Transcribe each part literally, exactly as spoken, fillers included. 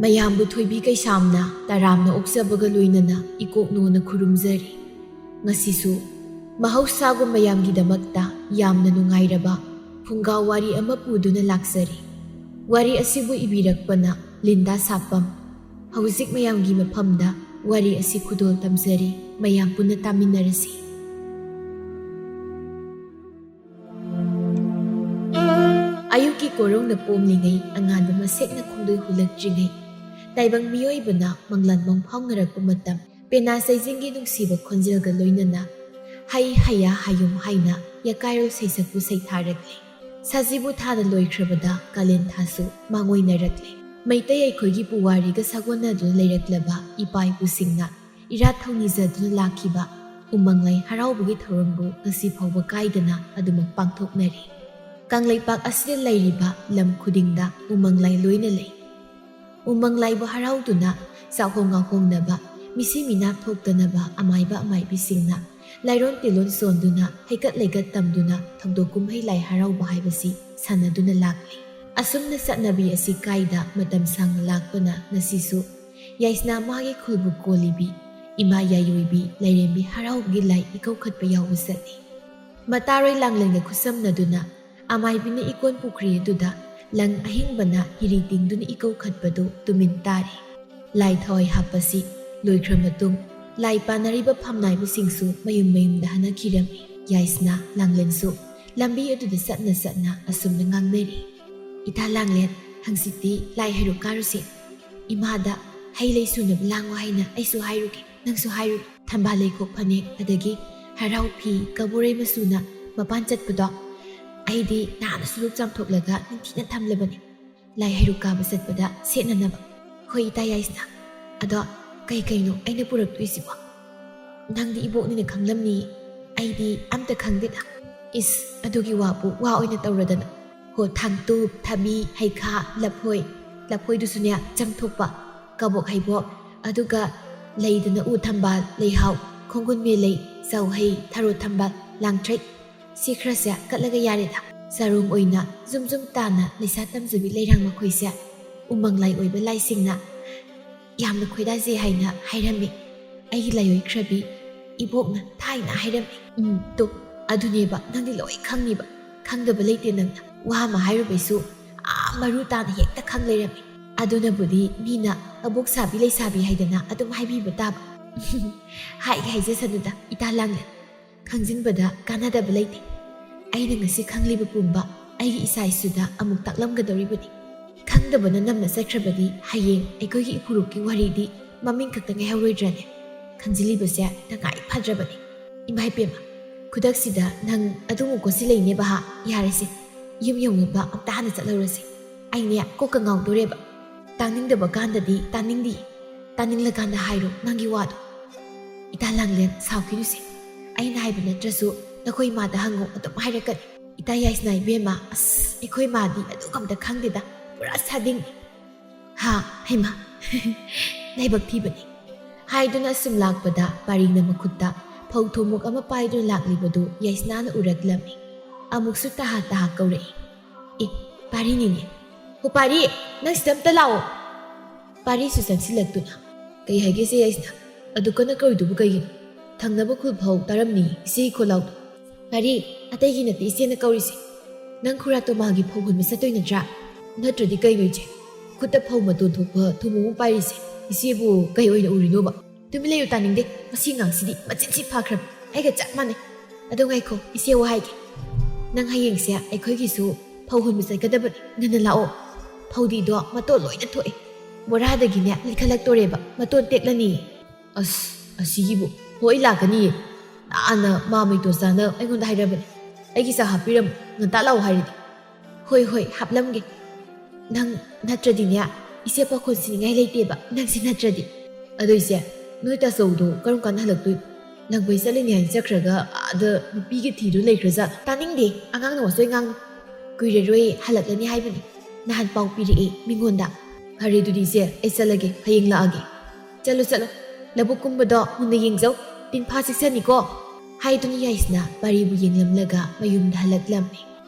ꯑꯌꯥꯝꯕ ꯊꯣꯏꯕꯤ ꯀꯩꯁꯥꯝꯅ ꯇꯔꯥꯝꯅ ꯑꯣꯛꯆꯕꯒ ꯂꯣꯏꯅꯅ ꯏꯀꯣꯛꯅꯣꯅ ꯈꯨꯔꯨꯝꯖꯔꯤ꯫ ꯉꯁꯤꯁꯨ ꯃꯍꯧꯁꯥꯒꯨꯝ ꯃꯌꯥꯝꯒꯤꯗꯃꯛꯇ ꯌꯥꯝꯅ ꯅꯨꯡꯉꯥꯏꯔꯕ ꯐꯨꯡꯒꯥ ꯋꯥꯔꯤ ꯑꯃ ꯄꯨꯗꯨꯅ ꯂꯥꯛꯆꯔꯤ꯫ ꯋꯥꯔꯤ ꯑꯁꯤꯕꯨ ꯏꯕꯤꯔꯛꯄꯅ ꯂꯤꯟꯗꯥ ꯁꯥꯄꯝ꯫ ꯍꯧꯖꯤꯛ ꯃꯌꯥꯝꯒꯤ ꯃꯐꯝꯗ ꯋꯥꯔꯤ ꯑꯁꯤ ꯈꯨꯗꯣꯜ ꯇꯝꯖꯔꯤ꯫ ꯃꯌꯥꯝ ꯄꯨꯟꯅ ꯇꯥꯃꯤꯟꯅꯔꯁꯤ꯫ ꯑꯌꯨꯛꯀꯤ ꯀꯣꯔꯧꯅ ꯄꯣꯝꯂꯤꯉꯩ, ꯑꯉꯥꯟꯕ ꯃꯁꯦꯛꯅ ꯈꯣꯡꯗꯣꯏ ꯍꯨꯜꯂꯛꯇ꯭ꯔꯤꯉꯩ, ꯇꯥꯏꯕꯪ ꯃꯤꯑꯣꯏꯕꯅ ꯃꯪꯂꯥꯟ ꯃꯪ ꯐꯥꯎꯅꯔꯛꯄ ꯃꯇꯝ, ꯄꯦꯅꯥ ꯆꯩꯖꯤꯡꯒꯤ ꯅꯨꯡꯁꯤꯕ ꯈꯣꯟꯖꯦꯜꯒ ꯂꯣꯏꯅꯅ ꯍꯩ ꯍꯩꯌꯥ ꯍꯥꯌꯨꯝ ꯍꯥꯏꯅ ꯌꯀꯥꯏꯔꯣꯜ ꯁꯩꯁꯛꯄꯨ ꯁꯩꯊꯥꯔꯛꯂꯦ꯫ ꯁꯖꯤꯕꯨ ꯊꯥꯅ ꯂꯣꯏꯈ꯭ꯔꯕꯗ ꯀꯥꯂꯦꯟ ꯊꯥꯁꯨ ꯃꯥꯡꯑꯣꯏꯅꯔꯛꯂꯦ꯫ ꯃꯩꯇꯩ ꯑꯩꯈꯣꯏꯒꯤ ꯄꯨꯋꯥꯔꯤꯒ ꯁꯥꯒꯣꯟꯅꯗꯨꯅ ꯂꯩꯔꯛꯂꯕ ꯏꯄꯥ ꯏꯄꯨꯁꯤꯡꯅ ꯏꯔꯥꯠ ꯊꯧꯅꯤꯖꯗꯨꯅ ꯂꯥꯛꯈꯤꯕ ꯎꯃꯪ ꯂꯥꯏ ꯍꯔꯥꯎꯕꯒꯤ ꯊꯧꯔꯝꯕꯨ ꯉꯁꯤ ꯐꯥꯎꯕ ꯀꯥꯏꯗꯅ ꯑꯗꯨꯃꯛ ꯄꯥꯡꯊꯣꯛꯅꯔꯤ꯫ ꯀꯪꯂꯩꯄꯥꯛ ꯑꯁꯤꯗ ꯂꯩꯔꯤꯕ ꯂꯝ ꯈꯨꯗꯤꯡꯗ ꯎꯃꯪ ꯂꯥꯏ ꯂꯣꯏꯅ ꯂꯩ꯫ ꯎꯃꯪ ꯂꯥꯏꯕꯨ ꯍꯔꯥꯎꯗꯨꯅ ꯆꯥꯛꯍꯣꯡ ꯉꯥꯍꯣꯡꯅꯕ, ꯃꯤꯁꯤ ꯃꯤꯅꯥ ꯊꯣꯛꯇꯅꯕ ꯑꯃꯥꯏꯕ ꯑꯃꯥꯏꯕꯤꯁꯤꯡꯅ ꯂꯥꯏꯔꯣꯟ ꯇꯤꯂꯣꯟ ꯁꯣꯟꯗꯨꯅ, ꯍꯩꯀꯠ ꯂꯩꯀꯠ ꯇꯝꯗꯨꯅ ꯊꯧꯗꯣꯛ ꯀꯨꯝꯍꯩ ꯂꯥꯏ ꯍꯔꯥꯎꯕ ꯍꯥꯏꯕꯁꯤ ꯁꯥꯟꯅꯗꯨꯅ ꯂꯥꯛꯂꯤ꯫ ꯑꯁꯨꯝꯅ ꯆꯠꯅꯕꯤ ꯑꯁꯤ ꯀꯥꯏꯗ ꯃꯇꯝ ꯁꯥꯡꯅ ꯂꯥꯛꯄꯅ ꯉꯁꯤꯁꯨ ꯌꯥꯏꯁꯅꯥ ꯃꯥꯒꯤ ꯈꯨꯜꯕꯨ ꯀꯣꯜꯂꯤꯕꯤ ꯏꯃꯥ ꯌꯥꯏꯑꯣꯏꯕꯤ ꯂꯥꯏꯔꯦꯝꯕꯤ ꯍꯔꯥꯎꯕꯒꯤ ꯂꯥꯏ ꯏꯀꯧꯈꯠꯄ ꯌꯥꯎꯕ ꯆꯠꯂꯤ꯫ ꯃꯇꯥꯔꯣꯏ ꯂꯥꯡꯂꯦꯟꯒ ꯈꯨꯠꯁꯝꯅꯗꯨꯅ ꯑꯃꯥꯏꯕꯤꯅ ꯏꯀꯣꯟ ꯄꯨꯈ꯭ꯔꯤ ꯑꯗꯨꯗ ꯂꯪ ꯑꯍꯤꯡꯕꯅ ꯍꯤꯔꯤ ꯇꯤꯡꯗꯨꯅ ꯏꯀꯧꯈꯠꯄꯗꯨ ꯇꯨꯃꯤꯟ ꯇꯥꯔꯤ꯫ ꯂꯥꯏ ꯊꯋꯥꯏ ꯍꯥꯞꯄꯁꯤ ꯂꯣꯏꯈ꯭ꯔ ꯃꯇꯨꯡ, ꯂꯥꯏ ꯄꯥꯟꯅꯔꯤꯕ ꯐꯝꯅꯥꯏꯕꯁꯤꯡꯁꯨ ꯃꯌꯨꯝ ꯃꯌꯨꯝꯗ ꯍꯟꯅꯈꯤꯔꯝꯃꯤ꯫ ꯌꯥꯏꯁꯅꯥ ꯂꯥꯡꯂꯦꯟꯁꯨ ꯂꯝꯕꯤ ꯑꯗꯨꯗ ꯆꯠꯅ ꯆꯠꯅ ꯑꯁꯨꯝꯅ ꯉꯥꯡꯅꯔꯤ꯫ "ꯏꯇꯥ ꯂꯥꯡꯂꯦꯟ, ꯍꯪꯆꯤꯠꯇꯤ ꯂꯥꯏ ꯍꯩꯔꯨꯛ ꯀꯥꯔꯨꯁꯤ꯫ ꯏꯃꯥꯗ ꯍꯩ ꯂꯩ ꯁꯨꯅꯕ ꯂꯥꯡꯉꯨ ꯍꯥꯏꯅ ꯑꯩꯁꯨ ꯍꯥꯏꯔꯨꯒꯦ, ꯅꯪꯁꯨ ꯍꯥꯏꯔꯨ꯫ ꯊꯝꯕꯥꯜ ꯂꯩꯈꯣꯛ ꯐꯅꯦꯛ, ꯑꯗꯒꯤ ꯍꯔꯥꯎ ꯐꯤ, ꯀꯕꯣꯔꯩ ꯃꯆꯨꯅ ꯃꯄꯥꯟ ꯆꯠꯄꯗꯣ, ꯑꯩꯗꯤ ꯅꯍꯥꯟꯅꯁꯨ ꯂꯨꯛ ꯆꯥꯝꯊꯣꯛꯂꯒ ꯅꯤꯡꯊꯤꯅ ꯊꯝꯂꯕꯅꯤ, ꯂꯥꯏ ꯍꯩꯔꯨꯛ ꯀꯥꯕ ꯆꯠꯄꯗ ꯁꯦꯠꯅꯅꯕ꯫" "ꯍꯣꯏ ꯏꯇꯥ ꯌꯥꯏꯁꯅꯥ, ꯑꯗꯣ ꯀꯩ ꯀꯩꯅꯣ ꯑꯩꯅ ꯄꯨꯔꯛꯇꯣꯏꯁꯤꯕꯣ? ꯅꯪꯗꯤ ꯏꯕꯣꯛꯅꯤꯅ ꯈꯪꯂꯝꯅꯤ, ꯑꯩꯗꯤ ꯑꯝꯇ ꯈꯪꯗꯦꯗ꯫" "ꯏꯁ, ꯑꯗꯨꯒꯤ ꯋꯥꯕꯨ ꯋꯥ ꯑꯣꯏꯅ ꯇꯧꯔꯗꯅ꯫ ꯍꯣ, ꯊꯥꯡꯇꯨꯞ, ꯊꯕꯤ, ꯍꯩꯈꯥ, ꯂꯐꯣꯏ, ꯂꯐꯣꯏꯗꯨꯁꯨꯅꯦ ꯆꯝꯊꯣꯛꯄ, ꯀꯕꯣꯛ ꯍꯩꯕꯣꯛ, ꯑꯗꯨꯒ ꯂꯩꯗꯅ ꯎ ꯊꯝꯕꯥꯜ, ꯂꯩꯍꯥꯎ, ꯈꯣꯡꯒꯨꯟ ꯃꯦꯂꯩ, ꯆꯧꯍꯩ, ꯊꯔꯣ ꯊꯝꯕꯥꯜ, ꯂꯥꯡꯊ꯭ꯔꯩ, ꯁꯤ ꯈꯔꯁꯦ ꯀꯠꯂꯒ ꯌꯥꯔꯦꯗ꯫ ꯆꯥꯔꯣꯡ ꯑꯣꯏꯅ ꯖꯨꯝ ꯖꯨꯝ ꯇꯥꯅ ꯂꯩꯁꯥ ꯇꯝꯖꯕꯤ ꯂꯩꯔꯥꯡ ꯃꯈꯣꯏꯁꯦ ꯎꯃꯪ ꯂꯥꯏ ꯑꯣꯏꯕ ꯂꯥꯏꯁꯤꯡꯅ ꯌꯥꯝꯅ ꯈꯣꯏꯗꯥꯖꯩ ꯍꯥꯏꯅ ꯍꯥꯏꯔꯝꯃꯤ꯫ ꯑꯩꯒꯤ ꯂꯥꯏꯑꯣꯏꯈ꯭ꯔꯕꯤ ꯏꯕꯣꯛꯅ ꯊꯥꯏꯅ ꯍꯥꯏꯔꯝꯃꯤ꯫ ꯎꯝ, ꯇꯣ, ꯑꯗꯨꯅꯦꯕ, ꯅꯪꯗꯤ ꯂꯣꯏ ꯈꯪꯉꯤꯕ꯫ ꯈꯪꯗꯕ ꯂꯩꯇꯦ ꯅꯪꯅ꯫ ꯋꯥ ꯑꯃ ꯍꯥꯏꯔꯨꯕꯩꯁꯨ ꯑꯥ ꯃꯔꯨ ꯇꯥꯅ ꯍꯦꯛꯇ ꯈꯪ ꯂꯩꯔꯝꯃꯤ꯫ ꯑꯗꯨꯅꯕꯨꯗꯤ ꯃꯤꯅ ꯑꯕꯣꯛ ꯁꯥꯕꯤ ꯂꯩꯁꯥꯕꯤ ꯍꯥꯏꯗꯅ ꯑꯗꯨꯝ ꯍꯥꯏꯕꯤꯕ ꯇꯥꯕ꯫ ꯍꯥꯏꯒꯦ ꯍꯥꯏꯖꯁꯅꯨꯗ, ꯏꯇꯥ ꯂꯥꯡꯂꯦ꯫ ꯈꯪꯖꯤꯟꯕꯗ ꯀꯥꯟꯅꯗꯕ ꯂꯩꯇꯦ꯫ ꯑꯩꯅ ꯉꯁꯤ ꯈꯪꯂꯤꯕ ꯄꯨꯝꯕ ꯑꯩꯒꯤ ꯏꯆꯥ ꯏꯁꯨꯗ ꯑꯃꯨꯛ ꯇꯥꯛꯂꯝꯒꯗꯧꯔꯤꯕꯅꯤ꯫ ꯈꯪꯗꯕꯅ ꯅꯝꯅ ꯆꯠꯈ꯭ꯔꯕꯗꯤ ꯍꯌꯦꯡ ꯑꯩꯈꯣꯏꯒꯤ ꯏꯄꯨꯔꯨꯞꯀꯤ ꯋꯥꯔꯤꯗꯤ ꯃꯃꯤꯡ ꯈꯛꯇ ꯉꯥꯏꯍꯧꯔꯣꯏꯗ꯭ꯔꯅꯦ? ꯈꯟꯖꯤꯜꯂꯤꯕꯁꯦ ꯇꯉꯥꯏ ꯐꯗ꯭ꯔꯕꯅꯤ꯫ ꯏꯃꯥ ꯏꯄꯦꯝꯃ, ꯈꯨꯗꯛꯁꯤꯗ ꯅꯪ ꯑꯗꯨꯃꯨꯛ ꯀꯣꯠꯁꯤꯜꯂꯛꯏꯅꯦꯕ ꯍꯥ? ꯌꯥꯔꯦꯁꯦ, ꯌꯨꯝ ꯌꯧꯅꯕ ꯑꯝꯇ ꯍꯥꯟꯅ ꯆꯠꯍꯧꯔꯁꯦ꯫ ꯑꯩꯅꯦ ꯀꯣꯛꯀ ꯉꯥꯎꯗꯣꯔꯦꯕ꯫ ꯇꯥꯅꯤꯡꯗꯕ ꯀꯥꯟꯗꯗꯤ ꯇꯥꯅꯤꯡꯗꯦ, ꯇꯥꯅꯤꯡꯂꯀꯥꯟꯗ ꯍꯥꯏꯔꯣ ꯅꯪꯒꯤ ꯋꯥꯗꯣ꯫ ꯏꯇꯥ ꯂꯥꯡꯂꯦꯟ, ꯁꯥꯎꯈꯤꯅꯨꯁꯦ꯫ ꯑꯩꯅ ꯍꯥꯏꯕ ꯅꯠꯇ꯭ꯔꯁꯨ ꯅꯈꯣꯏ ꯏꯃꯥꯗ ꯍꯪꯉꯣ, ꯑꯗꯨꯝ ꯍꯥꯏꯔꯛꯀꯅꯤ꯫ ꯏꯇꯥ ꯌꯥꯏꯁꯅꯥ ꯏꯕꯦꯝꯃ, ꯑꯁ, ꯑꯩꯈꯣꯏ ꯃꯥꯗꯤ ꯑꯗꯨꯒ ꯑꯝꯇ ꯈꯪꯗꯦꯗ, ꯄꯨꯔꯥ ꯁꯥꯗꯤꯡ꯫ ꯍꯥ, ꯍꯩꯃꯥ, ꯂꯥꯏꯕꯛ ꯊꯤꯕꯅꯤ꯫ ꯍꯥꯏꯗꯨꯅ ꯑꯁꯨꯝ ꯂꯥꯛꯄꯗ ꯄꯥꯔꯤꯅ ꯃꯈꯨꯠꯇ ꯐꯧ ꯊꯣꯃꯨꯛ ꯑꯃ ꯄꯥꯏꯗꯨꯅ ꯂꯥꯛꯂꯤꯕꯗꯨ ꯌꯥꯏꯁꯅꯥꯅ ꯎꯔꯛꯂꯝꯃꯤ꯫ ꯑꯃꯨꯛꯁꯨ ꯇꯍꯥ ꯇꯍꯥ ꯀꯧꯔꯛꯏ꯫ ꯑꯦ, ꯄꯥꯔꯤꯅꯤꯅꯦ꯫ "ꯍꯣ ꯄꯥꯔꯤ, ꯅꯪ ꯁꯤꯗ ꯑꯝꯇ ꯂꯥꯛꯑꯣ꯫" ꯄꯥꯔꯤꯁꯨ ꯆꯪꯁꯤꯜꯂꯛꯇꯨꯅ, "ꯀꯩ ꯍꯥꯏꯒꯦ ꯁꯦ ꯌꯥꯏꯁꯅꯥ? ꯑꯗꯨ ꯀꯟꯅ ꯀꯧꯔꯤꯗꯨꯕꯨ ꯀꯩꯒꯤꯅꯣ? ꯊꯪꯅꯕ ꯈꯨꯜ ꯐꯥꯎ ꯇꯥꯔꯝꯅꯤ, ꯏꯆꯦ ꯈꯣꯜꯂꯥꯎꯗꯣ꯫" "ꯄꯥꯔꯤ, ꯑꯇꯩꯒꯤ ꯅꯠꯇꯦ ꯏꯆꯦꯅ ꯀꯧꯔꯤꯁꯦ꯫ ꯅꯪ ꯈꯨꯔꯥ ꯇꯣꯃꯥꯒꯤ ꯐꯧ ꯍꯨꯟꯕ ꯆꯠꯇꯣꯏ ꯅꯠꯇ꯭ꯔꯥ? ꯅꯠꯇ꯭ꯔꯗꯤ ꯀꯩꯅꯣ ꯏꯆꯦ? ꯈꯨꯠꯇ ꯐꯧ ꯃꯇꯣꯟ ꯊꯣꯛꯄ ꯊꯨꯝꯃꯣꯛ ꯑꯃ ꯄꯥꯏꯔꯤꯁꯦ ꯏꯆꯦꯕꯨ ꯀꯩ ꯑꯣꯏꯅ ꯎꯔꯤꯅꯣꯕ?" "ꯇꯨꯃꯤꯟ ꯂꯩꯌꯨ, ꯇꯥꯅꯤꯡꯗꯦ꯫ ꯃꯁꯤ ꯑꯉꯥꯡꯁꯤꯗꯤ ꯃꯆꯤꯟꯁꯤ ꯐꯥꯈ꯭ꯔꯕ꯫ ꯑꯩꯒ ꯆꯞ ꯃꯥꯟꯅꯩ꯫ ꯑꯗꯣ ꯉꯥꯏꯈꯣ, ꯏꯆꯦ ꯋꯥ ꯍꯥꯏꯒꯦ꯫ ꯅꯪ ꯍꯌꯦꯡꯁꯦ ꯑꯩꯈꯣꯏꯒꯤꯁꯨ ꯐꯧ ꯍꯨꯟꯕ ꯆꯠꯀꯗꯕꯅꯤ꯫ ꯉꯟꯅ ꯂꯥꯛꯑꯣ꯫ ꯐꯧꯗꯤꯗꯣ ꯃꯇꯣꯟ ꯂꯣꯏꯅ ꯊꯣꯛꯑꯦ꯫ ꯕꯣꯔꯥꯗꯒꯤꯅꯦ ꯂꯤꯈꯠꯂꯛꯇꯣꯔꯦꯕ꯫ ꯃꯇꯣꯟ ꯇꯦꯛꯂꯅꯤ꯫" "ꯑꯁ, ꯑꯁꯤꯒꯤꯕꯨ꯫ ꯍꯣꯏ, ꯂꯥꯛꯀꯅꯤꯌꯦ꯫ ꯅꯍꯥꯟꯅ ꯃꯥ ꯃꯩꯇꯣꯟꯆꯥꯅ ꯑꯩꯉꯣꯟꯗ ꯍꯥꯏꯔꯕꯅꯦ꯫ ꯑꯩꯒꯤ ꯆꯥ ꯍꯥꯞꯄꯤꯔꯝꯃꯨ, ꯉꯟꯇꯥ ꯂꯥꯛꯑꯣ ꯍꯥꯏꯔꯗꯤ꯫" "ꯍꯣꯏ, ꯍꯣꯏ, ꯍꯥꯞꯂꯝꯒꯦ꯫ ꯅꯪ ꯅꯠꯇ꯭ꯔꯗꯤꯅꯦ, ꯏꯆꯦ ꯄꯥꯈꯣꯟ ꯁꯤꯅꯤꯡꯉꯥꯏ ꯂꯩꯇꯦꯕ, ꯅꯪꯁꯦ ꯅꯠꯇ꯭ꯔꯗꯤ꯫" "ꯑꯗꯣ ꯏꯆꯦ, ꯅꯣꯏ ꯇꯥꯆꯧꯗꯣ ꯀꯔꯝ ꯀꯥꯟꯗ ꯍꯜꯂꯛꯇꯣꯏꯅꯣ? ꯂꯪꯕꯩ ꯆꯠꯂꯤꯅꯤ ꯍꯥꯏꯅ ꯆꯠꯈ꯭ꯔꯒ ꯑꯥꯗ ꯅꯨꯄꯤꯒ ꯊꯤꯗꯨꯅ ꯂꯩꯈ꯭ꯔꯖꯥꯠ?" "ꯇꯥꯅꯤꯡꯗꯦ, ꯑꯉꯥꯡꯅ ꯋꯥꯆꯣꯏ ꯉꯥꯡꯅꯨ꯫ ꯀꯨꯏꯔꯔꯣꯏ, ꯍꯜꯂꯛꯂꯅꯤ ꯍꯥꯏꯕꯅꯤ꯫ ꯅꯍꯥꯟ ꯄꯥꯎ ꯄꯤꯔꯛꯑꯦ ꯃꯤꯉꯣꯟꯗ꯫" "ꯐꯔꯦ ꯑꯗꯨꯗꯤ ꯏꯆꯦ, ꯑꯩ ꯆꯠꯂꯒꯦ, ꯍꯌꯦꯡ ꯂꯥꯛꯑꯒꯦ꯫" "ꯆꯠꯂꯣ, ꯆꯠꯂꯣ꯫ ꯂꯧꯕꯨꯛ ꯀꯨꯝꯕꯗꯣ ꯃꯨꯟꯅ ꯌꯦꯡꯖꯧ꯫ ꯇꯤꯟꯐꯥ ꯆꯤꯛꯁꯅꯤꯀꯣ꯫" ꯍꯥꯏꯗꯨꯅ ꯌꯥꯏꯁꯅꯥ ꯄꯥꯔꯤꯕꯨ ꯌꯦꯡꯂꯝꯂꯒ ꯃꯌꯨꯝꯗ ꯍꯜꯂꯛꯂꯝꯃꯤ꯫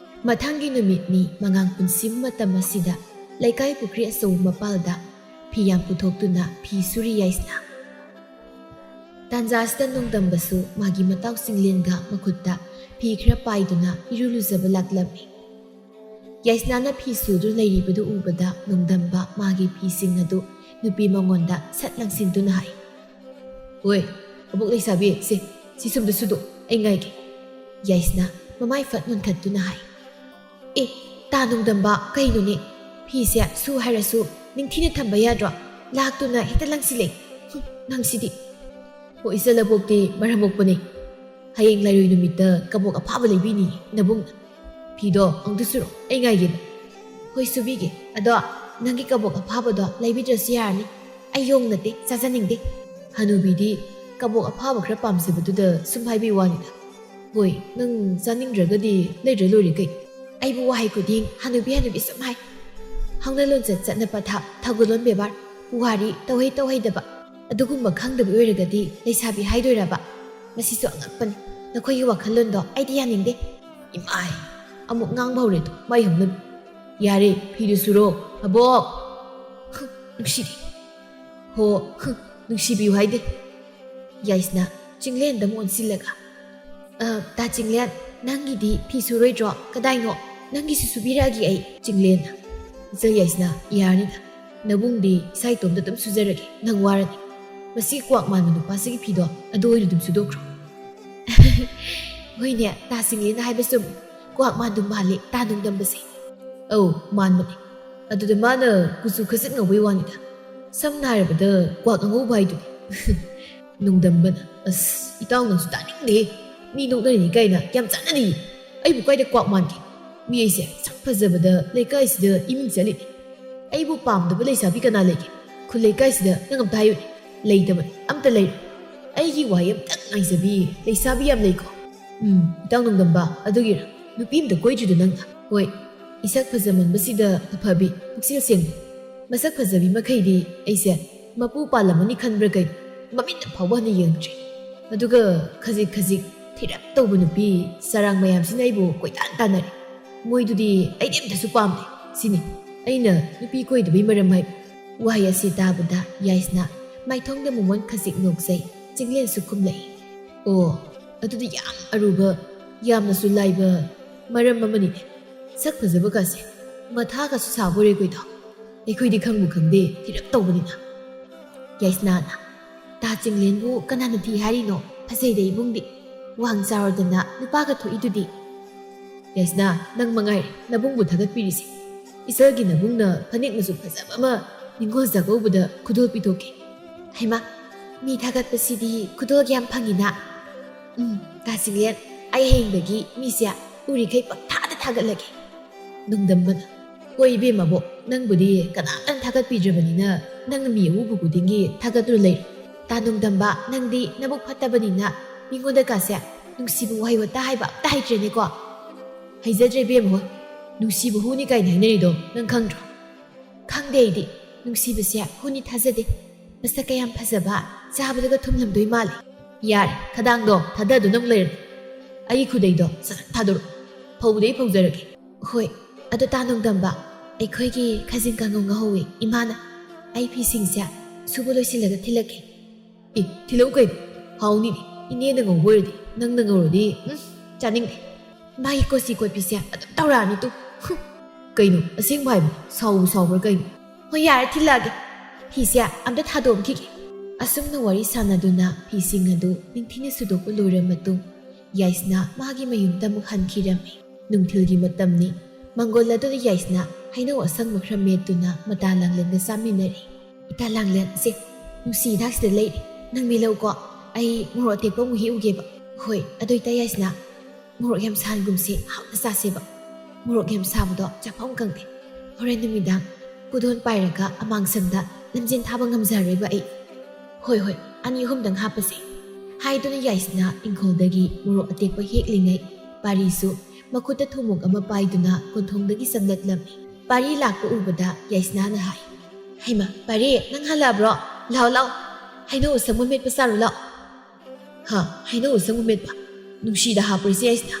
ꯃꯊꯪꯒꯤ ꯅꯨꯃꯤꯠꯅꯤ꯫ ꯃꯉꯥꯡ ꯄꯨꯟꯁꯤꯕ ꯃꯇꯝ ꯑꯁꯤꯗ ꯂꯩꯀꯥꯏ ꯄꯨꯈ꯭ꯔꯤ ꯑꯆꯧꯕ ꯃꯄꯥꯜꯗ ꯐꯤ ꯌꯥꯝ ꯄꯨꯊꯣꯛꯇꯨꯅ ꯐꯤ ꯁꯨꯔꯤ ꯌꯥꯏꯁꯅꯥ꯫ ꯇꯥꯟꯖꯥꯁꯤꯗ ꯅꯣꯡꯗꯝꯕꯁꯨ ꯃꯥꯒꯤ ꯃꯇꯥꯎ ꯆꯤꯡꯂꯦꯟꯒ ꯃꯈꯨꯠꯇ ꯐꯤ ꯈꯔ ꯄꯥꯏꯗꯨꯅ ꯏꯔꯨ ꯂꯨꯖꯕ ꯂꯥꯛꯂꯝꯃꯤ꯫ ꯌꯥꯏꯁꯅꯥꯅ ꯐꯤ ꯁꯨꯗꯨꯅ ꯂꯩꯔꯤꯕꯗꯨ ꯎꯕꯗ ꯅꯣꯡꯗꯝꯕ ꯃꯥꯒꯤ ꯐꯤꯁꯤꯡ ꯑꯗꯨ ꯅꯨꯄꯤ ꯃꯉꯣꯟꯗ ꯁꯠ ꯂꯪꯁꯤꯟꯗꯨꯅ ꯍꯥꯏ, "ꯍꯣꯏ, ꯑꯕꯣꯛ ꯂꯩꯁꯥꯕꯤ, ꯁꯦ, ꯁꯤ ꯁꯨꯝꯗ ꯁꯨꯗꯣꯛ, ꯑꯩ ꯉꯥꯏꯒꯦ꯫" ꯌꯥꯏꯁꯅꯥ ꯃꯃꯥꯏ ꯐꯠ ꯅꯣꯟꯈꯠꯇꯨꯅ ꯍꯥꯏ, "ꯑꯦ, ꯇꯥ ꯅꯣꯡꯗꯝꯕ, ꯀꯩꯅꯣꯅꯦ? ꯐꯤꯁꯦ ꯁꯨ ꯍꯥꯏꯔꯁꯨ ꯅꯤꯡꯊꯤꯅ ꯊꯝꯕ ꯌꯥꯗ꯭ꯔꯣ? ꯂꯥꯛꯇꯨꯅ ꯍꯦꯛꯇ ꯂꯪꯁꯤꯜꯂꯦ꯫ ꯍꯨꯝ, ꯅꯪꯁꯤꯗꯤ꯫" "ꯍꯣꯏ, ꯏꯆꯜ ꯑꯕꯣꯛꯇꯤ ꯃꯔꯝ ꯃꯣꯛꯄꯅꯦ꯫ ꯍꯌꯦꯡ ꯂꯩꯔꯣꯏ ꯅꯨꯃꯤꯠꯇ ꯀꯕꯣꯛ ꯑꯐꯥꯕ ꯂꯩꯕꯤꯅꯤ ꯅꯕꯨꯡꯅ꯫ ꯐꯤꯗꯣ ꯑꯃꯨꯛꯇ ꯁꯨꯔꯣ, ꯑꯩ ꯉꯥꯏꯒꯦꯕ꯫" "ꯍꯣꯏ, ꯁꯨꯕꯤꯒꯦ꯫ ꯑꯗꯣ ꯅꯪꯒꯤ ꯀꯕꯣꯛ ꯑꯐꯥꯕꯗꯣ ꯂꯩꯕꯤꯗ꯭ꯔꯁꯨ ꯌꯥꯔꯅꯤ꯫ ꯑꯩ ꯌꯣꯡ ꯅꯠꯇꯦ, ꯆꯥꯖꯅꯤꯡꯗꯦ꯫" ꯍꯅꯨꯕꯤꯗꯤ ꯀꯕꯣꯛ ꯑꯐꯥꯕ ꯈꯔ ꯄꯥꯝꯖꯕꯗꯨꯗ ꯁꯨꯝ ꯍꯥꯏꯕꯤ ꯋꯥꯅꯤꯗ꯫ "ꯍꯣꯏ, ꯅꯪ ꯆꯥꯅꯤꯡꯗ꯭ꯔꯒꯗꯤ ꯂꯩꯗ꯭ꯔ ꯂꯣꯏꯔꯦ ꯀꯩꯅꯣ꯫" ꯑꯩꯕꯨ ꯋꯥꯍꯩ ꯈꯨꯗꯤꯡ ꯍꯅꯨꯕꯤ ꯍꯅꯨꯕꯤ ꯁꯨꯝ ꯍꯥꯏ꯫ ꯍꯧꯅ ꯂꯣꯟꯆꯠ, ꯆꯠꯅ ꯄꯊꯥꯞ, ꯊꯧꯒꯜꯂꯣꯟ ꯕꯦꯕꯥꯔ, ꯄꯨꯋꯥꯔꯤ ꯇꯧꯍꯩ ꯇꯧꯍꯩꯗꯕ ꯑꯗꯨꯒꯨꯝꯕ ꯈꯪꯗꯕꯤ ꯑꯣꯏꯔꯒꯗꯤ ꯂꯩꯁꯥꯕꯤ ꯍꯥꯏꯗꯣꯏꯔꯕ? ꯃꯁꯤꯁꯨ ꯑꯉꯛꯄꯅꯤ꯫ ꯅꯈꯣꯏꯒꯤ ꯋꯥꯈꯜꯂꯣꯟꯗꯣ ꯑꯩꯗꯤ ꯌꯥꯅꯤꯡꯗꯦ꯫ ꯏꯃꯥꯏ, ꯑꯃꯨꯛ ꯉꯥꯡꯕ ꯍꯧꯔꯦꯗꯣ, ꯃꯥꯏ ꯍꯧꯅꯕꯤ꯫ "ꯌꯥꯔꯦ, ꯐꯤꯗꯨ ꯁꯨꯔꯣ, ꯑꯕꯣꯛ꯫" ꯍꯨꯝ, ꯅꯨꯡꯁꯤꯗꯦ꯫ "ꯍꯣ, ꯍꯨꯝ, ꯅꯨꯡꯁꯤꯕꯤꯌꯨ ꯍꯥꯏꯗꯦ꯫" ꯌꯥꯏꯁꯅꯥ ꯆꯤꯡꯂꯦꯟꯗ ꯑꯃꯨꯛ ꯑꯣꯟꯁꯤꯜꯂꯒ, "ꯑ, ꯇꯥ ꯆꯤꯡꯂꯦꯟ, ꯅꯪꯒꯤꯗꯤ ꯐꯤ ꯁꯨꯔꯣꯏꯗ꯭ꯔꯣ? ꯀꯗꯥꯏꯅꯣ? ꯅꯪꯒꯤꯁꯨ ꯁꯨꯕꯤꯔꯛꯑꯒꯦ ꯑꯩ꯫" ꯆꯤꯡꯂꯦꯟꯅ, "ꯏꯆꯜ ꯌꯥꯏꯁꯅꯥ, ꯌꯥꯔꯅꯤꯗ꯫ ꯅꯕꯨꯡꯗꯤ ꯏꯁꯥ ꯏꯇꯣꯝꯇ ꯑꯗꯨꯝ ꯁꯨꯖꯔꯒꯦ, ꯅꯪ ꯋꯥꯔꯅꯤ꯫ ꯃꯁꯤ ꯀ꯭ꯋꯥꯛ ꯃꯥꯟꯕ ꯅꯨꯄꯥꯁꯤꯒꯤ ꯐꯤꯗꯣ ꯑꯗꯨ ꯑꯣꯏꯅ ꯑꯗꯨꯝ ꯁꯨꯗꯣꯛꯈ꯭ꯔꯣ꯫" "ꯍꯣꯏꯅꯦ, ꯇꯥ ꯆꯤꯡꯂꯦꯟꯅ ꯍꯥꯏꯕ ꯆꯨꯝꯃꯤ꯫ ꯀ꯭ꯋꯥꯛ ꯃꯥꯟꯗꯨꯝ ꯃꯥꯜꯂꯤ ꯇꯥ ꯅꯣꯡꯗꯝꯕꯁꯦ꯫" "ꯑꯧ, ꯃꯥꯟꯕꯅꯦ꯫ ꯑꯗꯨꯗ ꯃꯥꯅ ꯀꯨꯆꯨ ꯈꯖꯤꯛ ꯉꯧꯕꯩ ꯋꯥꯅꯤꯗ꯫ ꯁꯝꯅ ꯍꯥꯏꯔꯕꯗ ꯀ꯭ꯋꯥꯛ ꯑꯉꯧꯕ ꯍꯥꯏꯗꯨꯅꯤ꯫" ꯅꯣꯡꯗꯝꯕꯅ, "ꯑꯁ, ꯏꯇꯥꯎ ꯅꯪꯁꯨ ꯇꯥꯅꯤꯡꯗꯦ꯫ ꯃꯤ ꯅꯣꯛꯅꯔꯤꯅꯤ ꯀꯥꯏꯅ ꯌꯥꯝ ꯆꯥꯟꯅꯗꯦ꯫ ꯑꯩꯕꯨ ꯀꯥꯏꯗ ꯀ꯭ꯋꯥꯛ ꯃꯥꯟꯒꯦ? ꯃꯤ ꯑꯩꯁꯦ ꯁꯛ ꯐꯖꯕꯗ ꯂꯩꯀꯥꯏꯁꯤꯗ ꯏꯃꯤꯡ ꯆꯠꯂꯤꯅꯦ꯫ ꯑꯩꯕꯨ ꯄꯥꯝꯗꯕ ꯂꯩꯁꯥꯕꯤ ꯀꯅꯥ ꯂꯩꯒꯦ? ꯈꯨꯜ ꯂꯩꯀꯥꯏꯁꯤꯗ ꯅꯪ ꯑꯝꯇ ꯍꯥꯏꯌꯨꯅꯦ꯫ ꯂꯩꯇꯕꯅꯤ, ꯑꯝꯇ ꯂꯩꯔꯣꯏ꯫ ꯑꯩꯒꯤ ꯋꯥꯍꯩ ꯑꯝꯇꯪ ꯉꯥꯏꯖꯕꯤ ꯂꯩꯁꯥꯕꯤ ꯌꯥꯝ ꯂꯩꯀꯣ꯫ ꯎꯝ, ꯏꯇꯥꯎ ꯅꯣꯡꯗꯝꯕ, ꯑꯗꯨꯒꯤꯔ ꯅꯨꯄꯤ ꯑꯝꯇ ꯀꯣꯏꯗ꯭ꯔꯤꯗꯣ ꯅꯪꯅ?" "ꯍꯣꯏ, ꯏꯁꯛ ꯐꯖꯃꯟꯕꯁꯤꯗ ꯑꯐꯕꯤ, ꯄꯨꯛꯆꯦꯜ ꯁꯦꯡꯕꯤ꯫ ꯃꯁꯛ ꯐꯖꯕꯤ ꯃꯈꯩꯗꯤ ꯑꯩꯁꯦ ꯃꯄꯨ ꯄꯥꯜꯂꯝꯃꯅꯤ ꯈꯟꯕ꯭ꯔꯥ ꯀꯩꯅꯣ, ꯃꯃꯤꯠꯅ ꯐꯥꯎꯕ ꯍꯟꯅ ꯌꯦꯡꯗ꯭ꯔꯤ꯫ ꯑꯗꯨꯒ ꯈꯖꯤꯛ ꯈꯖꯤꯛ ꯊꯤꯔꯞ ꯇꯧꯕ ꯅꯨꯄꯤ ꯆꯔꯥꯡ ꯃꯌꯥꯝꯁꯤꯅ ꯑꯩꯕꯨ ꯀꯣꯏꯇꯥꯟ ꯇꯥꯟꯅꯔꯦ꯫ ꯃꯣꯏꯗꯨꯗꯤ ꯑꯩꯗꯤ ꯑꯝꯇꯁꯨ ꯄꯥꯝꯗꯦ꯫ ꯁꯤꯅꯤ ꯑꯩꯅ ꯅꯨꯄꯤ ꯀꯣꯏꯗꯕꯩ ꯃꯔꯝ ꯍꯥꯏꯕ꯫ ꯋꯥꯍꯩ ꯑꯁꯤ ꯇꯥꯕꯗ ꯌꯥꯏꯁꯅꯥ ꯃꯥꯏꯊꯣꯡꯗ ꯃꯣꯃꯣꯟ ꯈꯖꯤꯛ ꯅꯣꯛꯆꯩ꯫ ꯆꯤꯡꯂꯦꯟꯁꯨ ꯈꯨꯝꯂꯛꯏ꯫ ꯑꯣ, ꯑꯗꯨꯗꯤ ꯌꯥꯝ ꯑꯔꯨꯕ, ꯌꯥꯝꯅꯁꯨ ꯂꯥꯏꯕ ꯃꯔꯝ ꯑꯃꯅꯤꯅꯦ꯫ ꯁꯛ ꯐꯖꯕꯒꯁꯦ ꯃꯊꯥꯒꯁꯨ ꯁꯥꯕ ꯑꯣꯏꯔꯦꯀꯣ ꯏꯇꯥꯎ꯫ ꯑꯩꯈꯣꯏꯗꯤ ꯈꯪꯕꯨ ꯈꯪꯗꯦ, ꯊꯤꯔꯛ ꯇꯧꯕꯅꯤꯅ꯫ ꯌꯥꯏꯁꯅꯥꯅ, ꯇꯥ ꯆꯤꯡꯂꯦꯟꯕꯨ ꯀꯅꯥꯅ ꯊꯤ ꯍꯥꯏꯔꯤꯅꯣ? ꯐꯖꯩꯗ ꯏꯕꯨꯡꯗꯤ꯫ ꯋꯥꯡ ꯆꯥꯎꯔꯗꯅ ꯅꯨꯄꯥꯒ ꯊꯣꯛꯏꯗꯨꯗꯤ꯫ ꯌꯥꯏꯁꯅꯥ, ꯅꯪ ꯃꯉꯥꯏꯔꯦ ꯅꯕꯨꯡꯕꯨ ꯊꯥꯒꯠꯄꯤꯔꯤꯁꯦ꯫ ꯏꯆꯜꯒꯤ ꯅꯕꯨꯡꯅ ꯐꯅꯦꯛ ꯃꯆꯨ ꯐꯖꯕ ꯑꯃ ꯅꯤꯡꯉꯣꯜ ꯆꯥꯛꯀꯧꯕꯗ ꯈꯨꯗꯣꯜ ꯄꯤꯊꯣꯛꯈꯤ꯫ ꯍꯩꯃꯥ, ꯃꯤ ꯊꯥꯒꯠꯄꯁꯤꯗꯤ ꯈꯨꯗꯣꯜ ꯌꯥꯝ ꯐꯪꯉꯤꯅ꯫ ꯎꯝ, ꯇꯥ ꯆꯤꯡꯂꯦꯟ, ꯑꯩ ꯍꯌꯦꯡꯗꯒꯤ ꯃꯤꯁꯦ ꯎꯔꯤꯈꯩ ꯄꯪꯊꯥꯗ ꯊꯥꯒꯠꯂꯒꯦ꯫ ꯅꯣꯡꯗꯝꯕꯅ, ꯍꯣꯏ ꯏꯕꯦꯝꯃꯕꯣ, ꯅꯪꯕꯨꯗꯤ ꯀꯅꯥꯝꯇꯅ ꯊꯥꯒꯠꯄꯤꯗ꯭ꯔꯕꯅꯤꯅ ꯅꯪꯅ ꯃꯤ ꯑꯎꯕ ꯈꯨꯗꯤꯡꯒꯤ ꯊꯥꯒꯠꯇꯨꯅ ꯂꯩꯔꯣ꯫ ꯇꯥ ꯅꯣꯡꯗꯝꯕ, ꯅꯪꯗꯤ ꯅꯕꯨꯛ ꯐꯠꯇꯕꯅꯤꯅ ꯃꯤꯉꯣꯟꯗ ꯀꯥꯁꯦ ꯅꯨꯡꯁꯤꯕ ꯋꯥꯍꯩ ꯋꯥꯇꯥ ꯍꯥꯏꯕ ꯑꯝꯇ ꯍꯩꯇ꯭ꯔꯦꯅꯦꯀꯣ꯫ ꯍꯩꯖꯗ꯭ꯔꯦ ꯏꯕꯦꯝꯃ ꯍꯣꯏ, ꯅꯨꯡꯁꯤꯕ ꯍꯨꯅꯤ ꯀꯥꯏꯅ ꯍꯥꯏꯅꯔꯤꯗꯣ ꯅꯪ ꯈꯪꯗ꯭ꯔꯣ? ꯈꯪꯗꯦ ꯑꯩꯗꯤ, ꯅꯨꯡꯁꯤꯕꯁꯦ ꯍꯨꯅꯤ ꯊꯥꯖꯗꯦ꯫ ꯃꯁꯛ ꯀꯌꯥꯝ ꯐꯖꯕ, ꯆꯥꯕꯗꯒ ꯊꯨꯝꯂꯝꯗꯣꯏ ꯃꯥꯜꯂꯤ꯫ ꯌꯥꯔꯦ, ꯈꯗꯥꯡꯗꯣ ꯊꯥꯗꯗꯨꯅ ꯑꯃꯨꯛ ꯂꯩꯔꯅꯨ꯫ ꯑꯩꯒꯤ ꯈꯨꯗꯩꯗꯣ ꯁꯠ ꯁꯠ ꯊꯥꯗꯣꯔꯛꯎ, ꯐꯧꯕꯗꯩ ꯐꯧꯖꯔꯒꯦ꯫ ꯍꯣꯏ, ꯑꯗꯣ ꯇꯥ ꯅꯣꯡꯗꯝꯕ, ꯑꯩꯈꯣꯏꯒꯤ ꯈꯥꯖꯤꯡ ꯀꯥꯡꯉꯧ ꯉꯧꯍꯧꯋꯤ ꯏꯃꯥꯅ꯫ ꯑꯩ ꯐꯤꯁꯤꯡꯁꯦ ꯁꯨꯕ ꯂꯣꯏꯁꯤꯜꯂꯒ ꯊꯤꯜꯂꯛꯀꯦ꯫ ꯑꯦ, ꯊꯤꯜꯂꯛꯎ ꯀꯩꯅꯣ, ꯍꯥꯎꯅꯤꯅꯦ꯫ ꯏꯅꯦꯅ ꯉꯧꯕ ꯑꯣꯏꯔꯗꯤ, ꯅꯪꯅ ꯉꯧꯔꯗꯤ, ꯎꯝ, ꯆꯥꯅꯤꯡꯗꯦ꯫ ꯃꯥꯒꯤ ꯀꯣꯆꯤ ꯀꯣꯠꯄꯤꯁꯦ ꯑꯗꯨꯝ ꯇꯧꯔꯛꯑꯅꯤ ꯇꯨ꯫ ꯍꯨꯝ꯫ ꯀꯩꯅꯣ, ꯑꯁꯦꯡꯕ ꯍꯥꯏꯕ? ꯁꯥꯎꯕꯨ ꯁꯥꯎꯕ꯭ꯔꯥ ꯀꯩꯅꯣ? ꯍꯣꯏ, ꯌꯥꯔꯦ, ꯊꯤꯜꯂꯛꯑꯒꯦ꯫ ꯐꯤꯁꯦ ꯑꯝꯇ ꯊꯥꯗꯣꯛꯑꯝꯈꯤꯒꯦ꯫ ꯑꯁꯨꯝꯅ ꯋꯥꯔꯤ ꯁꯥꯟꯅꯗꯨꯅ ꯐꯤꯁꯤꯡ ꯑꯗꯨ ꯅꯤꯡꯊꯤꯅ ꯁꯨꯗꯣꯛꯄ ꯂꯣꯏꯔ ꯃꯇꯨꯡ, ꯌꯥꯏꯁꯅꯥ ꯃꯥꯒꯤ ꯃꯌꯨꯝꯗ ꯑꯃꯨꯛ ꯍꯟꯈꯤꯔꯝꯃꯤ꯫ ꯅꯨꯡꯊꯤꯜꯒꯤ ꯃꯇꯝꯅꯤ꯫ ꯃꯪꯒꯣꯜ ꯑꯗꯨꯗ ꯌꯥꯏꯁꯅꯥ ꯍꯩꯅꯧ ꯑꯁꯪꯕ ꯈꯔ ꯃꯦꯠꯇꯨꯅ ꯃꯇꯥ ꯂꯥꯡꯂꯦꯟꯒ ꯆꯥꯃꯤꯟꯅꯔꯤ꯫ ꯏꯇꯥ ꯂꯥꯡꯂꯦꯟ, ꯁꯦ, ꯅꯨꯡꯁꯤ ꯍꯤꯗꯥꯛꯁꯤꯗ ꯂꯩꯔꯦ, ꯅꯪ ꯃꯦꯠꯂꯧꯀꯣ꯫ ꯑꯩ ꯃꯣꯔꯣꯛ ꯑꯇꯦꯛꯄ ꯑꯃꯨꯛ ꯍꯦꯛꯎꯒꯦꯕ꯫ ꯍꯣꯏ, ꯑꯗꯨ ꯏꯇꯥ ꯌꯥꯏꯁꯅꯥ, ꯃꯣꯔꯣꯛ ꯌꯥꯝ ꯁꯥꯍꯟꯒꯨꯝꯁꯦ, ꯍꯥꯎꯅ ꯆꯥꯁꯦꯕ꯫ ꯃꯣꯔꯣꯛ ꯌꯥꯝ ꯁꯥꯕꯗꯣ ꯆꯥꯐꯝ ꯈꯪꯗꯦ꯫ ꯍꯣꯔꯦꯟ ꯅꯨꯃꯤꯗꯥꯡ ꯈꯨꯗꯣꯟ ꯄꯥꯏꯔꯒ ꯑꯃꯥꯡꯁꯪꯗ ꯂꯝꯖꯦꯟ ꯊꯥꯕ ꯉꯝꯖꯔꯣꯏꯕ ꯑꯩ꯫ ꯍꯣꯏ, ꯍꯣꯏ, ꯑꯅꯤ ꯑꯍꯨꯝꯗꯪ ꯍꯥꯞꯄꯁꯦ꯫ ꯍꯥꯏꯗꯨꯅ ꯌꯥꯏꯁꯅꯥ ꯏꯪꯈꯣꯜꯗꯒꯤ ꯃꯣꯔꯣꯛ ꯑꯇꯦꯛꯄ ꯍꯦꯛꯂꯤꯉꯩ ꯄꯥꯔꯤꯁꯨ ꯃꯈꯨꯠꯇ ꯊꯨꯝꯃꯣꯛ ꯑꯃ ꯄꯥꯏꯗꯨꯅ ꯀꯣꯟꯊꯣꯡꯗꯒꯤ ꯆꯪꯂꯛꯂꯝꯃꯤ꯫ ꯄꯥꯔꯤ ꯂꯥꯛꯄ ꯎꯕꯗ ꯌꯥꯏꯁꯅꯥꯅ ꯍꯥꯏ, "ꯍꯩꯃꯥ, ꯄꯥꯔꯤ, ꯅꯪ ꯍꯜꯂꯛꯑꯕ꯭ꯔꯣ? ꯂꯥꯎ, ꯂꯥꯎ, ꯍꯩꯅꯧ ꯑꯁꯪꯕ ꯃꯦꯠꯄ ꯆꯥꯔꯨ ꯂꯥꯎ꯫" "ꯍꯥ, ꯍꯩꯅꯧ ꯑꯁꯪꯕ ꯃꯦꯠꯄ? ꯅꯨꯡꯁꯤꯗ ꯍꯥꯞꯄ꯭ꯔꯣ ꯏꯆꯦ ꯌꯥꯏꯁꯅꯥ?"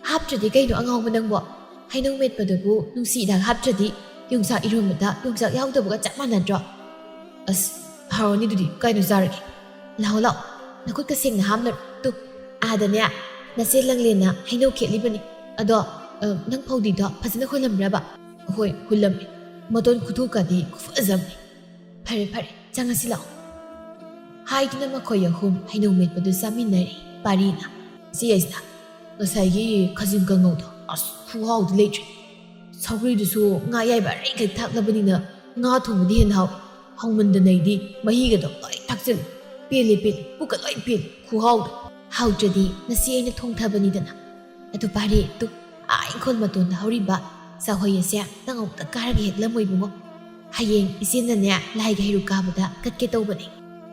"ꯍꯥꯞꯇ꯭ꯔꯗꯤ ꯀꯩꯅꯣ ꯑꯉꯥꯎꯕ ꯅꯪꯕꯣ? ꯍꯩꯅꯧ ꯃꯦꯠꯄꯗꯕꯨ ꯅꯨꯡꯁꯤ ꯍꯤꯗꯥꯛ ꯍꯥꯞꯇ꯭ꯔꯗꯤ ꯌꯣꯡꯆꯥꯛ ꯏꯔꯣꯟꯕꯗ ꯌꯣꯡꯆꯥꯛ ꯌꯥꯎꯗꯕꯒ ꯆꯞ ꯃꯥꯟꯅꯗ꯭ꯔꯣ? ꯑꯁ, ꯍꯥꯎꯔꯅꯤ ꯑꯗꯨꯗꯤ, ꯀꯥꯏꯅꯣ ꯆꯥꯔꯒꯦ? ꯂꯥꯛꯑꯣ, ꯂꯥꯛꯑꯣ, ꯅꯈꯨꯠꯀ ꯁꯦꯡꯅ ꯍꯥꯝꯂꯔꯣ꯫ ꯇꯨ, ꯑꯥꯗꯅꯦ, ꯅꯆꯦ ꯂꯪꯂꯦꯟꯅ ꯍꯩꯅꯧ ꯈꯦꯠꯂꯤꯕꯅꯤ꯫ ꯑꯗꯣ, ꯑ, ꯅꯪ ꯐꯧꯗꯤꯗꯣ ꯐꯖꯅ ꯍꯨꯜꯂꯝꯕ꯭ꯔꯕ? ꯍꯣꯏ, ꯍꯨꯜꯂꯝꯃꯦ꯫ ꯃꯇꯣꯟ ꯈꯨꯊꯨꯀꯗꯤ ꯈꯨꯐꯖꯕꯅꯤ꯫ ꯐꯔꯦ, ꯐꯔꯦ, ꯆꯪꯉꯁꯤ ꯂꯥꯛꯑꯣ꯫ ꯍꯥꯏꯗꯨꯅ ꯃꯈꯣꯏ ꯑꯍꯨꯝ ꯍꯩꯅꯧ ꯃꯦꯠꯄꯗꯨ ꯆꯥꯃꯤꯟꯅꯔꯦ꯫ ꯄꯥꯔꯤꯅ, "ꯆꯦ ꯌꯥꯏꯁꯅꯥ, ꯉꯁꯥꯏꯒꯤ ꯈꯥꯖꯤꯡ ꯀꯥꯡꯉꯧꯗꯣ ꯑꯁ ꯈꯨꯍꯥꯎꯗꯤ ꯂꯩꯇ꯭ꯔꯦ꯫ ꯁꯧꯒ꯭ꯔꯤꯗꯨꯁꯨ ꯉꯥ ꯑꯌꯥꯏꯕ ꯑꯔꯩꯈꯛ ꯊꯥꯛꯂꯕꯅꯤꯅ ꯉꯥ ꯊꯣꯡꯕꯗꯤ ꯍꯦꯟꯅ ꯍꯥꯎ꯫ ꯍꯥꯎꯃꯟꯗꯅ ꯑꯩꯗꯤ ꯃꯍꯤꯒꯗꯣ ꯂꯣꯏ ꯊꯥꯛꯆꯤꯜꯂꯦ꯫ ꯄꯦꯜꯂꯦ, ꯄꯦꯜꯂꯦ, ꯄꯨꯛꯀ ꯂꯣꯏ ꯄꯦꯜꯂꯦ ꯈꯨꯍꯥꯎꯗꯣ꯫ ꯍꯥꯎꯇ꯭ꯔꯗꯤ ꯅꯆꯦ ꯑꯩꯅ ꯊꯣꯡ ꯊꯕꯅꯤꯗꯅ꯫ ꯑꯗꯨ ꯄꯥꯔꯤ, ꯇꯨ, ꯑꯥ ꯏꯪꯈꯣꯜ ꯃꯇꯣꯟꯗ ꯍꯧꯔꯤꯕ ꯆꯥꯍꯣꯏ ꯑꯁꯦ ꯅꯪ ꯑꯃꯨꯛꯇ ꯀꯥꯔꯒ ꯍꯦꯛꯂꯝꯃꯣ ꯏꯕꯨꯡꯉꯣ꯫ ꯍꯌꯦꯡ ꯏꯆꯦꯅꯅꯦ ꯂꯥꯏꯒꯤ ꯍꯩꯔꯨꯛ ꯀꯥꯕꯗ ꯀꯠꯀꯦ ꯇꯧꯕꯅꯦ꯫"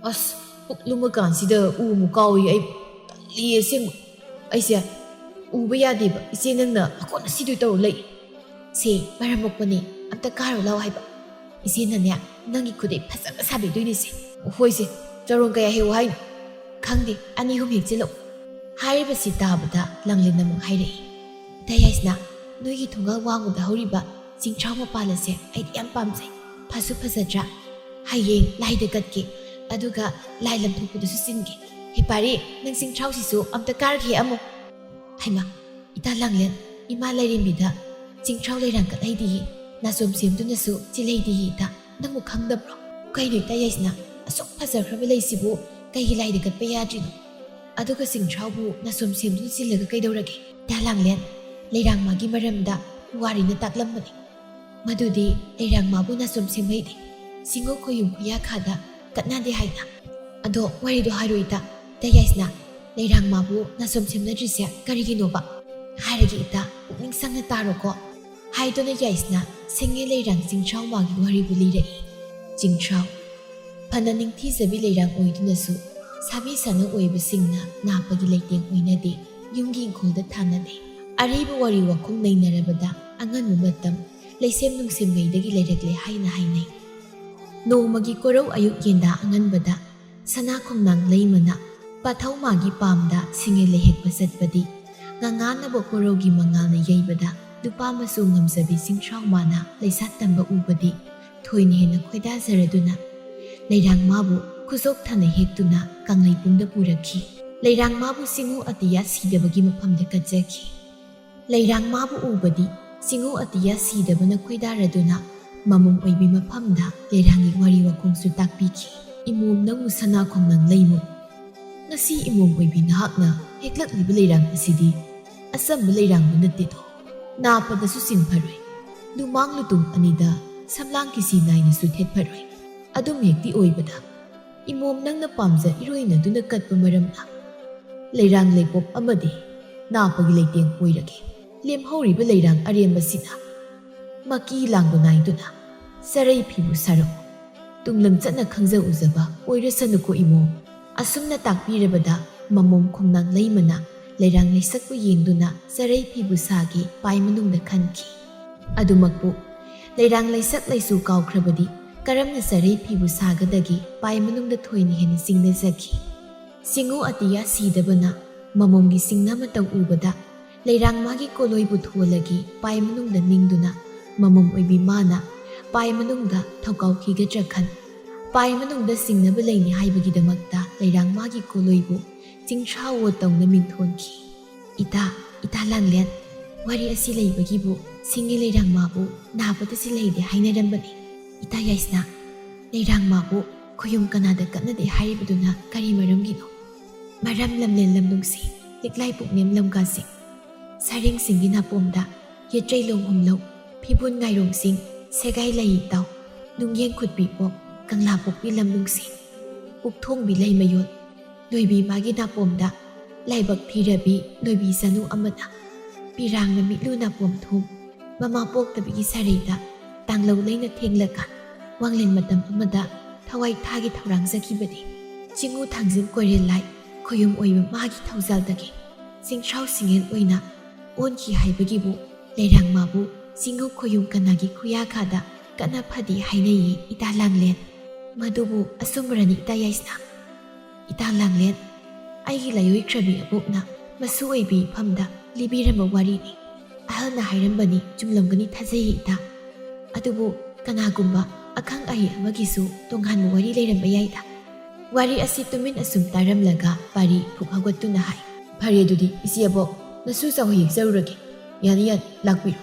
"ꯑꯁ, ꯄꯨꯛ ꯂꯨꯝꯃꯀꯥꯟꯁꯤꯗ ꯎ ꯑꯃꯨꯛ ꯀꯥꯎꯏ ꯑꯩ꯫ ꯇꯜꯂꯤ ꯑꯁꯦꯡꯕ꯫ ꯑꯩꯁꯦ ꯎꯕ ꯌꯥꯗꯦꯕ꯫ ꯏꯆꯦ ꯅꯪꯅ ꯃꯈꯣꯟ ꯑꯁꯤꯗꯣ ꯇꯧꯔ ꯂꯩ꯫" "ꯁꯦ, ꯃꯔꯝ ꯃꯣꯛꯄꯅꯦ, ꯑꯝꯇ ꯀꯥꯔꯨ ꯂꯥꯎ ꯍꯥꯏꯕ꯫ ꯏꯆꯦꯅꯅꯦ ꯅꯪꯒꯤ ꯈꯨꯗꯩ ꯐꯖꯕ ꯁꯥꯕꯤꯗꯣꯏꯅꯤꯁꯦ꯫" "ꯍꯣꯏꯁꯦ, ꯆꯔꯣꯡ ꯀꯌꯥ ꯍꯦꯛꯎ ꯍꯥꯏꯅꯣ?" "ꯈꯪꯗꯦ, ꯑꯅꯤ ꯑꯍꯨꯝ ꯍꯦꯛꯆꯤꯜꯂꯛꯎ꯫" ꯍꯥꯏꯔꯤꯕꯁꯤ ꯇꯥꯕꯗ ꯂꯥꯡꯂꯦꯟꯅ ꯑꯃꯨꯛ ꯍꯥꯏꯔꯛꯏ, "ꯏꯇꯥ ꯌꯥꯏꯁꯅꯥ, ꯅꯣꯏꯒꯤ ꯊꯣꯡꯒꯥꯜ ꯋꯥꯡꯃꯗ ꯍꯧꯔꯤꯕ ꯆꯤꯡꯊ꯭ꯔꯥꯎ ꯃꯄꯥꯜ ꯑꯁꯦ ꯑꯩꯗꯤ ꯌꯥꯝ ꯄꯥꯝꯖꯩ꯫ ꯐꯁꯨ ꯐꯖꯗ꯭ꯔꯥ? ꯍꯌꯦꯡ ꯂꯥꯏꯗ ꯀꯠꯀꯦ, ꯑꯗꯨꯒ ꯂꯥꯏ ꯂꯝꯊꯣꯛꯄꯗꯁꯨ ꯆꯤꯟꯒꯦ꯫ ꯍꯦ ꯄꯥꯔꯤ, ꯅꯪ ꯆꯤꯡꯊ꯭ꯔꯥꯎꯁꯤꯁꯨ ꯑꯝꯇ ꯀꯥꯔꯒ ꯍꯦꯛꯑꯝꯃꯣ꯫" ꯍꯩꯃꯥ, ꯏꯇꯥ ꯂꯥꯡꯂꯦꯟ, ꯏꯃꯥ ꯂꯥꯏꯔꯦꯝꯕꯤꯗ ꯆꯤꯡꯊ꯭ꯔꯥꯎ ꯂꯩꯔꯥꯡ ꯀꯠꯍꯩꯗꯤꯌꯦ, ꯅꯥꯆꯣꯝ ꯁꯦꯝꯗꯨꯅꯁꯨ ꯆꯤꯜꯍꯩꯗꯤꯌꯦ ꯏꯇꯥ꯫ ꯅꯪꯕꯨ ꯈꯪꯗꯕ꯭ꯔꯣ? ꯀꯩꯅꯣ ꯏꯇꯥ ꯌꯥꯏꯁꯅꯥ, ꯑꯁꯨꯛ ꯐꯖꯈ꯭ꯔꯕ ꯂꯩꯁꯤꯕꯨ ꯀꯩꯒꯤ ꯂꯥꯏꯗ ꯀꯠꯄ ꯌꯥꯗ꯭ꯔꯤꯅꯣ? ꯑꯗꯨꯒ ꯆꯤꯡꯊ꯭ꯔꯥꯎꯕꯨ ꯅꯥꯆꯣꯝ ꯁꯦꯝꯗꯨꯅ ꯆꯤꯜꯂꯒ ꯀꯩꯗꯧꯔꯒꯦ? ꯏꯇꯥ ꯂꯥꯡꯂꯦꯟ, ꯂꯩꯔꯥꯡꯃꯥꯒꯤ ꯃꯔꯝꯗ ꯄꯨꯋꯥꯔꯤꯅ ꯇꯥꯛꯂꯝꯕꯅꯤ꯫ ꯃꯗꯨꯗꯤ ꯂꯩꯔꯥꯡꯃꯥꯕꯨ ꯅꯥꯆꯣꯝ ꯁꯦꯝꯍꯩꯗꯦ, ꯆꯤꯡꯉꯨ ꯈꯣꯌꯨꯝ ꯈꯨꯌꯥꯈꯥꯗ ꯀꯠꯅꯗꯦ ꯍꯥꯏꯅ꯫ ꯑꯗꯣ ꯋꯥꯔꯤꯗꯣ ꯍꯥꯏꯔꯣ ꯏꯇꯥ, ꯏꯇꯥ ꯌꯥꯏꯁꯅꯥ, ꯂꯩꯔꯥꯡꯃꯥꯕꯨ ꯅꯥꯆꯣꯝ ꯁꯦꯝꯅꯗ꯭ꯔꯤꯁꯦ ꯀꯔꯤꯒꯤꯅꯣꯕ? ꯍꯥꯏꯔꯒꯦ ꯏꯇꯥ, ꯄꯨꯛꯅꯤꯡ ꯆꯪꯅ ꯇꯥꯔꯣꯀꯣ꯫ ꯍꯥꯏꯗꯨꯅ ꯌꯥꯏꯁꯅꯥ ꯁꯦꯡꯉꯦ ꯂꯩꯔꯥꯡ ꯆꯤꯡꯊ꯭ꯔꯥꯎ ꯃꯥꯒꯤ ꯋꯥꯔꯤꯕꯨ ꯂꯤꯔꯛꯏ꯫ ꯆꯤꯡꯊ꯭ꯔꯥꯎ꯫ ꯐꯅ ꯅꯤꯡꯊꯤꯖꯕꯤ ꯂꯩꯔꯥꯡ ꯑꯣꯏꯗꯨꯅꯁꯨ ꯁꯥꯕꯤ ꯁꯥꯅ ꯑꯣꯏꯕꯁꯤꯡꯅ ꯅꯥꯞꯄꯒꯤ ꯂꯩꯇꯦꯡ ꯑꯣꯏꯅꯗꯦ, ꯌꯨꯝꯒꯤ ꯏꯪꯈꯣꯜꯗ ꯊꯥꯅꯗꯦ꯫ ꯑꯔꯤꯕ ꯋꯥꯔꯤ ꯋꯥꯈꯨꯝ ꯅꯩꯅꯔꯕꯗ ꯑꯉꯟꯕ ꯃꯇꯝ ꯂꯩꯁꯦꯝ ꯅꯨꯡꯁꯦꯝꯉꯩꯗꯒꯤ ꯂꯩꯔꯛꯂꯦ ꯍꯥꯏꯅ ꯍꯥꯏꯅꯩ꯫ ꯅꯣꯡꯃꯒꯤ ꯀꯣꯔꯧ ꯑꯌꯨꯛ ꯌꯦꯟꯗꯥ ꯑꯉꯟꯕꯗ ꯁꯅꯥ ꯈꯣꯡꯅꯥꯡ ꯂꯩꯃꯅ ꯄꯥꯊꯧ ꯃꯥꯒꯤ ꯄꯥꯝꯗ ꯁꯤꯡꯉꯦ ꯂꯩꯍꯦꯛꯄ ꯆꯠꯄꯗꯤ ꯉꯉꯥꯅꯕ ꯀꯣꯔꯧꯒꯤ ꯃꯉꯥꯜꯅ ꯌꯩꯕꯗ ꯅꯨꯄꯥ ꯃꯆꯨ ꯉꯝꯖꯕꯤ ꯆꯤꯡꯁ꯭ꯔꯥꯎ ꯃꯥꯅ ꯂꯩꯁꯥꯠ ꯇꯝꯕ ꯎꯕꯗꯤ ꯊꯣꯏꯅ ꯍꯦꯟꯅ ꯈꯣꯏꯗꯥꯖꯔꯗꯨꯅ ꯂꯩꯔꯥꯡ ꯃꯥꯕꯨ ꯈꯨꯖꯣꯞ ꯊꯅ ꯍꯦꯛꯇꯨꯅ ꯀꯪꯂꯩꯄꯨꯡꯗ ꯄꯨꯔꯛꯈꯤ꯫ ꯂꯩꯔꯥꯡ ꯃꯥꯕꯨ ꯆꯤꯡꯉꯨ ꯑꯇꯤꯌꯥ ꯁꯤꯗꯕꯒꯤ ꯃꯐꯝꯗ ꯀꯠꯆꯈꯤ꯫ ꯂꯩꯔꯥꯡ ꯃꯥꯕꯨ ꯎꯕꯗꯤ ꯆꯤꯡꯉꯨ ꯑꯇꯤꯌꯥ ꯁꯤꯗꯕꯅ ꯈꯣꯏꯗꯥꯔꯗꯨꯅ ꯃꯃꯣꯝ ꯑꯣꯏꯕꯤ ꯃꯐꯝꯗ ꯂꯩꯔꯥꯡꯒꯤ ꯋꯥꯔꯤ ꯋꯥꯈꯣꯡꯁꯨ ꯇꯥꯛꯄꯤꯈꯤ꯫ "ꯏꯃꯣꯝ ꯅꯪꯕꯨ ꯁꯅꯥ ꯈꯣꯡꯅꯥꯡ ꯂꯩꯃꯨ꯫ ꯉꯁꯤ ꯏꯃꯣꯝ ꯑꯣꯏꯕꯤ ꯅꯍꯥꯛꯅ ꯍꯦꯛꯂꯛꯂꯤꯕ ꯂꯩꯔꯥꯡ ꯑꯁꯤꯗꯤ ꯑꯆꯝꯕ ꯂꯩꯔꯥꯡꯕꯨ ꯅꯠꯇꯦꯗꯣ꯫ ꯅꯥꯄꯗꯁꯨ ꯆꯤꯟꯐꯔꯣꯏ꯫ ꯂꯨꯃꯥꯡ ꯂꯨꯇꯨꯝ ꯑꯅꯤꯗ ꯁꯝꯂꯥꯡ ꯀꯤꯁꯤ ꯅꯥꯏꯅꯁꯨ ꯊꯦꯠꯐꯔꯣꯏ꯫ ꯑꯗꯨꯝ ꯍꯦꯛꯇꯤ ꯑꯣꯏꯕꯗ ꯏꯃꯣꯝ ꯅꯪꯅ ꯄꯥꯝꯖ ꯏꯔꯣꯏꯅꯗꯨꯅ ꯀꯠꯄ ꯃꯔꯝꯅ ꯂꯩꯔꯥꯡ ꯂꯩꯄꯣꯞ ꯑꯃꯗꯤ ꯅꯥꯄꯒꯤ ꯂꯩꯇꯦꯡ ꯑꯣꯏꯔꯒꯦ꯫ ꯂꯦꯝꯍꯧꯔꯤꯕ ꯂꯩꯔꯥꯡ ꯑꯔꯦꯝꯕꯁꯤꯅ ꯃꯀꯤ ꯂꯥꯡꯕ ꯅꯥꯏꯗꯨꯅ ꯆꯔꯩ ꯐꯤꯕꯨ ꯁꯥꯔꯛꯎ꯫ ꯇꯨꯡꯂꯝ ꯆꯠꯅ ꯈꯪꯖ ꯎꯖꯕ ꯑꯣꯏꯔꯁꯅꯨꯀꯣ ꯏꯃꯣꯝ꯫" ꯑꯁꯨꯝꯅ ꯇꯥꯛꯄꯤꯔꯕꯗ ꯃꯃꯣꯝ ꯈꯣꯡꯅꯥꯡ ꯂꯩꯃꯅ ꯂꯩꯔꯥꯡ ꯂꯩꯁꯛꯄꯨ ꯌꯦꯡꯗꯨꯅ ꯆꯔꯩ ꯐꯤꯕꯨ ꯁꯥꯒꯤ ꯄꯥꯏ ꯃꯅꯨꯡꯗ ꯈꯟꯈꯤ꯫ ꯑꯗꯨꯃꯛꯄꯨ ꯂꯩꯔꯥꯡ ꯂꯩꯁꯛ ꯂꯩꯁꯨ ꯀꯥꯎꯈ꯭ꯔꯕꯗꯤ ꯀꯔꯝꯅ ꯆꯔꯩ ꯐꯤꯕꯨ ꯁꯥꯒꯗꯒꯦ ꯄꯥꯏ ꯃꯅꯨꯡꯗ ꯊꯣꯏꯅ ꯍꯦꯟꯅ ꯆꯤꯡꯅꯖꯈꯤ꯫ ꯆꯤꯡꯉꯨ ꯑꯇꯤꯌꯥ ꯁꯤꯗꯕꯅ ꯃꯃꯣꯝꯒꯤ ꯆꯤꯡꯅ ꯃꯇꯧ ꯎꯕꯗ ꯂꯩꯔꯥꯡ ꯃꯥꯒꯤ ꯀꯣꯂꯣꯏꯕꯨ ꯊꯣꯜꯂꯒꯦ ꯄꯥꯏ ꯃꯅꯨꯡꯗ ꯅꯤꯡꯗꯨꯅ ꯃꯃꯣꯝ ꯑꯣꯏꯕꯤ ꯃꯥꯅ ꯄꯥꯏ ꯃꯅꯨꯡꯗ ꯊꯧꯀꯥꯎꯈꯤꯒꯗ꯭ꯔꯥ ꯈꯟ ꯄꯥꯏ ꯃꯅꯨꯡꯗ ꯆꯤꯡꯅꯕ ꯂꯩꯅꯤ ꯍꯥꯏꯕꯒꯤꯗꯃꯛꯇ ꯂꯩꯔꯥꯡ ꯃꯥꯒꯤ ꯀꯣꯂꯣꯏꯕꯨ ꯆꯤꯡꯁ꯭ꯔꯥꯋꯣ ꯇꯧꯅ ꯃꯤꯡꯊꯣꯟꯈꯤ꯫ "ꯏꯇꯥ, ꯏꯇꯥ ꯂꯥꯡꯂꯦꯟ, ꯋꯥꯔꯤ ꯑꯁꯤ ꯂꯩꯕꯒꯤꯕꯨ ꯁꯤꯡꯒꯤ ꯂꯩꯔꯥꯡ ꯃꯥꯕꯨ ꯅꯥꯕꯗ ꯁꯤ ꯂꯩꯗꯦ ꯍꯥꯏꯅꯔꯝꯕꯅꯤ꯫ ꯏꯇꯥ ꯌꯥꯏꯁꯅꯥ, ꯂꯩꯔꯥꯡ ꯃꯥꯕꯨ ꯈꯣꯌꯨꯝ ꯀꯅꯥꯗ ꯀꯠꯅꯗꯦ ꯍꯥꯏꯔꯤꯕꯗꯨꯅ ꯀꯔꯤ ꯃꯔꯝꯒꯤꯅꯣ?" "ꯃꯔꯝ ꯂꯝꯂꯦꯟ ꯂꯝꯅꯨꯡꯁꯤ, ꯂꯤꯛꯂꯥꯏ ꯄꯨꯛꯅꯦꯝ ꯂꯝꯒꯥꯁꯤꯡ, ꯁꯔꯦꯡꯁꯤꯡꯒꯤ ꯅꯥꯄꯣꯝꯗ ꯌꯦꯠꯆꯩ ꯂꯣꯡꯍꯨꯝꯂꯧ, ꯐꯤꯕꯨꯟ ꯉꯥꯏꯔꯣꯡꯁꯤꯡ, ꯁꯦꯒꯥꯏ ꯂꯩꯏ ꯇꯥꯎ, ꯅꯨꯡꯌꯦꯡ ꯈꯨꯠꯄꯤ ꯄꯣꯛ, ꯀꯪꯂꯥ ꯄꯣꯛꯄꯤ ꯂꯝꯅꯨꯡꯁꯤ, ꯄꯨꯛꯊꯣꯡꯕꯤ ꯂꯩꯃꯌꯣꯜ, ꯂꯣꯏꯕꯤ ꯃꯥꯒꯤ ꯅꯥꯄꯣꯝꯗ ꯂꯥꯏꯕꯛ ꯊꯤꯔꯕꯤ ꯂꯣꯏꯕꯤ ꯆꯅꯨ ꯑꯃꯅ ꯄꯤꯔꯥꯡꯅ ꯃꯤꯠꯂꯨ ꯅꯥꯄꯣꯝ ꯊꯣꯡ, ꯃꯃꯥ ꯄꯣꯛꯇꯕꯤꯒꯤ ꯁꯔꯩꯗ ꯇꯥꯡꯂꯧ ꯂꯩꯅ ꯊꯦꯡꯂꯀꯥꯟ ꯋꯥꯡꯂꯦꯟ ꯃꯇꯝ ꯑꯃꯗ ꯊꯋꯥꯏ ꯊꯥꯒꯤ ꯊꯧꯔꯥꯡꯖꯈꯤꯕꯅꯤ꯫ ꯆꯤꯡꯉꯨ ꯊꯥꯡꯖꯤꯡ ꯀꯣꯏꯔꯦꯜ ꯂꯥꯏ ꯈꯣꯌꯨꯝ ꯑꯣꯏꯕ ꯃꯥꯒꯤ ꯊꯧꯖꯥꯜꯗꯒꯤ ꯆꯤꯡꯁ꯭ꯔꯥꯎ ꯁꯤꯡꯉꯦꯜ ꯑꯣꯏꯅ ꯑꯣꯟꯈꯤ ꯍꯥꯏꯕꯒꯤꯕꯨ ꯂꯩꯔꯥꯡ ꯃꯥꯕꯨ ꯆꯤꯡꯉꯨ ꯈꯣꯌꯨꯝ ꯀꯅꯥꯒꯤ ꯈꯨꯌꯥꯈꯥꯗ ꯀꯠꯅ ꯐꯗꯦ ꯍꯥꯏꯅꯩꯌꯦ ꯏꯇꯥ ꯂꯥꯡꯂꯦꯟ꯫ ꯃꯗꯨꯕꯨ ꯑꯆꯨꯝꯕꯔꯅꯤ ꯏꯇꯥ ꯌꯥꯏꯁꯅꯥ?" "ꯏꯇꯥ ꯂꯥꯡꯂꯦꯟ, ꯑꯩꯒꯤ ꯂꯥꯏꯑꯣꯏꯈ꯭ꯔꯕꯤ ꯑꯕꯣꯛꯅ ꯃꯁꯨ ꯑꯣꯏꯕꯤ ꯏꯐꯝꯗ ꯂꯤꯕꯤꯔꯝꯕ ꯋꯥꯔꯤꯅꯤ꯫ ꯑꯍꯜꯅ ꯍꯥꯏꯔꯝꯕꯅꯤ, ꯆꯨꯝꯂꯝꯒꯅꯤ ꯊꯥꯖꯩꯌꯦ ꯏꯇꯥ꯫ ꯑꯗꯨꯕꯨ ꯀꯅꯥꯒꯨꯝꯕ ꯑꯈꯪ ꯑꯍꯩ ꯑꯃꯒꯤꯁꯨ ꯇꯣꯉꯥꯟꯕ ꯋꯥꯔꯤ ꯂꯩꯔꯝꯕ ꯌꯥꯏꯗ꯫ ꯋꯥꯔꯤ ꯑꯁꯤ ꯇꯨꯃꯤꯟ ꯑꯁꯨꯝ ꯇꯥꯔꯝꯂꯒ ꯄꯥꯔꯤ ꯐꯨꯛ ꯍꯧꯒꯠꯇꯨꯅ ꯍꯥꯏ, "ꯐꯔꯦ ꯑꯗꯨꯗꯤ ꯏꯆꯦ ꯑꯕꯣꯛ, ꯅꯁꯨ ꯆꯥꯎꯍꯩ ꯍꯦꯛꯆꯔꯨꯔꯒꯦ꯫ ꯌꯥꯅꯤ ꯌꯥꯅꯤ, ꯂꯥꯛꯄꯤꯔꯣ"꯫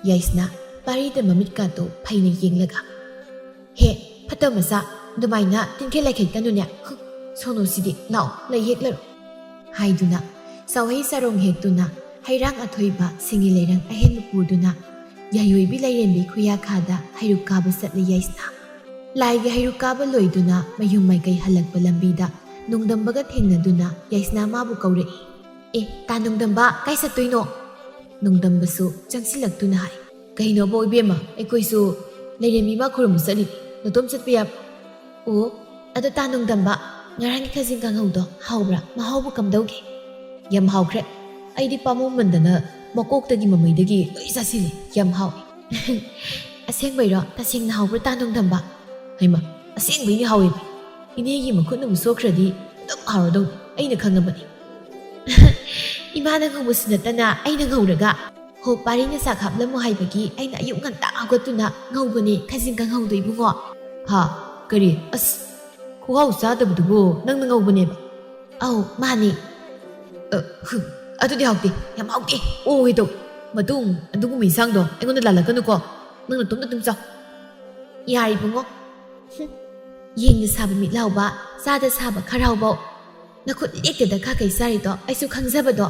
ꯌꯥꯏꯁꯅꯥ ꯄꯥꯔꯤꯗ ꯃꯃꯤꯠꯀꯥꯗꯣ ꯐꯩꯅ ꯌꯦꯡꯂꯒ, "ꯍꯦ, ꯐꯠꯇꯕ ꯃꯆꯥ, ꯑꯗꯨꯃꯥꯏꯅ ꯇꯤꯟꯈꯦꯠ ꯂꯥꯏꯈꯦꯠꯀꯅꯨꯅꯦ꯫ ꯍꯨ, ꯁꯣꯅꯣꯁꯤꯗꯤ, ꯂꯥꯛꯑꯣ, ꯂꯩ ꯍꯦꯛꯂꯔꯣ" ꯍꯥꯏꯗꯨꯅ ꯆꯥꯎꯍꯩ ꯆꯥꯔꯣꯡ ꯍꯦꯛꯇꯨꯅ ꯍꯩꯔꯥꯡ ꯑꯊꯣꯏꯕ ꯁꯤꯡꯒꯤ ꯂꯩꯔꯪ ꯑꯍꯦꯟꯕ ꯄꯨꯗꯨꯅ ꯌꯥꯏꯑꯣꯏꯕꯤ ꯂꯥꯏꯔꯦꯝꯕꯤ ꯈꯨꯌꯥꯈꯥꯗ ꯍꯩꯔꯨꯛ ꯀꯥꯕ ꯆꯠꯂꯤ ꯌꯥꯏꯁꯅꯥ꯫ ꯂꯥꯏꯒꯤ ꯍꯩꯔꯨꯛ ꯀꯥꯕ ꯂꯣꯏꯗꯨꯅ ꯃꯌꯨꯝ ꯃꯥꯏꯀꯩ ꯍꯜꯂꯛꯄ ꯂꯝꯕꯤꯗ ꯅꯣꯡꯗꯝꯕꯒ ꯊꯦꯡꯅꯗꯨꯅ ꯌꯥꯏꯁꯅꯥ ꯃꯥꯕꯨ ꯀꯧꯔꯛꯏ꯫ "ꯑꯦ, ꯇꯥ ꯅꯣꯡꯗꯝꯕ, ꯀꯥꯏ ꯆꯠꯇꯣꯏꯅꯣ?" ꯅꯣꯡꯗꯝꯕꯁꯨ ꯆꯪꯁꯤꯜꯂꯛꯇꯨꯅ ꯍꯥꯏ, "ꯀꯩꯅꯣꯕꯣ ꯏꯕꯦꯝꯃ, ꯑꯩꯈꯣꯏꯁꯨ ꯂꯥꯏꯔꯦꯝꯕꯤ ꯃꯥ ꯈꯨꯔꯨꯝꯕ ꯆꯠꯂꯤꯅꯤ, ꯅꯇꯣꯝ ꯆꯠꯄ ꯌꯥꯕ꯭ꯔꯣ?" "ꯑꯣ, ꯑꯗꯣ ꯇꯥ ꯅꯣꯡꯗꯝꯕ, ꯉꯔꯥꯡꯒꯤ ꯈꯥꯖꯤꯡ ꯀꯥꯡꯍꯧꯗꯣ ꯍꯥꯎꯕ꯭ꯔꯥ? ꯃꯍꯥꯎꯕꯨ ꯀꯝꯗꯧꯒꯦ?" "ꯌꯥꯝ ꯍꯥꯎꯈ꯭ꯔꯦ꯫ ꯑꯩꯗꯤ ꯄꯥꯝꯃꯨꯃꯟꯗꯅ ꯃꯀꯣꯛꯇꯒꯤ ꯃꯃꯩꯗꯒꯤ ꯂꯣꯏ ꯆꯥꯁꯤꯜꯂꯤ꯫ ꯌꯥꯝ ꯍꯥꯎꯏ꯫" "ꯑꯁꯦꯡꯕꯩꯔꯣ? ꯇꯁꯦꯡꯅ ꯍꯥꯎꯕ꯭ꯔꯥ ꯇꯥ ꯅꯣꯡꯗꯝꯕ?" "ꯍꯩꯃ, ꯑꯁꯦꯡꯕꯩꯅꯦ ꯍꯥꯎꯏ꯫ ꯏꯅꯦꯒꯤ ꯃꯈꯨꯠꯅꯕꯨ ꯁꯣꯛꯈ꯭ꯔꯗꯤ ꯑꯗꯨꯝ ꯍꯥꯎꯔꯗꯧꯅꯤ, ꯑꯩꯅ ꯈꯪꯉꯕꯅꯤ꯫" "ꯏꯃꯥꯅ ꯉꯧꯕꯁꯨ ꯅꯠꯇꯅ ꯑꯩꯅ ꯉꯧꯔꯒ?" "ꯍꯣ, ꯄꯥꯔꯤꯅ ꯆꯥꯛ ꯍꯥꯞꯂꯝꯃꯣ ꯍꯥꯏꯕꯒꯤ ꯑꯩꯅ ꯑꯌꯨꯛ ꯉꯟꯇꯥ ꯍꯧꯒꯠꯇꯨꯅ ꯉꯧꯕꯅꯦ ꯈꯥꯖꯤꯡ ꯀꯥꯡꯍꯧꯗꯣ, ꯏꯕꯨꯡꯉꯣ꯫" "ꯍꯥ? ꯀꯔꯤ? ꯑꯁ, ꯈꯨꯍꯥꯎ ꯆꯥꯗꯕꯗꯨꯕꯨ ꯅꯪꯅ ꯉꯧꯕꯅꯦꯕ?" "ꯑꯧ, ꯃꯥꯅꯦ꯫" "ꯑ, ꯍꯨ, ꯑꯗꯨꯗꯤ ꯍꯥꯎꯇꯦ, ꯌꯥꯝ ꯍꯥꯎꯇꯦ, ꯑꯣ ꯍꯦ ꯇꯧ꯫ ꯃꯇꯨꯡ ꯑꯗꯨꯒꯨꯝꯕ ꯏꯟꯁꯥꯡꯗꯣ ꯑꯩꯉꯣꯟꯗ ꯂꯥꯜꯂꯛꯀꯅꯨꯀꯣ, ꯅꯪ ꯅꯇꯣꯝꯇ ꯑꯗꯨꯝ ꯆꯥꯎ꯫" "ꯌꯥꯔꯦ ꯏꯕꯨꯡꯉꯣ꯫ ꯍꯨꯝ, ꯌꯦꯡꯗ ꯁꯥꯕ ꯃꯤꯠ ꯂꯥꯎꯕ, ꯆꯥꯗ ꯁꯥꯕ ꯈꯔꯥꯎꯕꯧ꯫ ꯅꯈꯨꯠ ꯂꯦꯛꯇꯦꯗ ꯈꯥ ꯀꯩ ꯆꯥꯔꯤꯗꯣ, ꯑꯩꯁꯨ ꯈꯪꯖꯕꯗꯣ꯫"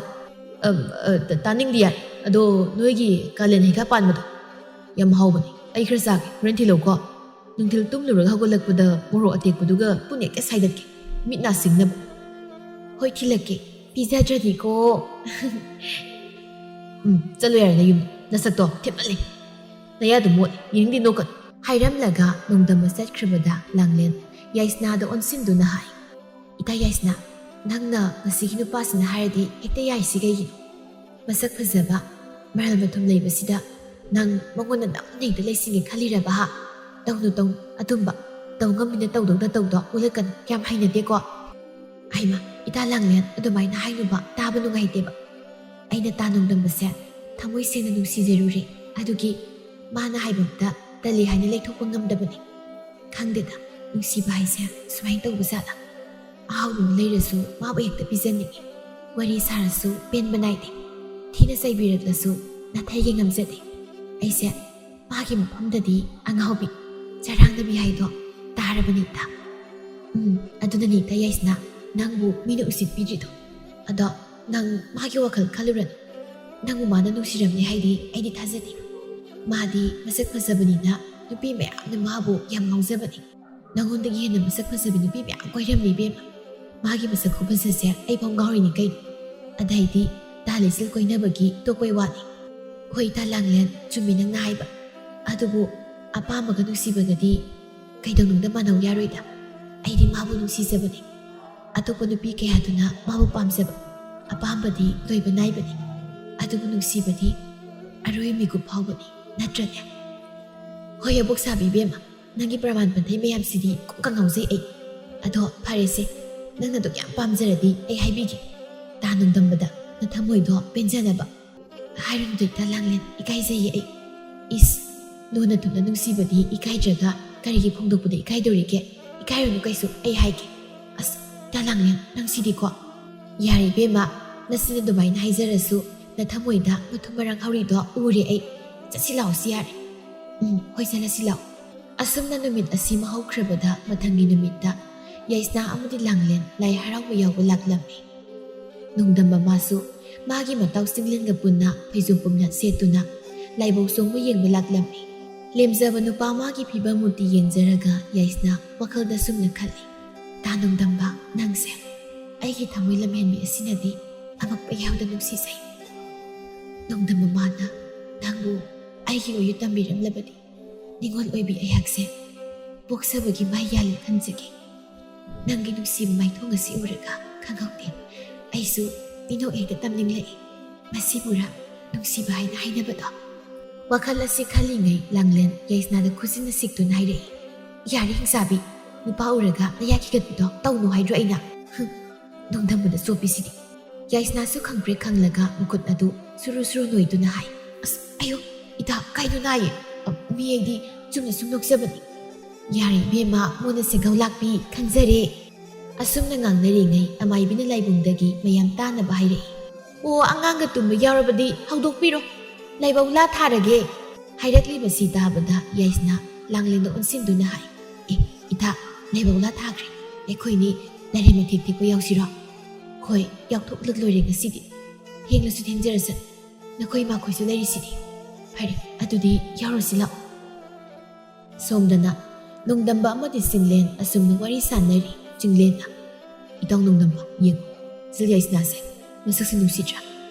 "ꯑꯝ, ꯑ, ꯇ-, ꯇꯥꯅꯤꯡꯗꯤꯌꯦ꯫ ꯑꯗꯣ ꯅꯣꯏꯒꯤ ꯀꯥꯂꯦꯟ ꯍꯩꯈꯥ ꯄꯥꯟꯕꯗꯣ ꯌꯥꯝ ꯍꯥꯎꯕꯅꯦ, ꯑꯩ ꯈꯔ ꯆꯥꯒꯦ, ꯍꯣꯔꯦꯟ ꯊꯤꯜꯂꯧꯀꯣ꯫ ꯅꯨꯡꯊꯤꯜ ꯇꯨꯝꯂꯨꯔꯒ ꯍꯧꯒꯠꯂꯛꯄꯗ ꯃꯣꯔꯣꯛ ꯑꯇꯦꯛꯄꯗꯨꯒ ꯄꯨꯟꯅ ꯍꯦꯛꯇ ꯁꯥꯏꯗꯠꯀꯦ, ꯃꯤꯠ ꯅꯥ ꯁꯤꯡꯅꯕ꯫" "ꯍꯣꯏ, ꯊꯤꯜꯂꯛꯀꯦ, ꯄꯤꯖꯗ꯭ꯔꯗꯤꯀꯣ꯫" "ꯎꯝ, ꯆꯠꯂꯣ ꯌꯥꯔꯦ ꯅꯌꯨꯝꯗ, ꯅꯁꯛꯇꯣ ꯊꯦꯠꯃꯜꯂꯦ, ꯅꯌꯥꯗꯣ ꯃꯣꯠꯂꯦ, ꯌꯦꯡꯅꯤꯡꯗꯦ, ꯅꯣꯛꯀꯅꯨ꯫" ꯍꯥꯏꯔꯝꯂꯒ ꯅꯣꯡꯗꯝꯕ ꯆꯠꯈ꯭ꯔꯕꯗ ꯂꯥꯡꯂꯦꯟ ꯌꯥꯏꯁꯅꯥꯗ ꯑꯣꯟꯁꯤꯟꯗꯨꯅ ꯍꯥꯏ, "ꯏꯇꯥ ꯌꯥꯏꯁꯅꯥ, ꯅꯪꯅ ꯉꯁꯤꯒꯤ ꯅꯨꯄꯥꯁꯤꯅ ꯍꯥꯏꯔꯗꯤ ꯍꯦꯛꯇ ꯌꯥꯏꯁꯤ ꯀꯩꯒꯤꯅꯣ? ꯃꯁꯛ ꯐꯖꯕ, ꯃꯔꯜ ꯃꯊꯨꯝ ꯂꯩꯕꯁꯤꯗ ꯅꯪ ꯃꯉꯣꯟꯗ ꯅꯝꯅ ꯍꯦꯛꯇ ꯂꯩꯁꯤꯟꯒꯦ ꯈꯜꯂꯤꯔꯕ, ꯍꯥ? ꯇꯧꯅꯨ, ꯇꯧꯅꯨ, ꯑꯗꯨꯝꯕ ꯇꯧ ꯉꯝꯃꯤꯅ ꯇꯧꯗꯧꯅ ꯇꯧꯗꯣ ꯎꯠꯂꯛꯀꯅꯨ, ꯌꯥꯝ ꯍꯩꯅꯗꯦꯀꯣ꯫" "ꯍꯩꯃꯥ, ꯏꯇꯥ ꯂꯥꯡꯂꯦꯟ, ꯑꯗꯨꯃꯥꯏꯅ ꯍꯥꯏꯅꯨꯕ, ꯇꯥꯕ ꯅꯨꯡꯉꯥꯏꯇꯦꯕ꯫ ꯑꯩꯅ ꯇꯥ ꯅꯣꯡꯗꯝꯕꯁꯦ ꯊꯃꯣꯏ ꯁꯦꯡꯅ ꯅꯨꯡꯁꯤꯖꯔꯨꯔꯦ꯫ ꯑꯗꯨꯒꯤ ꯃꯥꯅ ꯍꯥꯏꯕ ꯑꯝꯇ ꯇꯜꯂꯤ ꯍꯥꯏꯅ ꯂꯩꯊꯣꯛꯄ ꯉꯝꯗꯕꯅꯤ꯫ ꯈꯪꯗꯦꯗ, ꯅꯨꯡꯁꯤꯕ ꯍꯥꯏꯁꯦ ꯁꯨꯃꯥꯏꯅ ꯇꯧꯕ ꯖꯥꯠꯂꯥ? ꯑꯍꯥꯎꯕ ꯂꯩꯔꯁꯨ ꯃꯥꯕꯨ ꯍꯦꯛꯇ ꯄꯤꯖꯅꯤꯡꯉꯤ꯫ ꯋꯥꯔꯤ ꯁꯥꯔꯁꯨ ꯄꯦꯟꯕ ꯅꯥꯏꯗꯦ꯫ ꯊꯤꯅ ꯆꯩꯕꯤꯔꯛꯂꯁꯨ ꯅꯥꯊꯩꯒꯦ ꯉꯝꯖꯗꯦ꯫ ꯑꯩꯁꯦ ꯃꯥꯒꯤ ꯃꯐꯝꯗꯗꯤ ꯑꯉꯥꯎꯕꯤ, ꯆꯔꯥꯡꯅꯕꯤ ꯍꯥꯏꯗꯣ ꯇꯥꯔꯕꯅꯤꯗ꯫ ꯎꯝ, ꯑꯗꯨꯅꯅꯤꯗ ꯌꯥꯏꯁꯅꯥ, ꯅꯪꯕꯨ ꯃꯤꯅ ꯎꯁꯤꯠꯄꯤꯗ꯭ꯔꯤꯗꯣ꯫ ꯑꯗꯣ ꯅꯪ ꯃꯥꯒꯤ ꯋꯥꯈꯜ ꯈꯜꯂꯨꯔꯅꯨ꯫ ꯅꯪꯕꯨ ꯃꯥꯅ ꯅꯨꯡꯁꯤꯔꯝꯅꯤ ꯍꯥꯏꯗꯤ ꯑꯩꯗꯤ ꯊꯥꯖꯗꯦ꯫ ꯃꯥꯗꯤ ꯃꯁꯛ ꯐꯖꯕꯅꯤꯅ ꯅꯨꯄꯤ ꯃꯌꯥꯝꯅ ꯃꯥꯕꯨ ꯌꯥꯝ ꯉꯥꯎꯖꯕꯅꯤ꯫ ꯅꯉꯣꯟꯗꯒꯤ ꯍꯦꯟꯅ ꯃꯁꯛ ꯐꯖꯕꯤ ꯅꯨꯄꯤ ꯃꯌꯥꯝ ꯀꯣꯏꯔꯝꯃꯤ ꯏꯕꯦꯝꯃ꯫ ꯃꯥꯒꯤ ꯃꯁꯛ ꯈꯨꯐꯖꯁꯦ ꯑꯩꯐꯥꯎ ꯉꯥꯎꯔꯤꯅꯤ ꯀꯩꯅꯣ꯫ ꯑꯗꯩꯗꯤ ꯇꯥ ꯂꯩꯆꯤꯜ ꯀꯣꯏꯅꯕꯒꯤ ꯇꯣꯛꯄꯩ ꯋꯥꯅꯤ꯫ ꯍꯣꯏ ꯇꯥ ꯂꯥꯡꯂꯦꯟ, ꯆꯨꯝꯃꯤ ꯅꯪꯅ ꯍꯥꯏꯕ꯫ ꯑꯗꯨꯕꯨ ꯑꯄꯥꯝꯕꯒ ꯅꯨꯡꯁꯤꯕꯒꯗꯤ ꯀꯩꯗꯧꯅꯨꯡꯗ ꯃꯥꯟꯅꯧ ꯌꯥꯔꯣꯏꯗ꯫ ꯑꯩꯗꯤ ꯃꯥꯕꯨ ꯅꯨꯡꯁꯤꯖꯕꯅꯤ꯫ ꯑꯇꯣꯞꯄ ꯅꯨꯄꯤ ꯀꯌꯥꯗꯨꯅ ꯃꯥꯕꯨ ꯄꯥꯝꯖꯕ, ꯑꯄꯥꯝꯕꯗꯤ ꯂꯣꯏꯕ ꯅꯥꯏꯕꯅꯤ꯫ ꯑꯗꯨꯕꯨ ꯅꯨꯡꯁꯤꯕꯗꯤ ꯑꯔꯣꯏ ꯃꯤꯀꯨꯞ ꯐꯥꯎꯕꯅꯤ, ꯅꯠꯇ꯭ꯔꯅꯦ? ꯍꯣꯏ ꯑꯕꯣꯛ ꯁꯥꯕꯤ ꯏꯕꯦꯝꯃ, ꯅꯪꯒꯤ ꯄ꯭ꯔꯃꯥꯟ ꯄꯟꯊꯩ ꯃꯌꯥꯝꯁꯤꯗꯤ ꯀꯣꯛꯀ ꯉꯥꯎꯖꯩ ꯑꯩ꯫ ꯑꯗꯣ ꯐꯔꯦꯁꯦ, ꯅꯪꯅ ꯑꯗꯨꯛ ꯌꯥꯝ ꯄꯥꯝꯖꯔꯗꯤ ꯑꯩ ꯍꯥꯏꯕꯤꯒꯦ꯫ ꯇꯥ ꯅꯣꯡꯗꯝꯕꯗ ꯅꯊꯃꯣꯏꯗꯣ ꯄꯦꯟꯖꯅꯕ꯫ ꯍꯥꯏꯔꯨꯅꯨꯗ ꯏꯇꯥ ꯂꯥꯡꯂꯦꯟ, ꯏꯀꯥꯏꯖꯩꯌꯦ ꯑꯩ꯫ ꯏꯁ, ꯂꯨꯅ ꯊꯨꯝꯅ ꯅꯨꯡꯁꯤꯕꯗꯤ ꯏꯀꯥꯏꯗ꯭ꯔꯒ ꯀꯔꯤꯒꯤ ꯐꯣꯡꯗꯣꯛꯄꯗ ꯏꯀꯥꯏꯗꯧꯔꯤꯒꯦ? ꯏꯀꯥꯏꯔꯨꯅꯨ ꯀꯩꯁꯨ, ꯑꯩ ꯍꯥꯏꯒꯦ꯫ ꯑꯁ, ꯏꯇꯥ ꯂꯥꯡꯂꯦꯟ, ꯅꯪꯁꯤꯗꯤꯀꯣ꯫ ꯌꯥꯔꯦ ꯏꯕꯦꯝꯃ, ꯅꯆꯤꯟ ꯑꯗꯨꯃꯥꯏꯅ ꯍꯥꯏꯖꯔꯁꯨ ꯅꯊꯃꯣꯏꯗ ꯃꯊꯨꯝ ꯃꯔꯥꯡ ꯍꯧꯔꯤꯗꯣ ꯎꯔꯦ ꯑꯩ꯫ ꯆꯠꯁꯤ ꯂꯥꯛꯑꯣꯁꯤ ꯌꯥꯔꯦ꯫ ꯎꯝ, ꯍꯣꯏ ꯆꯠꯂꯁꯤ ꯂꯥꯛꯑꯣ꯫ ꯑꯁꯨꯝꯅ ꯅꯨꯃꯤꯠ ꯑꯁꯤꯃ ꯍꯧꯈ꯭ꯔꯕꯗ ꯃꯊꯪꯒꯤ ꯅꯨꯃꯤꯠꯇ ꯌꯥꯏꯁꯅꯥ ꯑꯃꯗꯤ ꯂꯥꯡꯂꯦꯟ ꯂꯥꯏ ꯍꯔꯥꯎꯕ ꯌꯥꯎꯕ ꯂꯥꯛꯂꯝꯃꯤ꯫ ꯅꯣꯡꯗꯝꯕ ꯃꯥꯁꯨ ꯃꯥꯒꯤ ꯃꯇꯥꯎ ꯆꯤꯡꯂꯦꯟꯒ ꯄꯨꯟꯅ ꯐꯩꯖꯣꯝ ꯄꯨꯝꯅ ꯁꯦꯠꯇꯨꯅ ꯂꯥꯏꯕꯧ ꯆꯣꯡꯕ ꯌꯦꯡꯕ ꯂꯥꯛꯂꯝꯃꯤ꯫ ꯂꯦꯝꯖꯕ ꯅꯨꯄꯥ ꯃꯥꯒꯤ ꯐꯤꯕꯝ ꯃꯨꯔꯇꯤ ꯌꯦꯡꯖꯔꯒ ꯌꯥꯏꯁꯅꯥ ꯋꯥꯈꯜꯗ ꯁꯨꯝꯅ ꯈꯜꯂꯤ, "ꯇꯥ ꯅꯣꯡꯗꯝꯕ, ꯅꯪꯁꯦ ꯑꯩꯒꯤ ꯊꯃꯣꯏ ꯂꯝꯍꯦꯟꯕꯤ ꯑꯁꯤꯅꯗꯤ ꯑꯃꯛꯄ ꯌꯥꯎꯗ ꯅꯨꯡꯁꯤꯖꯩ꯫ ꯅꯣꯡꯗꯝꯕ ꯃꯥꯅ ꯅꯪꯕꯨ ꯑꯩꯒꯤ ꯑꯣꯏꯌꯨ ꯇꯝꯕꯤꯔꯝꯂꯕꯗꯤ ꯅꯤꯉꯣꯜ ꯑꯣꯏꯕꯤ ꯑꯩꯍꯥꯛꯁꯦ ꯄꯣꯛꯆꯕꯒꯤ ꯃꯥꯏ ꯌꯥꯜꯂꯦ ꯈꯟꯖꯒꯦ꯫ ꯅꯪꯒꯤ ꯅꯨꯡꯁꯤꯕ ꯃꯥꯏꯊꯣꯡ ꯑꯁꯤ ꯎꯔꯒ ꯈꯪꯍꯧꯗꯦ꯫ ꯑꯩꯁꯨ ꯃꯤꯅꯣꯛ ꯍꯦꯛꯇ ꯇꯝꯅꯤꯡꯂꯛꯏ꯫ ꯃꯁꯤꯕꯨꯔꯥ ꯅꯨꯡꯁꯤꯕ ꯍꯥꯏꯅ ꯍꯥꯏꯅꯕꯗꯣ?" ꯋꯥꯈꯜ ꯑꯁꯤ ꯈꯜꯂꯤꯉꯩ ꯂꯥꯡꯂꯦꯟ ꯌꯥꯏꯁꯅꯥꯗ ꯈꯨꯖꯤꯟꯅ ꯁꯤꯛꯇꯨꯅ ꯍꯥꯏꯔꯛꯏ, "ꯌꯥꯔꯦ ꯍꯤꯡꯆꯥꯕꯤ, ꯅꯨꯄꯥ ꯎꯔꯒ ꯅꯌꯥ ꯈꯤꯒꯠꯄꯤꯗꯣ ꯇꯧꯅꯨ ꯍꯥꯏꯗ꯭ꯔꯣ ꯑꯩꯅ? ꯍꯨꯝ, ꯅꯣꯡꯗꯝꯕꯗ ꯆꯣꯞꯄꯤꯁꯤꯗꯤ꯫ ꯌꯥꯏꯁꯅꯥꯁꯨ ꯈꯪꯄ꯭ꯔꯦꯛ ꯈꯪꯂꯒ ꯃꯈꯨꯠ ꯑꯗꯨ ꯁꯨꯔꯨ ꯁꯨꯔꯨ ꯅꯣꯏꯗꯨꯅ ꯍꯥꯏ, "ꯑꯁ, ꯑꯌꯣ, ꯏꯇꯥ, ꯀꯩꯅꯣ ꯅꯥꯏꯌꯦ? ꯑ, ꯃꯤ ꯑꯩꯗꯤ ꯆꯨꯝꯅ ꯁꯨꯝ ꯅꯣꯛꯆꯕꯅꯤ꯫ ꯌꯥꯔꯦ ꯏꯕꯦꯝꯃ, ꯃꯣꯟꯅ ꯁꯦꯒꯧ ꯂꯥꯛꯄꯤ, ꯈꯪꯖꯔꯦ"꯫ ꯑꯁꯨꯝꯅ ꯉꯥꯡꯅꯔꯤꯉꯩ ꯑꯃꯥꯏꯕꯤꯅ ꯂꯥꯏꯕꯨꯡꯗꯒꯤ ꯃꯌꯥꯝ ꯇꯥꯅꯕ ꯍꯥꯏꯔꯛꯏ, "ꯑꯣ, ꯑꯉꯥꯡꯒ ꯇꯨꯝꯕ ꯌꯥꯎꯔꯕꯗꯤ ꯍꯧꯗꯣꯛꯄꯤꯔꯣ, ꯂꯥꯏꯕꯧ ꯂꯥ ꯊꯥꯔꯒꯦ"꯫ ꯍꯥꯏꯔꯛꯂꯤꯕꯁꯤ ꯇꯥꯕꯗ ꯌꯥꯏꯁꯅꯥ ꯂꯥꯡꯂꯦꯟꯗ ꯑꯣꯟꯁꯤꯟꯗꯨꯅ ꯍꯥꯏ, "ꯑꯦ, ꯏꯇꯥ, ꯂꯥꯏꯕꯧ ꯂꯥ ꯊꯥꯈ꯭ꯔꯦ, ꯑꯩꯈꯣꯏꯅꯤ ꯂꯥꯏꯔꯦꯝ ꯃꯊꯦꯛ ꯊꯦꯛꯄ ꯌꯥꯎꯁꯤꯔꯣ? ꯍꯣꯏ, ꯌꯥꯎꯊꯣꯛꯂꯛ ꯂꯣꯏꯔꯦ ꯉꯁꯤꯗꯤ꯫ ꯊꯦꯡꯂꯁꯨ ꯊꯦꯡꯖꯔꯁꯅꯨ, ꯅꯈꯣꯏ ꯏꯃꯥꯈꯣꯏꯁꯨ ꯂꯩꯔꯤꯁꯤꯗꯤ꯫ ꯐꯔꯦ, ꯑꯗꯨꯗꯤ ꯌꯥꯎꯔꯨꯁꯤ ꯂꯥꯛꯑꯣ"꯫ ꯁꯣꯝꯗꯅ ꯅꯣꯡꯗꯝꯕ ꯑꯃꯗꯤ ꯆꯤꯡꯂꯦꯟ ꯑꯁꯨꯝꯅ ꯋꯥꯔꯤ ꯁꯥꯟꯅꯔꯤ꯫ ꯆꯤꯡꯂꯦꯟꯅ, "ꯏꯇꯥꯎ ꯅꯣꯡꯗꯝꯕ, ꯌꯦꯡꯉꯨ, ꯁꯤ ꯌꯥꯏꯁꯅꯥꯁꯦ ꯃꯁꯛꯁꯦ ꯅꯨꯡꯁꯤꯗ꯭ꯔꯥ?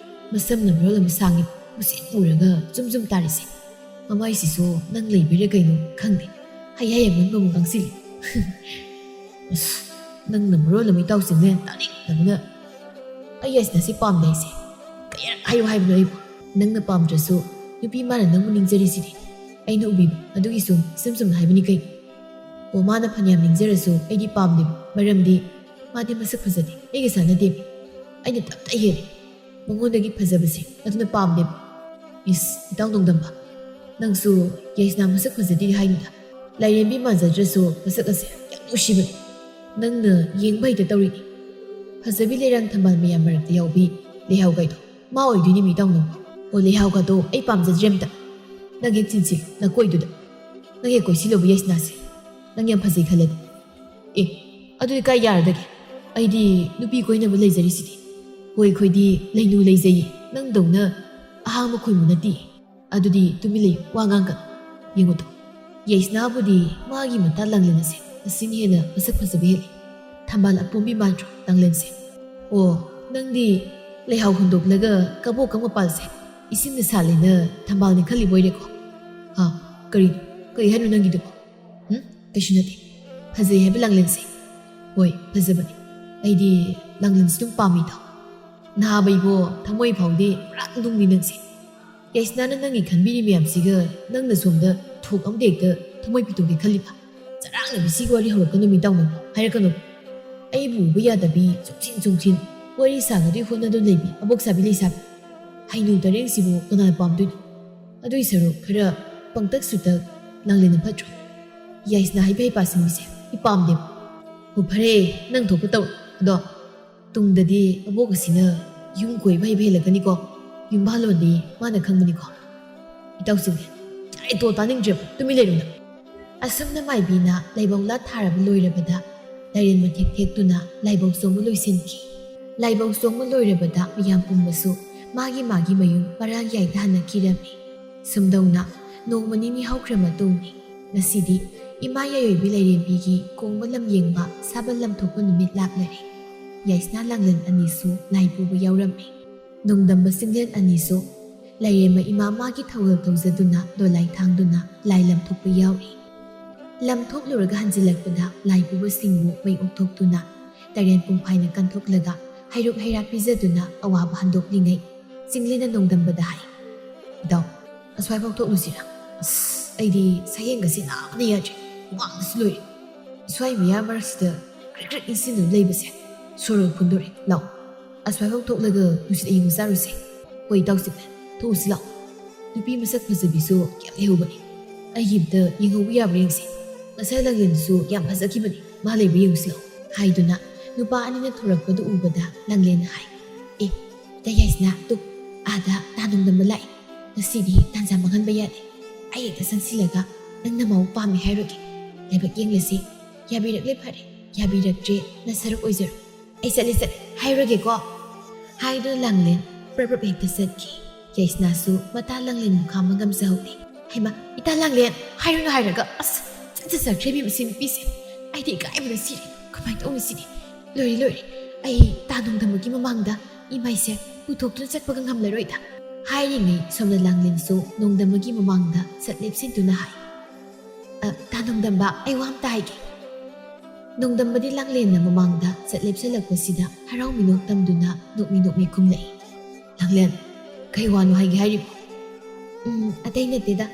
ꯃꯁꯝꯅ ꯃꯔꯣꯜ ꯑꯃ ꯁꯥꯡꯉꯤ, ꯃꯁꯤ ꯎꯔꯒ ꯖꯨꯝ ꯖꯨꯝ ꯇꯥꯔꯤꯁꯦ꯫ ꯃꯃꯥꯏꯁꯤꯁꯨ ꯅꯪ ꯂꯩꯕꯩꯔꯥ ꯀꯩꯅꯣ ꯈꯪꯗꯦ, ꯍꯩ ꯍꯩ ꯑꯃꯨꯟꯕ ꯑꯃꯨꯛ ꯉꯥꯡꯁꯤꯜꯂꯤ"꯫ "ꯑꯁ, ꯅꯪꯅ ꯃꯔꯣꯜ ꯑꯃ ꯏꯇꯥꯎ ꯆꯤꯡꯂꯦꯟ ꯇꯥꯅꯤꯡꯗꯕꯅ꯫ ꯑꯩ ꯌꯥꯏꯁꯅꯥꯁꯤ ꯄꯥꯝꯗꯦ ꯍꯥꯏꯁꯦ ꯀꯌꯥꯔꯛ ꯍꯥꯏꯌꯨ ꯍꯥꯏꯕꯅꯣ ꯑꯩꯕꯨ? ꯅꯪꯅ ꯄꯥꯝꯗ꯭ꯔꯁꯨ ꯅꯨꯄꯤ ꯃꯥꯅ ꯅꯪꯕꯨ ꯅꯤꯡꯖꯔꯤꯁꯤꯗꯤ꯫ ꯑꯩꯅ ꯎꯕꯤꯕ ꯑꯗꯨꯒꯤ ꯁꯨꯝ ꯏꯆꯝ ꯆꯝꯅ ꯍꯥꯏꯕꯅꯤ ꯀꯩꯅꯣ꯫ ꯑꯣ, ꯃꯥꯅ ꯐꯅꯌꯥꯝ ꯅꯤꯡꯖꯔꯁꯨ ꯑꯩꯗꯤ ꯄꯥꯝꯗꯦꯕ, ꯃꯔꯝꯗꯤ ꯃꯥꯗꯤ ꯃꯁꯛ ꯐꯖꯗꯦ, ꯑꯩꯒ ꯆꯥꯟꯅꯗꯦꯕ꯫ ꯑꯩꯅ ꯇꯞꯇꯥꯏ ꯍꯦꯜꯂꯤ ꯃꯉꯣꯟꯗꯒꯤ ꯐꯖꯕꯁꯦ, ꯑꯗꯨꯅ ꯄꯥꯝꯗꯦꯕ"꯫ "ꯏꯁ, ꯏꯇꯥꯎ ꯅꯣꯡꯗꯝꯕ, ꯅꯪꯁꯨ ꯌꯥꯏꯁꯅꯥ ꯃꯁꯛ ꯐꯖꯗꯦ ꯍꯥꯏꯅꯨꯗ꯫ ꯂꯥꯏꯔꯦꯝꯕꯤ ꯃꯥꯟꯖꯗ꯭ꯔꯁꯨ ꯃꯁꯛ ꯑꯁꯦ ꯌꯥꯝ ꯅꯨꯡꯁꯤꯕꯅꯤ꯫ ꯅꯪꯅ ꯌꯦꯡꯕ ꯍꯩꯇ ꯇꯧꯔꯤꯅꯤ꯫ ꯐꯖꯕꯤ ꯂꯩꯔꯥꯡ ꯊꯝꯕꯥꯜ ꯃꯌꯥꯝ ꯃꯔꯛꯇ ꯌꯥꯎꯕꯤ ꯂꯩꯍꯥꯎꯒꯥꯏꯗꯣ ꯃꯥ ꯑꯣꯏꯗꯣꯏꯅꯤ ꯃꯤ ꯏꯇꯥꯎ ꯅꯪꯕꯨ꯫ ꯑꯣ, ꯂꯩꯍꯥꯎꯒꯗꯣ ꯑꯩ ꯄꯥꯝꯖꯗ꯭ꯔꯦ ꯑꯝꯇ꯫ ꯅꯪ ꯍꯦꯛ ꯆꯤꯟꯁꯤꯜꯂꯨ ꯅꯀꯣꯏꯗꯨꯗ꯫ ꯅꯪ ꯍꯦꯛ ꯀꯣꯏꯁꯤꯜꯂꯨꯕ ꯌꯥꯏꯁꯅꯥꯁꯦ꯫ ꯅꯪ ꯌꯥꯝ ꯐꯖꯩ ꯈꯜꯂꯗꯤ꯫ ꯑꯦ, ꯑꯗꯨꯗꯤ ꯀꯥꯏ ꯌꯥꯔꯗꯒꯦ? ꯑꯩꯗꯤ ꯅꯨꯄꯤ ꯀꯣꯏꯅꯕ ꯂꯩꯖꯔꯤꯁꯤꯗꯤ꯫ ꯍꯣꯏ, ꯑꯩꯈꯣꯏꯗꯤ ꯂꯩꯅꯨ ꯂꯩꯖꯩꯌꯦ, ꯅꯪꯗꯧꯅ ꯑꯍꯥꯡꯕ ꯈꯣꯏꯃꯨ ꯅꯠꯇꯦ꯫ ꯑꯗꯨꯗꯤ ꯇꯨꯃꯤꯟ ꯂꯩꯌꯨ, ꯋꯥ ꯉꯥꯡꯒꯅꯨ꯫ ꯌꯦꯡꯉꯨꯗꯣ, ꯌꯥꯏꯁꯅꯥꯕꯨꯗꯤ ꯃꯥꯒꯤ ꯃꯇꯥ ꯂꯥꯡꯂꯦꯟ ꯑꯁꯦ ꯑꯁꯤꯅ ꯍꯦꯟꯅ ꯃꯁꯛ ꯐꯖꯕ ꯍꯦꯜꯂꯤ꯫ ꯊꯝꯕꯥꯜ ꯑꯄꯣꯝꯕꯤ ꯃꯥꯟꯗ꯭ꯔꯣ ꯂꯥꯡꯂꯦꯟꯁꯦ? ꯑꯣ, ꯅꯪꯗꯤ ꯂꯩꯍꯥꯎ ꯍꯨꯟꯗꯣꯛꯂꯒ ꯀꯕꯣꯛ ꯀꯪ ꯃꯄꯥꯜꯁꯦ ꯏꯁꯤꯡꯅ ꯁꯥꯠꯂꯦꯅ ꯊꯝꯕꯥꯜꯅꯤ ꯈꯜꯂꯤꯕꯣꯏꯔꯦꯀꯣ? ꯍꯥ? ꯀꯔꯤꯅꯣ? ꯀꯔꯤ ꯍꯥꯏꯅꯣ ꯅꯪꯒꯤꯗꯨꯕꯣ? ꯎꯝ? ꯀꯩꯁꯨ ꯅꯠꯇꯦ꯫ ꯐꯖꯩ ꯍꯥꯏꯕ ꯂꯥꯡꯂꯦꯟꯁꯦ? ꯍꯣꯏ, ꯐꯖꯕꯅꯤ꯫ ꯑꯩꯗꯤ ꯂꯥꯡꯂꯦꯟꯁꯦ ꯑꯗꯨꯝ ꯄꯥꯝꯃꯤꯗꯣ꯫ ꯅꯍꯥꯕ ꯏꯕꯣ, ꯊꯃꯣꯏ ꯐꯥꯎꯗꯤ ꯄꯨꯔꯥ ꯅꯨꯡꯅꯤ ꯅꯪꯁꯦ꯫ ꯌꯥꯏꯁꯅꯥꯅ ꯅꯪꯒꯤ ꯈꯟꯕꯤꯔꯤ ꯃꯌꯥꯝꯁꯤꯒ ꯅꯪꯅ ꯁꯣꯝꯗ ꯊꯣꯛ ꯑꯃꯗ ꯍꯦꯛꯇ ꯊꯃꯣꯏ ꯄꯤꯊꯣꯛꯀꯦ ꯈꯜꯂꯤꯕ? ꯆꯔꯥꯡꯅꯕꯤ, ꯁꯤꯒꯤ ꯋꯥꯔꯤ ꯍꯧꯔꯛꯀꯅꯨ ꯃꯤ ꯇꯥꯎꯅ꯫ ꯍꯥꯏꯔꯛꯀꯅꯨ꯫ ꯑꯩꯕꯨ ꯎꯕ ꯌꯥꯗꯕꯤ ꯆꯨꯝꯁꯤꯟ ꯆꯨꯝꯁꯤꯟ꯫ ꯋꯥꯔꯤ ꯁꯥꯒꯗꯣꯏ ꯍꯣꯠꯅꯗꯨꯅ ꯂꯩꯕꯤ ꯑꯕꯣꯛ ꯁꯥꯕꯤ ꯂꯩꯁꯥꯕꯤ꯫ ꯍꯩꯅꯨ ꯇꯔꯦꯡꯁꯤꯕꯨ ꯀꯅꯥꯅ ꯄꯥꯝꯗꯣꯏꯅꯣ? ꯑꯗꯨꯏ ꯁꯔꯨꯛ ꯈꯔ ꯄꯪꯇꯛ ꯁꯨꯇꯛ ꯂꯥꯡꯂꯦꯟꯅ ꯐꯠꯇ꯭ꯔꯣ? ꯌꯥꯏꯁꯅꯥ ꯍꯩꯕ ꯍꯩꯄꯥ ꯁꯤꯡꯕꯤꯁꯦ ꯑꯩ ꯄꯥꯝꯗꯦꯕ꯫ ꯑꯣ ꯐꯔꯦ, ꯅꯪ ꯊꯣꯛꯄ ꯇꯧꯔꯣ꯫ ꯑꯗꯣ ꯇꯨꯡꯗꯗꯤ ꯑꯕꯣꯛ ꯑꯁꯤꯅ ꯌꯨꯝ ꯀꯣꯏꯕ ꯍꯩꯕ ꯍꯦꯜꯂꯛꯀꯅꯤꯀꯣ꯫ ꯌꯨꯝꯕꯥꯜꯂꯣꯟꯗꯤ ꯃꯥꯅ ꯈꯪꯕꯅꯤꯀꯣ꯫ ꯏꯇꯥꯎꯁꯤꯡꯁꯦ ꯌꯥꯔꯦ ꯇꯣ, ꯇꯥꯅꯤꯡꯗ꯭ꯔꯦꯕ, ꯇꯨꯃꯤꯟ ꯂꯩꯔꯨꯅ꯫ ꯑꯁꯨꯝꯅ ꯃꯥꯏꯕꯤꯅ ꯂꯥꯏꯕꯧ ꯂꯥ ꯊꯥꯔꯕ ꯂꯣꯏꯔꯕꯗ ꯂꯥꯏꯔꯦꯟ ꯃꯊꯦꯛ ꯊꯦꯛꯇꯨꯅ ꯂꯥꯏꯕꯧ ꯆꯣꯡꯕ ꯂꯣꯏꯁꯤꯟꯈꯤ꯫ ꯂꯥꯏꯕꯧ ꯆꯣꯡꯕ ꯂꯣꯏꯔꯕꯗ ꯃꯤꯌꯥꯝ ꯄꯨꯝꯕꯁꯨ ꯃꯥꯒꯤ ꯃꯥꯒꯤ ꯃꯌꯨꯝ ꯄꯔꯥꯡ ꯌꯥꯏꯗ ꯍꯟꯅꯈꯤꯔꯝꯃꯤ꯫ ꯁꯨꯝꯗꯧꯅ ꯅꯣꯡꯃ ꯅꯤꯅꯤ ꯍꯧꯈ꯭ꯔ ꯃꯇꯨꯡ ꯉꯁꯤꯗꯤ ꯏꯃꯥ ꯌꯥꯏꯑꯣꯏꯕꯤ ꯂꯥꯏꯔꯦꯝꯕꯤꯒꯤ ꯀꯣꯡꯕ ꯂꯝ ꯌꯦꯡꯕ ꯁꯥꯕꯜ ꯂꯝꯊꯣꯛꯄ ꯅꯨꯃꯤꯠ ꯂꯥꯛꯂꯔꯦ꯫ ꯌꯥꯏꯁꯅꯥ ꯂꯥꯡꯂꯦꯟ ꯑꯅꯤꯁꯨ ꯂꯥꯏ ꯄꯨꯕ ꯌꯥꯎꯔꯝꯃꯤ꯫ ꯅꯣꯡꯗꯝꯕ ꯆꯤꯡꯂꯦꯟ ꯑꯅꯤꯁꯨ ꯂꯥꯏꯔꯦꯝꯕ ꯏꯃꯥ ꯃꯥꯒꯤ ꯊꯧꯒꯜ ꯇꯧꯖꯗꯨꯅ ꯗꯣꯂꯥꯏ ꯊꯥꯡꯗꯨꯅ ꯂꯥꯏ ꯂꯝꯊꯣꯛꯄ ꯌꯥꯎꯔꯤ꯫ ꯂꯝꯊꯣꯛꯂꯨꯔꯒ ꯍꯟꯖꯤꯜꯂꯛꯄꯗ ꯂꯥꯏ ꯄꯨꯕꯁꯤꯡꯕꯨ ꯃꯩ ꯑꯣꯛꯊꯣꯛꯇꯨꯅ ꯇꯔꯦꯟ ꯄꯨꯡꯐꯥꯏꯅ ꯀꯟꯊꯣꯛꯂꯒ ꯍꯩꯔꯨꯛ ꯍꯩꯔꯥ ꯄꯤꯖꯗꯨꯅ ꯑꯋꯥꯕ ꯍꯟꯗꯣꯛꯂꯤꯉꯩ ꯆꯤꯡꯂꯦꯟꯅ ꯅꯣꯡꯗꯝꯕꯗ ꯍꯥꯏ, "ꯏꯇꯥꯎ, ꯑꯁ꯭ꯋꯥꯏꯐꯥꯎ ꯊꯣꯛꯂꯨꯁꯤꯔꯥ? ꯑꯁ, ꯑꯩꯗꯤ ꯁꯌꯦꯡꯒꯁꯦ ꯅꯥꯕꯅ ꯌꯥꯗ꯭ꯔꯦ, ꯍꯨꯃꯥꯡꯅꯁꯨ ꯂꯣꯏꯔꯦ꯫ ꯁ꯭ꯋꯥꯏ ꯃꯌꯥꯝ ꯃꯔꯛꯁꯤꯗ ꯀ꯭ꯔꯤꯛ ꯀ꯭ꯔꯤꯛ ꯏꯟꯁꯤꯟꯗꯨꯅ ꯂꯩꯕꯁꯦ ꯁꯣꯔ ꯐꯨꯟꯗꯣꯔꯦ꯫ ꯂꯥꯎ, ꯑꯁ꯭ꯋꯥꯏꯐꯥꯎ ꯊꯣꯛꯂꯒ ꯅꯨꯡꯁꯤꯠ ꯑꯏꯪꯕ ꯆꯥꯔꯨꯁꯦ꯫ ꯍꯣꯏ ꯏꯇꯥꯎꯁꯤꯡ, ꯊꯣꯛꯎꯁꯤ ꯂꯥꯎ꯫ ꯅꯨꯄꯤ ꯃꯁꯛ ꯐꯖꯕꯤꯁꯨ ꯌꯥꯝ ꯂꯩꯍꯧꯕꯅꯤ꯫ ꯑꯩꯒꯤ ꯑꯝꯇ ꯌꯦꯡꯍꯧꯕ ꯌꯥꯕ꯭ꯔꯥ ꯌꯦꯡꯁꯤ꯫ ꯉꯁꯥꯏ ꯂꯥꯡꯂꯦꯟꯁꯨ ꯌꯥꯝ ꯐꯖꯈꯤꯕꯅꯤ꯫ ꯃꯥ ꯂꯩꯕ꯭ꯔꯥ ꯌꯦꯡꯉꯨꯁꯤ ꯂꯥꯎ," ꯍꯥꯏꯗꯨꯅ ꯅꯨꯄꯥ ꯑꯅꯤꯅ ꯊꯣꯔꯛꯄꯗꯨ ꯎꯕꯗ ꯂꯥꯡꯂꯦꯟꯅ ꯍꯥꯏ, "ꯑꯦ, ꯏꯇꯥ ꯌꯥꯏꯁꯅꯥ, ꯇꯨ, ꯑꯥꯗ ꯇꯥ ꯅꯣꯡꯗꯝꯕ ꯂꯥꯛꯏ꯫ ꯉꯁꯤꯗꯤ ꯇꯥꯟꯖꯥ ꯃꯥꯡꯍꯟꯕ ꯌꯥꯗꯦ꯫ ꯑꯩ ꯍꯦꯛꯇ ꯆꯪꯁꯤꯜꯂꯒ ꯅꯪ ꯅꯃꯧ ꯄꯥꯝꯃꯤ ꯍꯥꯏꯔꯨꯒꯦ꯫ ꯂꯥꯏꯕꯛ ꯌꯦꯡꯂꯁꯤ꯫ ꯌꯥꯕꯤꯔꯛꯂꯦ ꯐꯔꯦ, ꯌꯥꯕꯤꯔꯛꯇ꯭ꯔꯦ ꯅꯁꯔꯨꯛ ꯑꯣꯏꯖꯔꯣ꯫ ꯑꯩ ꯆꯠꯂꯦ ꯆꯠꯂꯦ, ꯍꯥꯏꯔꯨꯔꯒꯦꯀꯣ," ꯍꯥꯏꯗꯨꯅ ꯂꯥꯡꯂꯦꯟ ꯄ꯭ꯔꯞ ꯄ꯭ꯔꯞ ꯍꯦꯛꯇ ꯆꯠꯈꯤ꯫ ꯌꯥꯏꯁꯅꯥꯁꯨ ꯃꯇꯥ ꯂꯥꯡꯂꯦꯟꯕꯨ ꯈꯥꯝꯕ ꯉꯝꯖꯍꯧꯗꯦ꯫ "ꯍꯩꯃꯥ, ꯏꯇꯥ ꯂꯥꯡꯂꯦꯟ, ꯍꯥꯏꯔꯨꯅꯨ ꯍꯥꯏꯔꯒ, ꯑꯁ, ꯆꯠ ꯆꯠꯆꯈ꯭ꯔꯦ ꯃꯤ ꯃꯁꯤ ꯅꯨꯄꯤꯁꯦ꯫ ꯑꯩꯗꯤ ꯏꯀꯥꯏꯕꯅ ꯁꯤꯔꯦ꯫ ꯀꯃꯥꯏꯅ ꯇꯧꯅꯤ ꯁꯤꯗꯤ? ꯂꯣꯏꯔꯦ, ꯂꯣꯏꯔꯦ꯫ ꯑꯩ ꯇꯥ ꯅꯣꯡꯗꯝꯕꯒꯤ ꯃꯃꯥꯡꯗ ꯏꯃꯥꯏꯁꯦ ꯄꯨꯊꯣꯛꯇꯨꯅ ꯆꯠꯄꯒ ꯉꯝꯂꯔꯣꯏꯗ," ꯍꯥꯏꯔꯤꯉꯩ ꯁꯣꯝꯗ ꯂꯥꯡꯂꯦꯟꯁꯨ ꯅꯣꯡꯗꯝꯕꯒꯤ ꯃꯃꯥꯡꯗ ꯆꯠ ꯂꯦꯞꯁꯤꯟꯗꯨꯅ ꯍꯥꯏ, "ꯑ, ꯇꯥ ꯅꯣꯡꯗꯝꯕ, ꯑꯩ ꯋꯥ ꯑꯝꯇ ꯍꯥꯏꯒꯦ꯫" ꯅꯣꯡꯗꯝꯕꯗꯤ ꯂꯥꯡꯂꯦꯟꯅ ꯃꯃꯥꯡꯗ ꯆꯠ ꯂꯦꯞꯁꯤꯜꯂꯛꯄꯁꯤꯗ ꯍꯔꯥꯎ ꯃꯤꯅꯣꯛ ꯇꯝꯗꯨꯅ ꯅꯣꯛꯃꯤ ꯅꯣꯛꯃꯤ ꯈꯨꯝꯂꯛꯏ꯫ "ꯂꯥꯡꯂꯦꯟ, ꯀꯩ ꯋꯥꯅꯣ ꯍꯥꯏꯒꯦ ꯍꯥꯏꯔꯤꯕꯣ?" "ꯎꯝ, ꯑꯇꯩ ꯅꯠꯇꯦꯗ꯫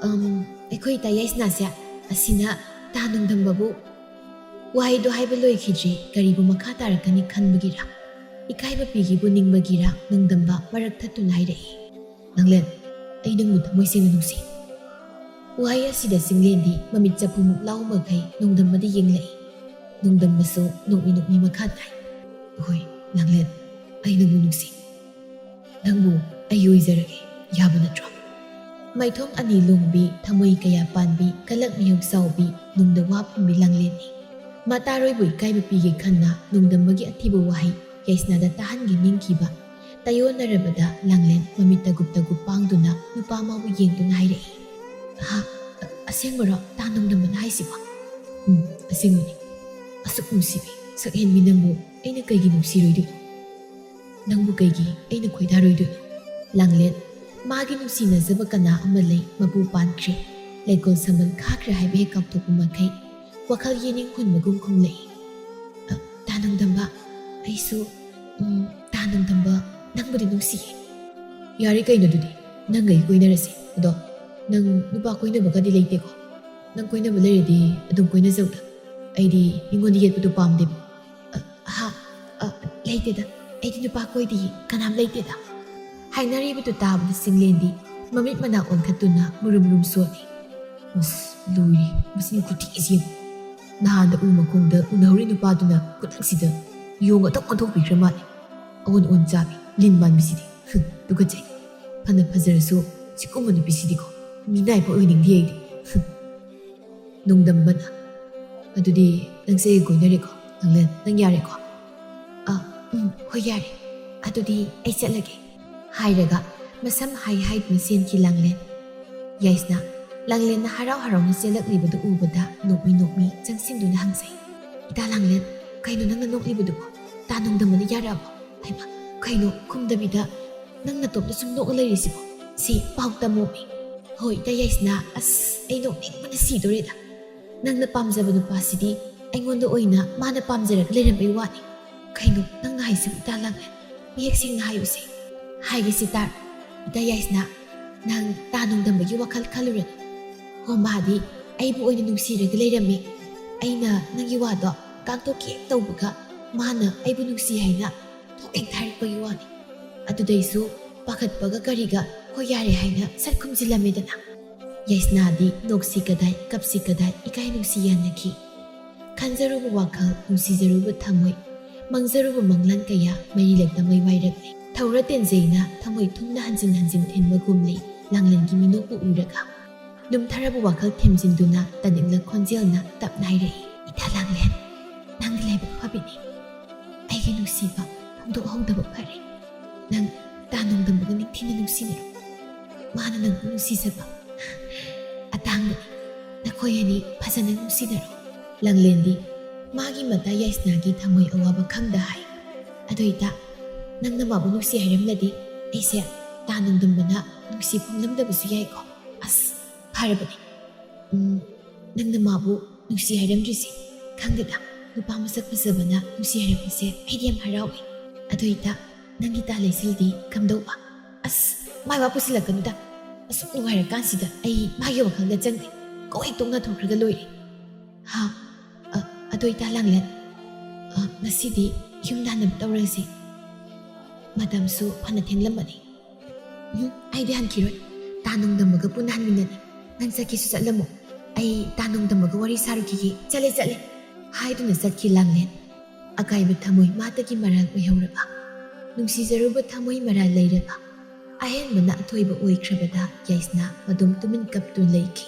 ꯑꯝ, ꯑꯩꯈꯣꯏ ꯏꯇꯥ ꯌꯥꯏꯁꯅꯥꯁꯦ ꯑꯁꯤꯅ ꯇꯥ ꯅꯣꯡꯗꯝꯕꯕꯨ ꯋꯥꯍꯩꯗꯣ ꯍꯥꯏꯕ ꯂꯣꯏꯈꯤꯗ꯭ꯔꯤ, ꯀꯔꯤꯕꯨ ꯃꯈꯥ ꯇꯥꯔꯛꯀꯅꯤ ꯈꯟꯕꯒꯤꯔ?" ꯏꯀꯥꯏꯕ ꯄꯤꯒꯤꯕꯨ ꯅꯤꯡꯕꯒꯤꯔꯥ ꯅꯣꯡꯗꯝꯕ ꯃꯔꯛ ꯊꯠꯇꯨꯅ ꯍꯥꯏꯔꯛꯏ, "ꯂꯥꯡꯂꯦꯟ, ꯑꯩ ꯅꯪꯕꯨ ꯊꯃꯣꯏ ꯁꯦꯡꯅ ꯅꯨꯡꯁꯤ"꯫ ꯋꯥꯍꯩ ꯑꯁꯤꯗ ꯆꯤꯡꯂꯦꯟꯗꯤ ꯃꯃꯤꯠ ꯆꯐꯨꯃꯨꯛ ꯂꯥꯎꯃꯈꯩ ꯅꯣꯡꯗꯝꯕꯗ ꯌꯦꯡꯂꯛꯏ꯫ ꯅꯣꯡꯗꯝꯕꯁꯨ ꯅꯣꯛꯃꯤ ꯅꯣꯛꯃꯤ ꯃꯈꯥ ꯇꯥꯏ, "ꯍꯣꯏ, ꯂꯥꯡꯂꯦꯟ, ꯑꯩ ꯅꯪꯕꯨ ꯅꯨꯡꯁꯤ꯫ ꯅꯪꯕꯨ ꯑꯩ ꯑꯣꯏꯖꯔꯒꯦ, ꯌꯥꯕ ꯅꯠꯇ꯭ꯔꯣ?" ꯃꯥꯏꯊꯣꯡ ꯑꯅꯤ ꯂꯣꯡꯕꯤ, ꯊꯃꯣꯏ ꯀꯌꯥ ꯄꯥꯟꯕꯤ, ꯀꯂꯛ ꯃꯤꯍꯨꯛ ꯆꯥꯎꯕꯤ, ꯅꯨꯡꯗ ꯋꯥ ꯐꯨꯝꯕꯤ ꯂꯥꯡꯂꯦꯟꯅꯤ꯫ ꯃꯇꯥꯔꯣꯏꯕꯨ ꯏꯀꯥꯏꯕ ꯄꯤꯒꯦ ꯈꯟꯅ ꯅꯣꯡꯗꯝꯕꯒꯤ ꯑꯊꯤꯕ ꯋꯥꯍꯩ ꯌꯥꯏꯁꯅꯥꯗ ꯇꯥꯍꯟꯒꯦ ꯅꯤꯡꯈꯤꯕ꯫ ꯇꯥꯏꯌꯣꯟꯅꯔꯕꯗ ꯂꯥꯡꯂꯦꯟ ꯃꯃꯤꯠ ꯇꯒꯨꯞ ꯇꯒꯨꯞ ꯄꯥꯡꯗꯨꯅ ꯅꯨꯄꯥ ꯑꯃꯕꯨ ꯌꯦꯡꯗꯨꯅ ꯍꯥꯏꯔꯛꯏ, "ꯍꯥ? ꯑ-, ꯑꯁꯦꯡꯕꯔꯣ, ꯇꯥ ꯅꯣꯡꯗꯝꯕꯅ ꯍꯥꯏꯁꯤꯕꯣ?" "ꯎꯝ, ꯑꯁꯦꯡꯕꯅꯤ꯫ ꯑꯁꯨꯛ ꯅꯨꯡꯁꯤꯕꯤ, ꯁꯛꯍꯦꯟꯕꯤ ꯅꯪꯕꯨ ꯑꯩꯅ ꯀꯩꯒꯤ ꯅꯨꯡꯁꯤꯔꯣꯏꯗꯣꯏꯅꯣ? ꯅꯪꯕꯨ ꯀꯩꯒꯤ ꯑꯩꯅ ꯈꯣꯏꯗꯥꯔꯣꯏꯗꯣꯏꯅꯣ?" ꯂꯥꯡꯂꯦꯟ ꯃꯥꯒꯤ ꯅꯨꯡꯁꯤꯅꯖꯕ ꯀꯅꯥ ꯑꯃ ꯂꯩ, ꯃꯄꯨ ꯄꯥꯟꯈ꯭ꯔꯦ, ꯂꯩꯀꯣꯜ ꯁꯝꯕꯜ ꯈꯥꯈ꯭ꯔꯦ ꯍꯥꯏꯕ ꯍꯦꯛ ꯀꯥꯎꯊꯣꯛꯄ ꯃꯈꯩ ꯋꯥꯈꯜ ꯌꯦꯅꯤꯡ ꯍꯨꯟꯕꯒꯨꯝ ꯈꯨꯝꯂꯛꯏ, "ꯑ, ꯇꯥ ꯅꯣꯡꯗꯝꯕ, ꯑꯩꯁꯨ, ꯎꯝ, ꯇꯥ ꯅꯣꯡꯗꯝꯕ, ꯅꯪꯕꯨꯗꯤ ꯅꯨꯡꯁꯤꯌꯦ"꯫ "ꯌꯥꯔꯦ ꯀꯩꯅꯣ ꯑꯗꯨꯗꯤ, ꯅꯪꯒ ꯑꯩ ꯀꯣꯏꯅꯔꯁꯦ꯫ ꯑꯗꯣ ꯅꯪ ꯅꯨꯄꯥ ꯀꯣꯏꯅꯕꯒꯗꯤ ꯂꯩꯇꯦꯀꯣ? ꯅꯪ ꯀꯣꯏꯅꯕ ꯂꯩꯔꯗꯤ ꯑꯗꯨꯝ ꯀꯣꯏꯅꯖꯧꯗ꯫ ꯑꯩꯗꯤ ꯃꯤꯉꯣꯟꯗ ꯌꯦꯠꯄꯗꯣ ꯄꯥꯝꯗꯦꯕ"꯫ "ꯑ, ꯍꯥ? ꯑ, ꯂꯩꯇꯦꯗ꯫ ꯑꯩꯗꯤ ꯅꯨꯄꯥ ꯀꯣꯏꯗꯤꯌꯦ꯫ ꯀꯅꯥꯝ ꯂꯩꯇꯦꯗ"꯫ ꯍꯥꯏꯅꯔꯤꯕꯗꯨ ꯇꯥꯕꯗ ꯆꯤꯡꯂꯦꯟꯗꯤ ꯃꯃꯤꯠ ꯃꯅꯥ ꯑꯣꯟꯈꯠꯇꯨꯅ ꯃꯨꯔꯨꯝ ꯃꯨꯔꯨꯝ ꯁꯣꯜꯂꯤ꯫ ꯑꯁ, ꯂꯣꯏꯔꯦ, ꯃꯁꯤꯅ ꯈꯨꯊꯤꯁꯤ ꯌꯦꯡꯉꯨ꯫ ꯅꯍꯥꯟꯗ ꯎ ꯃꯈꯣꯡꯗ ꯎꯅꯍꯧꯔꯤ ꯅꯨꯄꯥꯗꯨꯅ ꯈꯨꯗꯛꯁꯤꯗ ꯌꯣꯡ ꯑꯇꯧ ꯑꯣꯟꯊꯣꯛꯄꯤꯈ꯭ꯔ ꯃꯥꯜꯂꯦ꯫ ꯑꯑꯣꯟ ꯑꯑꯣꯟ ꯆꯥꯕꯤ, ꯂꯤꯟ ꯃꯥꯟꯕꯤꯁꯤꯗꯤ꯫ ꯍꯨꯝ, ꯇꯨꯀꯠꯆꯩ꯫ ꯐꯅ ꯐꯖꯔꯁꯨ ꯁꯤꯒꯨꯝꯕ ꯅꯨꯄꯤꯁꯤꯗꯤꯀꯣ, ꯃꯤꯅꯥꯏꯐꯥꯎ ꯑꯣꯏꯅꯤꯡꯗꯦ ꯑꯩꯗꯤ꯫ ꯍꯨꯝ꯫ ꯅꯣꯡꯗꯝꯕꯅ, "ꯑꯗꯨꯗꯤ ꯅꯪꯁꯦ ꯀꯣꯏꯅꯔꯦꯀꯣ? ꯂꯥꯡꯂꯦꯟ, ꯅꯪ ꯌꯥꯔꯦꯀꯣ?" "ꯑ, ꯎꯝ, ꯍꯣꯏ, ꯌꯥꯔꯦ꯫ ꯑꯗꯨꯗꯤ ꯑꯩ ꯆꯠꯂꯒꯦ"꯫ ꯍꯥꯏꯔꯒ ꯃꯁꯝ ꯍꯥꯏ ꯍꯥꯏꯗꯨꯅ ꯆꯦꯟꯈꯤ ꯂꯥꯡꯂꯦꯟ꯫ ꯌꯥꯏꯁꯅꯥ ꯂꯥꯡꯂꯦꯟꯅ ꯍꯔꯥꯎ ꯍꯔꯥꯎꯅ ꯆꯦꯜꯂꯛꯂꯤꯕꯗꯨ ꯎꯕꯗ ꯅꯣꯛꯃꯤ ꯅꯣꯛꯃꯤ ꯆꯪꯁꯤꯟꯗꯨꯅ ꯍꯪꯖꯩ, "ꯏꯇꯥ ꯂꯥꯡꯂꯦꯟ, ꯀꯩꯅꯣ ꯅꯪꯅ ꯅꯣꯛꯂꯤꯕꯗꯨꯕꯣ? ꯇꯥ ꯅꯣꯡꯗꯝꯕꯅ ꯌꯥꯔꯛꯑꯕꯣ? ꯍꯩꯃꯥ, ꯀꯩꯅꯣ ꯈꯨꯝꯗꯕꯤꯗ ꯅꯪ ꯅꯇꯣꯝꯇ ꯁꯨꯝ ꯅꯣꯛꯑ ꯂꯩꯔꯤꯁꯤꯕꯣ? ꯁꯤ ꯄꯥꯎ ꯇꯝꯃꯣꯃꯤ"꯫ "ꯍꯣꯏ, ꯏꯇꯥ ꯌꯥꯏꯁꯅꯥ, ꯑꯁ, ꯑꯩ ꯅꯣꯛꯅꯤꯡꯕꯅ ꯁꯤꯗꯣꯔꯦꯗ꯫ ꯅꯪꯅ ꯄꯥꯝꯖꯕ ꯅꯨꯄꯥꯁꯤꯗꯤ ꯑꯩꯉꯣꯟꯗ ꯑꯣꯏꯅ ꯃꯥꯅ ꯄꯥꯝꯖꯔꯒ ꯂꯩꯔꯝꯕꯩ ꯋꯥꯅꯤ꯫ ꯀꯩꯅꯣ ꯅꯪꯅ ꯍꯥꯏꯁꯤꯕꯨ, ꯏꯇꯥ ꯂꯥꯡꯂꯦꯟ? ꯃꯌꯦꯛ ꯁꯦꯡꯅ ꯍꯥꯏꯌꯨꯁꯦ"꯫ "ꯍꯥꯏꯒꯦꯁꯦ ꯇꯥꯔꯣ, ꯏꯇꯥ ꯌꯥꯏꯁꯅꯥ, ꯅꯪ ꯇꯥ ꯅꯣꯡꯗꯝꯕꯒꯤ ꯋꯥꯈꯜ ꯈꯜꯂꯨꯔꯅꯨ꯫ ꯍꯣ, ꯃꯥꯗꯤ ꯑꯩꯕꯨ ꯑꯣꯏꯅ ꯅꯨꯡꯁꯤꯔꯒ ꯂꯩꯔꯝꯃꯤ꯫ ꯑꯩꯅ ꯅꯪꯒꯤ ꯋꯥꯗꯣ ꯀꯥꯡꯇꯣꯛꯀꯦ ꯍꯦꯛ ꯇꯧꯕꯒ ꯃꯥꯅ ꯑꯩꯕꯨ ꯅꯨꯡꯁꯤ ꯍꯥꯏꯅ ꯇꯦꯡꯊꯥꯔꯛꯄꯒꯤ ꯋꯥꯅꯤ꯫ ꯑꯗꯨꯗꯩꯁꯨ ꯄꯥꯈꯠꯄꯒ ꯀꯔꯤꯒ ꯍꯣꯏ ꯌꯥꯔꯦ ꯍꯥꯏꯅ ꯁꯠ ꯈꯨꯝꯖꯤꯜꯂꯝꯃꯦꯗꯅ꯫ ꯌꯥꯏꯁꯅꯥꯗꯤ ꯅꯣꯛꯁꯤ ꯀꯗꯥꯏ, ꯀꯞꯁꯤ ꯀꯗꯥꯏ, ꯏꯀꯥꯏ ꯅꯨꯡꯁꯤ ꯌꯥꯅꯈꯤ꯫ ꯈꯟꯖꯔꯨꯕ ꯋꯥꯈꯜ, ꯅꯨꯡꯁꯤꯖꯔꯨꯕ ꯊꯃꯣꯏ, ꯃꯪꯖꯔꯨꯕ ꯃꯪꯂꯥꯟ ꯀꯌꯥ ꯃꯔꯤꯂꯛꯇ ꯃꯩ ꯋꯥꯏꯔꯛꯂꯤ꯫ ꯊꯧꯔ ꯇꯦꯟꯖꯩꯅ ꯊꯃꯣꯏ ꯊꯨꯝꯅ ꯍꯟꯖꯤꯟ ꯍꯟꯖꯤꯟ ꯊꯤꯟꯕꯒꯨꯝꯂꯤ ꯂꯥꯡꯂꯦꯟꯒꯤ ꯃꯤꯅꯣꯛꯄꯨ ꯎꯔꯒ꯫ ꯂꯨꯝꯊꯔꯕ ꯋꯥꯈꯜ ꯊꯦꯝꯖꯤꯟꯗꯨꯅ ꯇꯅꯤꯛꯂ ꯈꯣꯟꯖꯦꯜꯅ ꯇꯞꯅ ꯍꯥꯏꯔꯛꯏ, "ꯏꯇꯥ ꯂꯥꯡꯂꯦꯟ, ꯅꯪꯗꯤ ꯂꯥꯏꯕꯛ ꯐꯕꯤꯅꯤ꯫ ꯑꯩꯒꯤ ꯅꯨꯡꯁꯤꯕ ꯐꯣꯡꯗꯣꯛꯍꯧꯗꯕ ꯐꯔꯦ꯫ ꯅꯪ ꯇꯥ ꯅꯣꯡꯗꯝꯕꯒ ꯅꯤꯡꯊꯤꯅ ꯅꯨꯡꯁꯤꯅꯔꯣ꯫ ꯃꯥꯅ ꯅꯪꯕꯨ ꯅꯨꯡꯁꯤꯖꯕ ꯑꯇꯥꯡꯕꯅꯤ꯫ ꯅꯈꯣꯏ ꯑꯅꯤ ꯐꯖꯅ ꯅꯨꯡꯁꯤꯅꯔꯣ꯫" ꯂꯥꯡꯂꯦꯟꯗꯤ ꯃꯥꯒꯤ ꯃꯇꯥ ꯌꯥꯏꯁꯅꯥꯒꯤ ꯊꯃꯣꯏ ꯑꯋꯥꯕ ꯈꯪꯗ ꯍꯥꯏ, "ꯑꯗꯨ ꯏꯇꯥ, ꯅꯪꯅ ꯃꯥꯕꯨ ꯅꯨꯡꯁꯤ ꯍꯥꯏꯔꯝꯂꯗꯤ ꯑꯩꯁꯦ ꯇꯥ ꯅꯣꯡꯗꯝꯕꯅ ꯅꯨꯡꯁꯤ ꯐꯣꯡꯂꯝꯗꯕꯁꯨ ꯌꯥꯏꯀꯣ꯫ ꯑꯁ, ꯐꯔꯕꯅꯤ꯫ ꯎꯝ, ꯅꯪꯅ ꯃꯥꯕꯨ ꯅꯨꯡꯁꯤ ꯍꯥꯏꯔꯝꯗ꯭ꯔꯤꯁꯦ꯫ ꯈꯪꯗꯦꯗ, ꯅꯨꯄꯥ ꯃꯁꯛ ꯐꯖꯕꯅ ꯅꯨꯡꯁꯤ ꯍꯥꯏꯔꯛꯄꯁꯦ ꯑꯩꯗꯤ ꯌꯥꯝ ꯍꯔꯥꯎꯏ꯫ ꯑꯗꯨ ꯏꯇꯥ, ꯅꯪꯒꯤ ꯇꯥ ꯂꯩꯁꯤꯜꯗꯤ ꯀꯝꯗꯧꯕ?" "ꯑꯁ, ꯃꯥꯏ ꯋꯥ ꯄꯨꯁꯤꯜꯂꯛꯀꯅꯨꯗ꯫ ꯑꯁꯨꯛ ꯅꯨꯡꯉꯥꯏꯔꯀꯥꯟꯁꯤꯗ ꯑꯩ ꯃꯥꯒꯤ ꯋꯥꯈꯜꯗ ꯆꯪꯗꯦ꯫ ꯀꯣꯛ ꯍꯦꯛ ꯇꯣꯛꯅ ꯊꯣꯛꯈ꯭ꯔꯒ ꯂꯣꯏꯔꯦ꯫" "ꯍꯥ? ꯑ, ꯑꯗꯨ ꯏꯇꯥ ꯂꯥꯡꯂꯦꯟ, ꯑ, ꯉꯁꯤꯗꯤ ꯌꯨꯝ ꯍꯟꯅꯕ ꯇꯧꯔꯁꯤ꯫ ꯃꯇꯝꯁꯨ ꯐꯅ ꯊꯦꯡꯂꯝꯃꯅꯤ꯫" "ꯎꯝ, ꯑꯩꯗꯤ ꯍꯟꯈꯤꯔꯣꯏ꯫ ꯇꯥ ꯅꯣꯡꯗꯝꯕꯒ ꯄꯨꯟꯅ ꯍꯟꯃꯤꯟꯅꯅꯤ꯫ ꯅꯪ ꯆꯠꯀꯦꯁꯨ ꯆꯠꯂꯝꯃꯣ꯫ ꯑꯩ ꯇꯥ ꯅꯣꯡꯗꯝꯕꯒ ꯋꯥꯔꯤ ꯁꯥꯔꯨꯈꯤꯒꯦ꯫ ꯆꯠꯂꯦ, ꯆꯠꯂꯦ," ꯍꯥꯏꯗꯨꯅ ꯆꯠꯈꯤ ꯂꯥꯡꯂꯦꯟ꯫ ꯑꯀꯥꯏꯕ ꯊꯃꯣꯏ ꯃꯥꯇꯒꯤ ꯃꯔꯥꯜ ꯑꯣꯏꯍꯧꯔꯕ, ꯅꯨꯡꯁꯤꯖꯔꯨꯕ ꯊꯃꯣꯏ ꯃꯔꯥꯜ ꯂꯩꯔꯕ, ꯑꯍꯦꯟꯕꯅ ꯑꯊꯣꯏꯕ ꯑꯣꯏꯈ꯭ꯔꯕꯗ ꯌꯥꯏꯁꯅꯥ ꯃꯗꯨꯝ ꯇꯨꯃꯤꯟ ꯀꯞꯇꯨꯅ ꯂꯩꯈꯤ꯫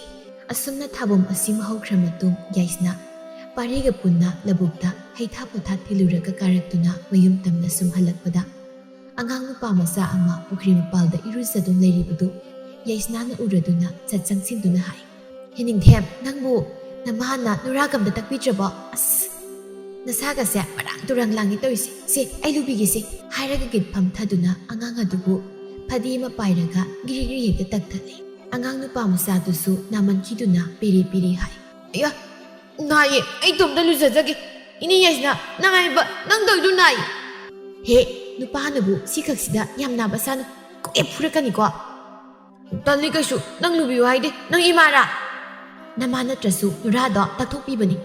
ꯑꯁꯨꯝꯅ ꯊꯥꯕꯣꯝ ꯑꯁꯤꯃ ꯍꯧꯈ꯭ꯔ ꯃꯇꯨꯡ ꯌꯥꯏꯁꯅꯥ ꯄꯥꯔꯤꯒ ꯄꯨꯟꯅ ꯂꯧꯕꯨꯛꯇ ꯍꯩꯊꯥ ꯄꯣꯊꯥ ꯊꯤꯜꯂꯨꯔꯒ ꯀꯥꯔꯛꯇꯨꯅ ꯃꯌꯨꯝ ꯇꯝꯅ ꯁꯨꯝ ꯍꯜꯂꯛꯄꯗ, ꯑꯉꯥꯡ ꯅꯨꯄꯥ ꯃꯆꯥ ꯑꯃ ꯄꯨꯈ꯭ꯔꯤ ꯃꯄꯥꯜꯗ ꯏꯔꯨꯖꯗꯨꯅ ꯂꯩꯔꯤꯕꯗꯨ ꯌꯥꯏꯁꯅꯥꯅ ꯎꯔꯗꯨꯅ ꯁꯠ ꯆꯪꯁꯤꯟꯗꯨꯅ ꯍꯥꯏ, "ꯍꯦ ꯅꯤꯡꯊꯦꯝ, ꯅꯪꯕꯨ ꯅꯃꯥꯅ ꯅꯨꯔꯥꯒ ꯑꯝꯇ ꯇꯛꯄꯤꯗ꯭ꯔꯕꯣ? ꯑꯁ, ꯅꯁꯥꯒꯁꯦ ꯃꯔꯥꯡ ꯇꯨꯔꯥꯡ ꯂꯥꯡꯉꯦ ꯇꯧꯔꯤꯁꯦ꯫ ꯁꯦ, ꯑꯩ ꯂꯨꯕꯤꯒꯦꯁꯦ," ꯍꯥꯏꯔꯒ ꯒꯤꯠ ꯐꯝꯊꯗꯨꯅ ꯑꯉꯥꯡ ꯑꯗꯨꯕꯨ ꯐꯗꯤ ꯑꯃ ꯄꯥꯏꯔꯒ ꯒꯤꯔꯤ ꯒꯤꯔꯤ ꯍꯦꯛꯇ ꯇꯛꯊꯠꯂꯦ꯫ ꯑꯉꯥꯡ ꯅꯨꯄꯥ ꯃꯆꯥꯗꯨꯁꯨ ꯅꯥꯃꯟꯈꯤꯗꯨꯅ ꯄꯦꯔꯦ ꯄꯦꯔꯦ ꯍꯥꯏ, "ꯑꯌꯥ, ꯅꯥꯏꯌꯦ, ꯑꯩ ꯏꯇꯣꯝꯇ ꯂꯨꯖꯖꯒꯦ꯫ ꯏꯅꯦ ꯌꯥꯏꯁꯅꯥ, ꯅꯪ ꯍꯥꯏꯕ, ꯅꯪ ꯇꯧꯔꯤꯗꯨ ꯅꯥꯏ꯫" "ꯍꯦ, ꯅꯨꯄꯥꯅꯕꯨ ꯁꯤꯈꯛꯁꯤꯗ ꯌꯥꯝ ꯅꯥꯕ ꯁꯥꯅꯨ, ꯀꯣꯛ ꯍꯦꯛ ꯐꯨꯔꯛꯀꯅꯤꯀꯣ꯫" "ꯇꯜꯂꯤ ꯀꯩꯁꯨ, ꯅꯪ ꯂꯨꯕꯤꯌꯨ ꯍꯥꯏꯗꯦ, ꯅꯪ ꯏꯃꯥꯔꯥ?" "ꯅꯃꯥ ꯅꯠꯇ꯭ꯔꯁꯨ ꯅꯨꯔꯥꯗꯣ ꯇꯛꯊꯣꯛꯄꯤꯕꯅꯤ꯫"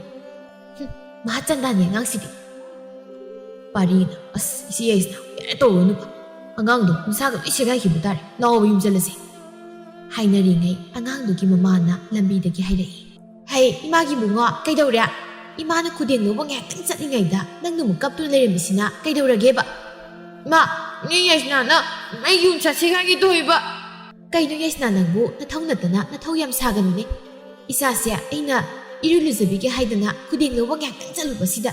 "ꯍꯨꯝ, ꯃꯍꯥ ꯆꯟꯗꯥꯅꯤ ꯑꯉꯥꯡꯁꯤꯗꯤ꯫" ꯄꯥꯔꯤꯅ, "ꯑꯁ, ꯏꯆꯦ ꯌꯥꯏꯁꯅꯥ, ꯌꯥꯔꯦ, ꯇꯧꯔꯨꯅꯨ꯫ ꯑꯉꯥꯡꯗꯣ ꯃꯁꯥꯒ ꯂꯣꯏ ꯁꯦꯒꯥꯏꯈꯤꯕ ꯇꯥꯔꯦ꯫ ꯂꯥꯛꯑꯣꯕ, ꯌꯨꯝ ꯆꯠꯂꯁꯦ"꯫ ꯍꯥꯏꯅꯔꯤꯉꯩ ꯑꯉꯥꯡꯗꯨꯒꯤ ꯃꯃꯥꯅ ꯂꯝꯕꯤꯗꯒꯤ ꯍꯥꯏꯔꯛꯏ, "ꯍꯩ, ꯏꯃꯥꯒꯤ ꯏꯕꯨꯡꯉꯣ, ꯀꯩꯗꯧꯔꯦ? ꯏꯃꯥꯅ ꯈꯨꯗꯦꯡ ꯂꯧꯕ ꯉꯥꯏꯍꯥꯛꯇꯪ ꯆꯠꯂꯤꯉꯩꯗ ꯅꯪꯅ ꯑꯃꯨꯛ ꯀꯞꯇꯨꯅ ꯂꯩꯔꯝꯃꯤꯁꯤꯅ ꯀꯩꯗꯧꯔꯒꯦꯕ?" "ꯏꯃꯥ, ꯏꯅꯦ ꯌꯥꯏꯁꯅꯥꯅ ꯑꯩꯒꯤ ꯌꯣꯡꯆꯥꯛ ꯁꯦꯒꯥꯏꯒꯦ ꯇꯧꯏꯕ"꯫ "ꯀꯩꯅꯣ ꯌꯥꯏꯁꯅꯥ, ꯅꯪꯕꯨ ꯅꯊꯧ ꯅꯠꯇꯅ ꯅꯊꯧ ꯌꯥꯝ ꯁꯥꯒꯅꯨꯅꯦ꯫ ꯏꯆꯥꯁꯦ ꯑꯩꯅ ꯏꯔꯨ ꯂꯨꯖꯕꯤꯒꯦ ꯍꯥꯏꯗꯅ ꯈꯨꯗꯦꯡ ꯂꯧꯕ ꯉꯥꯏꯍꯥꯛꯇꯪ ꯆꯠꯂꯨꯕꯁꯤꯗ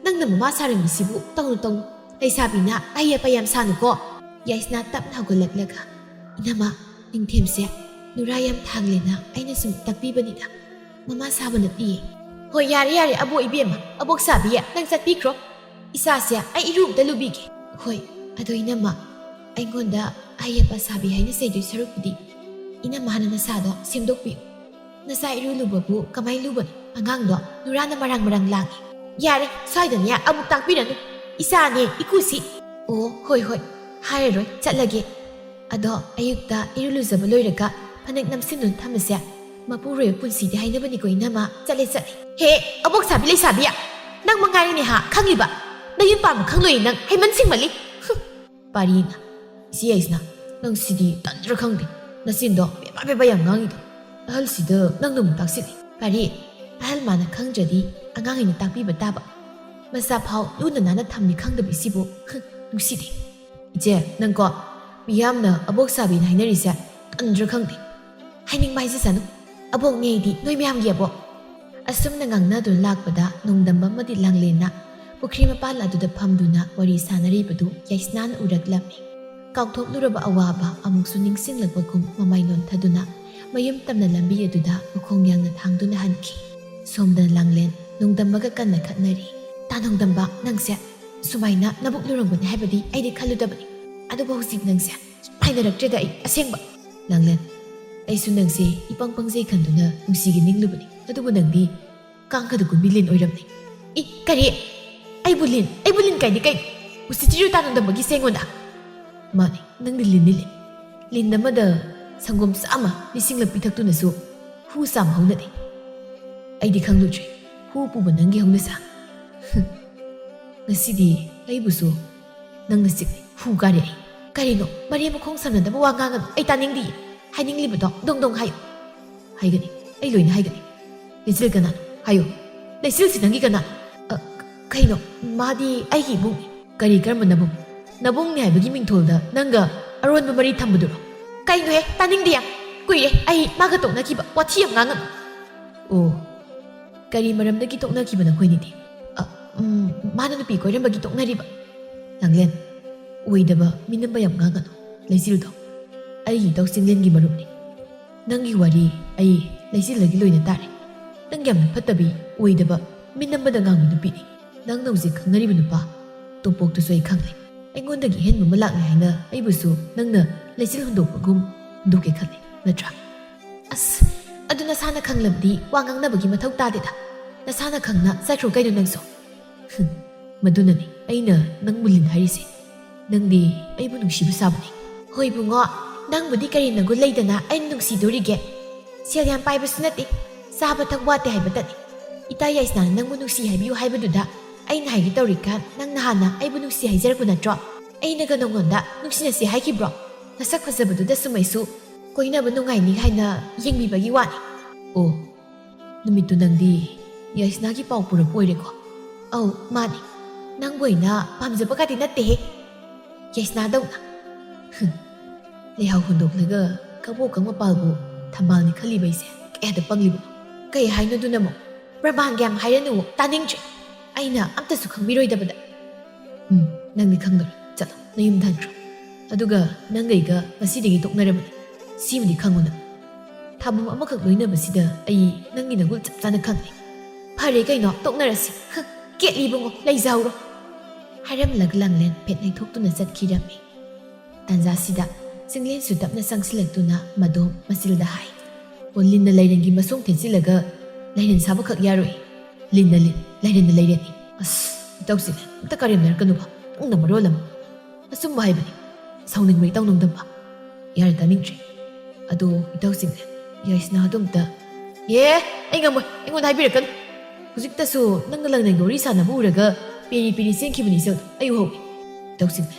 ꯅꯪꯅ ꯃꯃꯥ ꯁꯥꯔꯝꯃꯤꯁꯤꯕꯨ꯫ ꯇꯧꯅꯨ, ꯇꯧꯅꯨ꯫ ꯂꯩꯁꯥꯕꯤꯅ ꯑꯍꯩ ꯑꯄꯥ ꯌꯥꯝ ꯁꯥꯅꯨꯀꯣ"꯫ ꯌꯥꯏꯁꯅꯥ ꯇꯞꯅ ꯍꯧꯒꯠꯂꯛꯂꯒ, "ꯏꯅꯝꯃ, ꯅꯤꯡꯊꯦꯝꯁꯦ ꯅꯨꯔꯥ ꯌꯥꯝ ꯊꯥꯡꯂꯦꯅ ꯑꯩꯅ ꯁꯨꯝ ꯇꯥꯛꯄꯤꯕꯅꯤꯗ꯫ ꯃꯃꯥ ꯁꯥꯕ ꯅꯠꯇꯤꯌꯦ"꯫ "ꯍꯣꯏ, ꯌꯥꯔꯦ, ꯌꯥꯔꯦ, ꯑꯕꯣꯛ ꯏꯕꯦꯝꯃ, ꯑꯕꯣꯛ ꯁꯥꯕꯤ, ꯅꯪ ꯆꯠꯄꯤꯈ꯭ꯔꯣ꯫ ꯏꯆꯥꯁꯦ ꯑꯩ ꯏꯔꯨ ꯑꯝꯇ ꯂꯨꯕꯤꯒꯦ"꯫ "ꯍꯣꯏ, ꯑꯗꯣ ꯏꯅꯝꯃ, ꯑꯩꯉꯣꯟꯗ ꯑꯍꯩ ꯑꯄꯥ ꯁꯥꯕꯤ ꯍꯥꯏꯅ ꯆꯩꯗꯣꯏ ꯁꯔꯨꯛꯄꯨꯗꯤ ꯏꯅꯝꯃ ꯍꯥꯟꯅ ꯅꯁꯥꯗꯣ ꯁꯦꯝꯗꯣꯛꯄꯤꯌꯨ꯫ ꯅꯆꯥ ꯏꯔꯨ ꯂꯨꯕꯕꯨ ꯀꯃꯥꯏ ꯂꯨꯕꯅꯣ? ꯑꯉꯥꯡꯗꯣ ꯅꯨꯔꯥꯅ ꯃꯔꯥꯡ ꯃꯔꯥꯡ ꯂꯥꯡꯉꯤ"꯫ "ꯌꯥꯔꯦ, ꯁ꯭ꯋꯥꯏꯗꯅꯦ ꯑꯃꯨꯛ ꯇꯥꯛꯄꯤꯔꯅꯨ꯫ ꯏꯆꯥꯅꯦ, ꯏꯀꯨꯁꯤ"꯫ "ꯑꯣ, ꯍꯣꯏ, ꯍꯣꯏ, ꯍꯥꯏꯔꯔꯣꯏ, ꯆꯠꯂꯒꯦ꯫ ꯑꯗꯣ ꯑꯌꯨꯛꯇ ꯏꯔꯨ ꯂꯨꯖꯕ ꯂꯣꯏꯔꯒ ꯐꯅꯦꯛ ꯅꯝꯁꯤꯟꯗꯨꯅ ꯊꯝꯃꯁꯦ꯫ ꯃꯄꯨꯔꯣꯏꯕ ꯄꯨꯟꯁꯤꯗꯤ ꯍꯥꯏꯅꯕꯅꯤꯀꯣ ꯏꯅꯝꯃ꯫ ꯆꯠꯂꯦ, ꯆꯠꯂꯦ"꯫ "ꯍꯦ, ꯑꯕꯣꯛ ꯁꯥꯕꯤ ꯂꯩꯁꯥꯕꯤ, ꯅꯪ ꯃꯉꯥꯏꯔꯦꯅꯦ ꯍꯥ ꯈꯪꯂꯤꯕ꯫ ꯅꯌꯨꯝ ꯄꯥꯟꯕ ꯈꯪꯂꯣꯏꯌꯦ ꯅꯪ, ꯍꯩꯃꯟ ꯁꯤꯡꯃꯜꯂꯤ꯫ ꯍꯨꯝ"꯫ ꯄꯥꯔꯤꯅ, "ꯏꯆꯦ ꯌꯥꯏꯁꯅꯥ, ꯅꯪ ꯁꯤꯗꯤ ꯇꯟꯗ꯭ꯔꯥ ꯈꯪꯗꯦ꯫ ꯅꯆꯤꯟꯗꯣ ꯕꯦꯕꯥ ꯕꯦꯕꯥ ꯌꯥꯝ ꯉꯥꯡꯉꯤꯗꯣ꯫ ꯑꯍꯜꯁꯤꯗ ꯅꯪꯅ ꯑꯃꯨꯛ ꯇꯥꯛꯁꯤꯜꯂꯤ"꯫ "ꯄꯥꯔꯤ, ꯑꯍꯜ ꯃꯥꯅ ꯈꯪꯗ꯭ꯔꯗꯤ ꯑꯉꯥꯡ ꯑꯩꯅ ꯇꯥꯛꯄꯤꯕ ꯇꯥꯕ꯫ ꯃꯆꯥ ꯐꯥꯎ ꯂꯨꯅ ꯅꯥꯟꯅ ꯊꯝꯅꯤ ꯈꯪꯗꯕꯤꯁꯤꯕꯨ꯫ ꯍꯨꯝ, ꯅꯨꯡꯁꯤꯗꯦ"꯫ "ꯏꯆꯦ, ꯅꯪꯀꯣ, ꯃꯤꯌꯥꯝꯅ ꯑꯕꯣꯛ ꯁꯥꯕꯤꯅ ꯍꯥꯏꯅꯔꯤꯁꯦ ꯇꯟꯗ꯭ꯔꯥ ꯈꯪꯗꯦ꯫ ꯍꯥꯏꯅꯤꯡꯕ ꯍꯥꯏꯖꯁꯅꯨ꯫ ꯑꯕꯣꯛꯅꯦ ꯑꯩꯗꯤ, ꯅꯣꯏ ꯃꯌꯥꯝꯒꯤ ꯑꯕꯣꯛ"꯫ ꯑꯁꯨꯝꯅ ꯉꯥꯡꯅꯗꯨꯅ ꯂꯥꯛꯄꯗ ꯅꯣꯡꯗꯝꯕ ꯑꯃꯗꯤ ꯂꯥꯡꯂꯦꯟꯅ ꯄꯨꯈ꯭ꯔꯤ ꯃꯄꯥꯟ ꯑꯗꯨꯗ ꯐꯝꯗꯨꯅ ꯋꯥꯔꯤ ꯁꯥꯅꯔꯤꯕꯗꯨ ꯌꯥꯏꯁꯅꯥꯅ ꯎꯔꯛꯂꯝꯃꯤ꯫ ꯀꯥꯎꯊꯣꯛꯂꯨꯔꯕ ꯑꯋꯥꯕ ꯑꯃꯨꯛꯁꯨ ꯅꯤꯡꯁꯤꯡꯂꯛꯄꯒꯨꯝ ꯃꯃꯥꯏ ꯅꯣꯟꯊꯗꯨꯅ ꯃꯌꯨꯝ ꯇꯝꯅ ꯂꯝꯕꯤ ꯑꯗꯨꯗ ꯃꯈꯣꯡ ꯌꯥꯡꯅ ꯊꯥꯡꯗꯨꯅ ꯍꯟꯈꯤ꯫ ꯁꯣꯝꯗ ꯂꯥꯡꯂꯦꯟ ꯅꯣꯡꯗꯝꯕꯒ ꯀꯟꯅ ꯈꯠꯅꯔꯤ꯫ "ꯇꯥ ꯅꯣꯡꯗꯝꯕ, ꯅꯪꯁꯦ ꯁꯨꯃꯥꯏꯅ ꯅꯕꯨꯛ ꯂꯨꯔꯝꯒꯅꯤ ꯍꯥꯏꯕꯗꯤ ꯑꯩꯗꯤ ꯈꯜꯂꯨꯗꯕꯅꯤ꯫ ꯑꯗꯨꯕꯨ ꯍꯧꯖꯤꯛ ꯅꯪꯁꯦ ꯁꯨꯃꯥꯏꯅꯔꯛꯇ꯭ꯔꯦꯗ ꯑꯩ, ꯑꯁꯦꯡꯕ"꯫ "ꯂꯥꯡꯂꯦꯟ, ꯑꯩꯁꯨ ꯅꯪꯁꯦ ꯏꯄꯪ ꯄꯪꯖꯩ ꯈꯟꯗꯨꯅ ꯅꯨꯡꯁꯤꯒꯦ ꯅꯤꯡꯂꯨꯕꯅꯤ꯫ ꯑꯗꯨꯕꯨ ꯅꯪꯗꯤ ꯀꯥꯡꯈꯗ ꯀꯨꯝꯕꯤ ꯂꯤꯟ ꯑꯣꯏꯔꯝꯃꯤ"꯫ "ꯏ, ꯀꯔꯤ? ꯑꯩꯕꯨ ꯂꯤꯟ? ꯑꯩꯕꯨ ꯂꯤꯟ ꯀꯥꯏꯗꯤ ꯀꯩ? ꯎꯁꯤꯠꯇ꯭ꯔꯤꯔꯣ ꯇꯥ ꯅꯣꯡꯗꯝꯕꯒꯤꯁꯦ ꯑꯩꯉꯣꯟꯗ?" "ꯃꯥꯅꯤ, ꯅꯪꯗꯤ ꯂꯤꯟꯅꯤ, ꯂꯤꯟ꯫ ꯂꯤꯟ ꯑꯃꯗ ꯁꯪꯒꯣꯝ ꯆꯥꯝꯃ ꯂꯤꯁꯤꯡꯂꯛ ꯄꯤꯊꯛꯇꯨꯅꯁꯨ ꯍꯨ ꯆꯥꯝꯕ ꯍꯧꯅꯗꯦ꯫ ꯑꯩꯗꯤ ꯈꯪꯂꯨꯗ꯭ꯔꯦ꯫ ꯍꯨ ꯄꯨꯕ ꯅꯪꯒꯤ ꯍꯧꯅꯁꯥ"꯫ "ꯍꯨꯝ"꯫ ꯉꯁꯤꯗꯤ ꯑꯩꯕꯨꯁꯨ ꯅꯪꯅ ꯆꯤꯛꯂꯦ꯫ ꯍꯨ ꯀꯥꯔꯦ ꯑꯩ꯫ ꯀꯔꯤꯅꯣ? ꯃꯔꯦꯝ ꯃꯈꯣꯡ ꯁꯝꯅꯗꯕ ꯋꯥ ꯉꯥꯡꯒꯅꯨ꯫ ꯑꯩ ꯇꯥꯅꯤꯡꯗꯤꯌꯦ꯫ ꯍꯥꯏꯅꯤꯡꯂꯤꯕꯗꯣ ꯗꯣꯡ ꯗꯣꯡ ꯍꯥꯏꯌꯨ꯫ ꯍꯥꯏꯒꯅꯤ꯫ ꯑꯩ ꯂꯣꯏꯅ ꯍꯥꯏꯒꯅꯤ꯫ ꯂꯩꯆꯤꯜ ꯀꯅꯥꯅꯣ? ꯍꯥꯏꯌꯨ꯫ ꯂꯩꯆꯤꯜꯁꯤ ꯅꯪꯒꯤ ꯀꯅꯥꯅꯣ? ꯑ, ꯀꯩꯅꯣ? ꯃꯥꯗꯤ ꯑꯩꯒꯤ ꯏꯕꯨꯡꯅꯤ꯫ ꯀꯔꯤ, ꯀꯔꯝꯕ ꯅꯕꯨꯡ? ꯅꯕꯨꯡꯅꯤ ꯍꯥꯏꯕꯒꯤ ꯃꯤꯡꯊꯣꯜꯗ ꯅꯪꯒ ꯑꯔꯣꯟꯕ ꯃꯔꯤ ꯊꯝꯕꯗꯨꯔꯣ? ꯀꯩꯅꯣꯍꯦ? ꯇꯥꯅꯤꯡꯗꯦ ꯌꯥꯝ꯫ ꯀꯨꯏꯔꯦ ꯑꯩ ꯃꯥꯒ ꯇꯣꯛꯅꯈꯤꯕ꯫ ꯋꯥꯊꯤ ꯌꯥꯝ ꯉꯥꯡꯒꯅꯨ꯫ ꯑꯣ, ꯀꯔꯤ ꯃꯔꯝꯗꯒꯤ ꯇꯣꯛꯅꯈꯤꯕ ꯅꯈꯣꯏꯅꯤꯗꯤ? ꯑ, ꯎꯝ, ꯃꯥꯅ ꯅꯨꯄꯤ ꯀꯣꯏꯔꯝꯕꯒꯤ ꯇꯣꯛꯅꯔꯤꯕ꯫ ꯂꯥꯡꯂꯦꯟ, ꯑꯣꯏꯗꯕ ꯃꯤꯅꯝꯕ ꯌꯥꯝ ꯉꯥꯡꯒꯅꯨ꯫ ꯂꯩꯆꯤꯜꯗꯣ ꯑꯩꯒꯤ ꯏꯇꯥꯎ ꯆꯤꯡꯂꯦꯟꯒꯤ ꯃꯔꯨꯞꯅꯤ꯫ ꯅꯪꯒꯤ ꯋꯥꯔꯤ ꯑꯩ ꯂꯩꯆꯤꯜꯗꯒꯤ ꯂꯣꯏꯅ ꯇꯥꯔꯦ꯫ ꯅꯪ ꯌꯥꯝꯅ ꯐꯠꯇꯕꯤ, ꯑꯣꯏꯗꯕ, ꯃꯤꯅꯝꯕꯗ ꯉꯥꯡꯕ ꯅꯨꯄꯤꯅꯤ꯫ ꯅꯪꯅ ꯍꯧꯖꯤꯛ ꯈꯪꯅꯔꯤꯕ ꯅꯨꯄꯥ ꯇꯣꯝꯄꯣꯛꯇꯨꯁꯨ ꯑꯩ ꯈꯪꯂꯦ꯫ ꯑꯩꯉꯣꯟꯗꯒꯤ ꯑꯍꯦꯟꯕ ꯑꯃ ꯂꯥꯛꯂꯦ ꯍꯥꯏꯅ ꯑꯩꯕꯨꯁꯨ ꯅꯪꯅ ꯂꯩꯆꯤꯜ ꯍꯨꯟꯗꯣꯛꯄꯒꯨꯝ ꯍꯨꯟꯗꯣꯛꯀꯦ ꯈꯜꯂꯦ, ꯅꯠꯇ꯭ꯔꯥ? ꯑꯁ, ꯑꯗꯨ ꯅꯁꯥꯅ ꯈꯪꯂꯕꯗꯤ ꯋꯥ ꯉꯥꯡꯅꯕꯒꯤ ꯃꯊꯧ ꯇꯥꯗꯦꯗ꯫ ꯅꯁꯥꯅ ꯈꯪꯅ ꯆꯠꯈ꯭ꯔꯣ ꯀꯩꯅꯣ ꯅꯪꯁꯨ꯫ ꯍꯨꯝ, ꯃꯗꯨꯅꯅꯤ ꯑꯩꯅ ꯅꯪꯕꯨ ꯂꯤꯟ ꯍꯥꯏꯔꯤꯁꯦ꯫ ꯅꯪꯗꯤ ꯑꯩꯕꯨ ꯅꯨꯡꯁꯤꯕ ꯁꯥꯕꯅꯤ꯫ ꯍꯣꯏ ꯏꯕꯨꯡꯉꯣ, ꯅꯪꯕꯨꯗꯤ ꯀꯔꯤ ꯅꯒꯨꯟ ꯂꯩꯗꯅ ꯑꯩꯅ ꯅꯨꯡꯁꯤꯗꯣꯔꯤꯒꯦ? ꯁꯦꯜ ꯌꯥꯝ ꯄꯥꯏꯕꯁꯨ ꯅꯠꯇꯦ, ꯆꯥꯕ ꯊꯛ ꯋꯥꯠꯇꯦ ꯍꯥꯏꯕꯇꯅꯤ꯫ ꯏꯇꯥ ꯌꯥꯏꯁꯅꯥꯅ ꯅꯪꯕꯨ ꯅꯨꯡꯁꯤ ꯍꯥꯏꯕꯤꯌꯨ ꯍꯥꯏꯕꯗꯨꯗ ꯑꯩꯅ ꯍꯥꯏꯒꯦ ꯇꯧꯔꯤꯀꯥꯟ ꯅꯪ ꯅꯍꯥꯟꯅ ꯑꯩꯕꯨ ꯅꯨꯡꯁꯤ ꯍꯥꯏꯖꯔꯛꯄ ꯅꯠꯇ꯭ꯔꯣ? ꯑꯩꯅꯒ ꯅꯉꯣꯟꯗ ꯅꯨꯡꯁꯤꯅꯁꯤ ꯍꯥꯏꯈꯤꯕ꯭ꯔꯣ? ꯅꯁꯛ ꯐꯖꯕꯗꯨꯗ ꯁꯨꯝꯃꯩꯁꯨ ꯀꯣꯏꯅꯕ ꯅꯨꯡꯉꯥꯏꯅꯤ ꯍꯥꯏꯅ ꯌꯦꯡꯕꯤꯕꯒꯤ ꯋꯥꯅꯤ꯫ ꯑꯣ, ꯅꯨꯃꯤꯠꯇꯨ ꯅꯪꯗꯤ ꯌꯥꯏꯁꯅꯥꯒꯤ ꯄꯥꯎ ꯄꯨꯔꯛꯄ ꯑꯣꯏꯔꯦꯀꯣ? ꯑꯧ, ꯃꯥꯅꯤ꯫ ꯅꯪꯕꯨ ꯑꯩꯅ ꯄꯥꯝꯖꯕꯒꯗꯤ ꯅꯠꯇꯦꯍꯦ, ꯌꯥꯏꯁꯅꯥꯗꯧꯅ꯫ ꯍꯨꯝ, ꯂꯩꯍꯥꯎ ꯍꯨꯟꯗꯣꯛꯂꯒ ꯀꯕꯣꯛ ꯀꯪꯕ ꯄꯥꯜꯕꯨ ꯊꯝꯕꯥꯜꯅꯤ ꯈꯜꯂꯤꯕ ꯑꯩꯁꯦ ꯀꯌꯥꯗ ꯄꯪꯂꯤꯕꯅꯣ? ꯀꯩ ꯍꯥꯏꯅꯣ ꯑꯗꯨꯅ ꯑꯃꯨꯛ? ꯄ꯭ꯔꯃꯥꯟꯒ ꯌꯥꯝ ꯍꯥꯏꯔꯅꯨ, ꯇꯥꯅꯤꯡꯗ꯭ꯔꯦ꯫ ꯑꯩꯅ ꯑꯝꯇꯁꯨ ꯈꯪꯕꯤꯔꯣꯏꯗꯕꯗ꯫ ꯎꯝ, ꯅꯪꯗꯤ ꯈꯪꯗꯣꯔꯦ꯫ ꯆꯠꯂꯣ, ꯅꯌꯨꯝꯗ ꯍꯟꯈ꯭ꯔꯣ꯫ ꯑꯗꯨꯒ ꯅꯪꯒ ꯑꯩꯒ ꯉꯁꯤꯗꯒꯤ ꯇꯣꯛꯅꯔꯕꯅꯤ꯫ ꯁꯤꯃꯗꯤ ꯈꯪꯉꯨ ꯅꯪ꯫ ꯊꯥꯕꯨꯝ ꯑꯃꯈꯛ ꯂꯣꯏꯅꯕꯁꯤꯗ ꯑꯩ ꯅꯪꯒꯤ ꯅꯒꯨꯟ ꯆꯞ ꯆꯥꯅ ꯈꯪꯂꯦ꯫ ꯐꯔꯦ ꯀꯩꯅꯣ, ꯇꯣꯛꯅꯔꯁꯤ꯫ ꯍ, ꯀꯦꯠꯂꯤ ꯏꯕꯨꯡꯉꯣ, ꯂꯩꯖꯍꯧꯔꯣ꯫ ꯍꯥꯏꯔꯝꯂꯒ ꯂꯥꯡꯂꯦꯟ ꯐꯦꯠ ꯂꯩꯊꯣꯛꯇꯨꯅ ꯆꯠꯈꯤꯔꯝꯃꯤ꯫ ꯇꯥꯟꯖꯥꯁꯤꯗ ꯆꯤꯡꯂꯦꯟꯁꯨ ꯇꯞꯅ ꯆꯪꯁꯤꯜꯂꯛꯇꯨꯅ ꯃꯗꯣꯝ ꯃꯆꯤꯜꯗ ꯍꯥꯏ꯫ ꯑꯣ, ꯂꯤꯟꯅ ꯂꯥꯏꯔꯦꯟꯒꯤ ꯃꯁꯣꯡ ꯊꯦꯠꯆꯤꯜꯂꯒ ꯂꯥꯏꯔꯦꯟ ꯁꯥꯕꯈꯛ ꯌꯥꯔꯣꯏ꯫ ꯂꯤꯟꯅ ꯂꯤꯟ, ꯂꯥꯏꯔꯦꯟꯅ ꯂꯥꯏꯔꯦꯟꯅꯤ꯫ ꯑꯁ, ꯏꯇꯧꯁꯤꯅ ꯑꯝꯇ ꯀꯔꯦꯝꯅꯔꯛꯀꯅꯨꯕ꯫ ꯅꯪꯅ ꯃꯔꯣꯜ ꯑꯃ꯫ ꯑꯆꯨꯝꯕ ꯍꯥꯏꯕꯅꯤ꯫ ꯁꯥꯎꯅꯤꯡꯕ ꯏꯇꯧ ꯅꯪꯗꯝꯕ꯫ ꯌꯥꯔꯦ, ꯇꯥꯅꯤꯡꯗ꯭ꯔꯦ꯫ ꯑꯗꯣ ꯏꯇꯧꯁꯤꯡꯅꯦ, ꯌꯥꯏꯁꯅꯥꯗꯣ ꯑꯝꯇ꯫ ꯑꯦ, ꯑꯩ ꯉꯝꯃꯣꯏ꯫ ꯑꯩꯉꯣꯟꯗ ꯍꯥꯏꯕꯤꯔꯛꯀꯅꯨ꯫ ꯍꯧꯖꯤꯛꯇꯁꯨ ꯅꯪꯒ ꯂꯪꯅꯩꯒ ꯋꯥꯔꯤ ꯁꯥꯟꯅꯕ ꯎꯔꯒ ꯄꯤꯔꯤ ꯄꯤꯔꯤ ꯆꯦꯟꯈꯤꯕꯅꯤ ꯏꯆꯜꯗꯣ꯫ ꯑꯩ ꯎꯍꯧꯏ꯫ ꯇꯧꯁꯤꯟꯅ,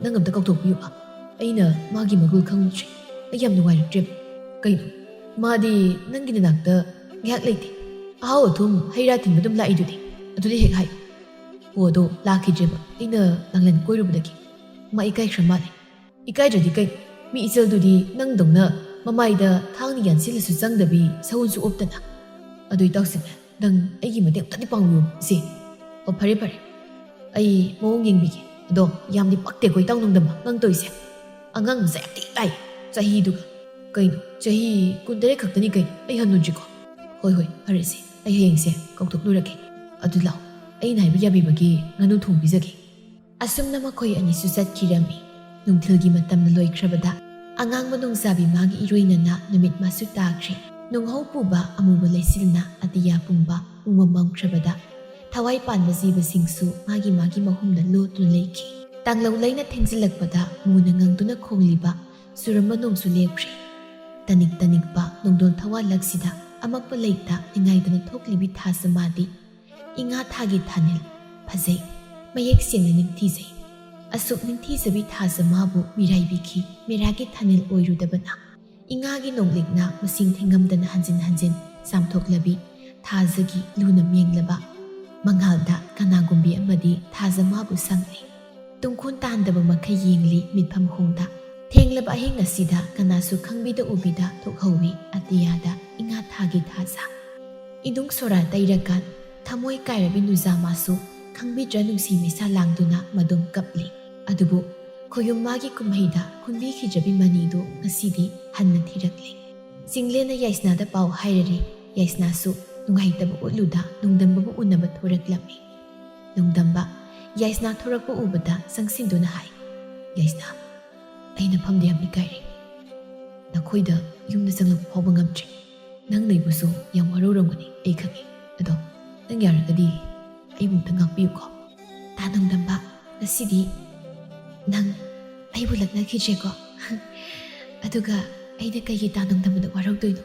ꯅꯪ ꯑꯝꯇ ꯀꯥꯎꯊꯣꯛꯄꯤꯌꯨꯕ꯫ ꯑꯩꯅ ꯃꯥꯒꯤ ꯃꯒꯨꯜ ꯈꯪꯉꯨꯗ꯭ꯔꯦ꯫ ꯑꯩ ꯌꯥꯝ ꯅꯨꯡꯉꯥꯏꯔꯛꯇ꯭ꯔꯦꯕ꯫ ꯀꯩꯅꯣ? ꯃꯥꯗꯤ ꯅꯪꯒꯤ ꯅꯅꯥꯛꯇ ꯉꯥꯏꯍꯥꯛ ꯂꯩꯇꯦ꯫ ꯑꯍꯥꯎ ꯑꯊꯨꯝ, ꯍꯩ ꯔꯥ ꯊꯤꯟꯕ ꯑꯗꯨꯝ ꯂꯥꯛꯏꯗꯨꯗꯤ꯫ ꯑꯗꯨꯗꯤ ꯍꯦꯛ ꯍꯥꯏꯌꯨ꯫ ꯑꯣ, ꯑꯗꯣ ꯂꯥꯛꯈꯤꯗ꯭ꯔꯦꯕ꯫ ꯑꯩꯅ ꯂꯥꯡꯂꯦꯟ ꯀꯣꯏꯔꯨꯕꯗꯒꯤ꯫ ꯃꯥ ꯏꯀꯥꯏꯈ꯭ꯔ ꯃꯥꯜꯂꯦ꯫ ꯏꯀꯥꯏꯗ꯭ꯔꯗꯤ ꯀꯩ? ꯃꯤ ꯏꯆꯜꯗꯨꯗꯤ ꯅꯪꯗꯧꯅ ꯃꯃꯥꯏꯗ ꯊꯥꯡꯅ ꯌꯥꯟꯁꯤꯜꯂꯁꯨ ꯆꯪꯗꯕꯤ ꯁꯎꯟꯁꯨ ꯑꯣꯞꯇꯅ꯫ ꯑꯗꯨ ꯏꯇꯥꯎꯁꯤꯅꯦ, ꯅꯪ ꯑꯩꯒꯤ ꯃꯇꯦꯡ ꯑꯝꯇꯗꯤ ꯄꯥꯡꯕꯤꯌꯨ ꯏꯆꯦ꯫ ꯑꯣ, ꯐꯔꯦ ꯐꯔꯦ, ꯑꯩ ꯃꯑꯣꯡ ꯌꯦꯡꯕꯤꯒꯦ꯫ ꯑꯗꯣ ꯌꯥꯝꯗꯤ ꯄꯛꯇꯦꯀꯣ ꯏꯇꯥꯎ ꯅꯣꯡꯗꯝꯕ ꯅꯪ ꯇꯧꯔꯤꯁꯦ꯫ ꯑꯉꯥꯡ ꯃꯆꯥ ꯌꯥꯝ ꯊꯤ ꯇꯥꯏ ꯆꯍꯤꯗꯨꯒ꯫ ꯀꯩꯅꯣ, ꯆꯍꯤ ꯀꯨꯟꯇꯔꯦꯠ ꯈꯛꯇꯅꯤ ꯀꯩꯅꯣ, ꯑꯩ ꯍꯟꯅꯨꯗ꯭ꯔꯤꯀꯣ꯫ ꯍꯣꯏ ꯍꯣꯏ, ꯐꯔꯦꯁꯦ, ꯑꯩ ꯍꯌꯦꯡꯁꯦ ꯀꯧꯊꯣꯛꯂꯨꯔꯒꯦ꯫ ꯑꯗꯨ ꯂꯥꯛꯑꯣ, ꯑꯩꯅ ꯍꯥꯏꯕ ꯌꯥꯕꯤꯕꯒꯤ ꯉꯥꯅꯨ ꯊꯣꯡ ꯄꯤꯖꯒꯦ꯫ ꯑꯁꯨꯝꯅ ꯃꯈꯣꯏ ꯑꯅꯤꯁꯨ ꯆꯠꯈꯤꯔꯝꯃꯤ꯫ ꯅꯨꯡꯊꯤꯜꯒꯤ ꯃꯇꯝꯅ ꯂꯣꯏꯈ꯭ꯔꯕꯗ ꯑꯉꯥꯡꯕ ꯅꯣꯡꯖꯥꯕꯤ ꯃꯥꯒꯤ ꯏꯔꯣꯏꯅꯅ ꯅꯨꯃꯤꯠ ꯃꯥꯁꯨ ꯇꯥꯈ꯭ꯔꯦ꯫ ꯅꯣꯡꯍꯧ ꯄꯨꯕ ꯑꯃꯨꯕ ꯂꯩꯆꯤꯜꯅ ꯑꯇꯤꯌꯥ ꯄꯨꯝꯕ ꯄꯨꯡꯃꯝ ꯃꯝꯈ꯭ꯔꯕꯗ ꯊꯋꯥꯏ ꯄꯥꯟꯕ ꯖꯤꯕꯁꯤꯡꯁꯨ ꯃꯥꯒꯤ ꯃꯥꯒꯤ ꯃꯍꯨꯝꯗ ꯂꯣꯠꯇꯨꯅ ꯂꯩꯈꯤ꯫ ꯇꯥꯡꯂꯧ ꯂꯩꯅ ꯊꯦꯡꯖꯤꯜꯂꯛꯄꯗ ꯃꯨꯅ ꯉꯪꯗꯨꯅ ꯈꯣꯡꯂꯤꯕ ꯆꯨꯔꯝꯕ ꯅꯣꯡꯁꯨ ꯂꯦꯞꯈ꯭ꯔꯦ꯫ ꯇꯅꯤꯛ ꯇꯅꯤꯛꯄ ꯅꯣꯡꯗꯣꯜ ꯊꯋꯥꯜꯂꯛꯁꯤꯗ ꯑꯃꯛꯄ ꯂꯩꯇ ꯅꯤꯡꯉꯥꯏꯗꯅ ꯊꯣꯛꯂꯤꯕꯤ ꯊꯥꯖ ꯃꯥꯗꯤ ꯏꯉꯥ ꯊꯥꯒꯤ ꯊꯥꯅꯤꯜ ꯐꯖꯩ, ꯃꯌꯦꯛ ꯁꯦꯡꯅ ꯅꯤꯡꯊꯤꯖꯩ꯫ ꯑꯁꯨꯛ ꯅꯤꯡꯊꯤꯖꯕꯤ ꯊꯥꯖ ꯃꯥꯕꯨ ꯃꯤꯔꯥꯏꯕꯤꯈꯤ꯫ ꯃꯦꯔꯥꯒꯤ ꯊꯥꯅꯤꯜ ꯑꯣꯏꯔꯨꯗꯕꯅ ꯏꯉꯥꯒꯤ ꯅꯣꯡꯂꯤꯛꯅ ꯃꯁꯤꯡ ꯊꯤꯉꯝꯗꯅ ꯍꯟꯖꯤꯟ ꯍꯟꯖꯤꯟ ꯆꯥꯝꯊꯣꯛꯂꯕꯤ ꯊꯥꯖꯒꯤ ꯂꯨꯅ ꯃꯦꯡꯂꯕ ꯃꯉꯥꯜꯗ ꯀꯅꯥꯒꯨꯝꯕꯤ ꯑꯃꯗꯤ ꯊꯥꯖ ꯃꯥꯕꯨ ꯁꯪꯂꯤ꯫ ꯇꯨꯡꯈꯨꯟ ꯇꯥꯟꯗꯕ ꯃꯈꯩ ꯌꯦꯡꯂꯤ ꯃꯤꯠꯐꯝ ꯍꯣꯡꯗ꯫ ꯊꯦꯡꯂꯕ ꯑꯍꯤꯡ ꯑꯁꯤꯗ ꯀꯅꯥꯁꯨ ꯈꯪꯕꯤꯗ ꯎꯕꯤꯗ ꯊꯣꯛꯍꯧꯏ ꯑꯇꯤꯌꯥꯗ ꯏꯉꯥ ꯊꯥꯒꯤ ꯊꯥꯖ꯫ ꯏꯅꯨꯡ ꯁꯣꯔꯥ ꯇꯩꯔꯀꯥꯟ ꯊꯃꯣꯏ ꯀꯥꯏꯔꯕꯤ ꯅꯨꯖꯥ ꯃꯥꯁꯨ ꯈꯪꯕꯤꯗ꯭ꯔ ꯅꯨꯡꯁꯤ ꯃꯩꯁꯥ ꯂꯥꯡꯗꯨꯅ ꯃꯗꯨꯝ ꯀꯞꯂꯤ꯫ ꯑꯗꯨꯕꯨ ꯈꯣꯌꯨꯝ ꯃꯥꯒꯤ ꯀꯨꯝꯍꯩꯗ ꯈꯨꯟꯕꯤꯈꯤꯗ꯭ꯔꯕꯤ ꯃꯅꯤꯗꯨ ꯉꯁꯤꯗꯤ ꯍꯟꯅ ꯊꯤꯔꯛꯂꯦ꯫ ꯆꯤꯡꯂꯦꯟꯅ ꯌꯥꯏꯁꯅꯥꯗ ꯄꯥꯎ ꯍꯥꯏꯔꯔꯦ꯫ ꯌꯥꯏꯁꯅꯥꯁꯨ ꯅꯨꯡꯉꯥꯏꯇꯕ ꯎꯠꯂꯨꯗ ꯅꯣꯡꯗꯝꯕꯕꯨ ꯎꯅꯕ ꯊꯣꯔꯛꯂꯝꯃꯤ꯫ ꯅꯣꯡꯗꯝꯕ ꯌꯥꯏꯁꯅꯥ ꯊꯣꯔꯛꯄ ꯎꯕꯗ ꯆꯪꯁꯤꯟꯗꯨꯅ ꯍꯥꯏ, "ꯌꯥꯏꯁꯅꯥ, ꯑꯩꯅ ꯐꯝꯗ ꯌꯥꯝ ꯏꯀꯥꯏꯔꯦ꯫ ꯅꯈꯣꯏꯗ ꯌꯨꯝꯗ ꯆꯪꯂꯛꯄ ꯐꯥꯎꯕ ꯉꯝꯗ꯭ꯔꯦ꯫ ꯅꯪ ꯂꯩꯕꯁꯨ ꯌꯥꯝ ꯋꯥꯔꯧꯔꯝꯒꯅꯤ ꯑꯩ ꯈꯪꯉꯤ꯫ ꯑꯗꯣ ꯅꯪ ꯌꯥꯔꯒꯗꯤ ꯑꯩꯕꯨ ꯑꯝꯇ ꯉꯥꯛꯄꯤꯌꯨꯀꯣ꯫" ꯇꯥ ꯅꯣꯡꯗꯝꯕ, ꯉꯁꯤꯗꯤ ꯅꯪ ꯑꯩꯕꯨ ꯂꯛꯅꯈꯤꯗ꯭ꯔꯦꯀꯣ? ꯑꯗꯨꯒ ꯑꯩꯅ ꯀꯩꯒꯤ ꯇꯥ ꯅꯣꯡꯗꯝꯕꯗ ꯋꯥꯔꯧꯗꯣꯏꯅꯣ?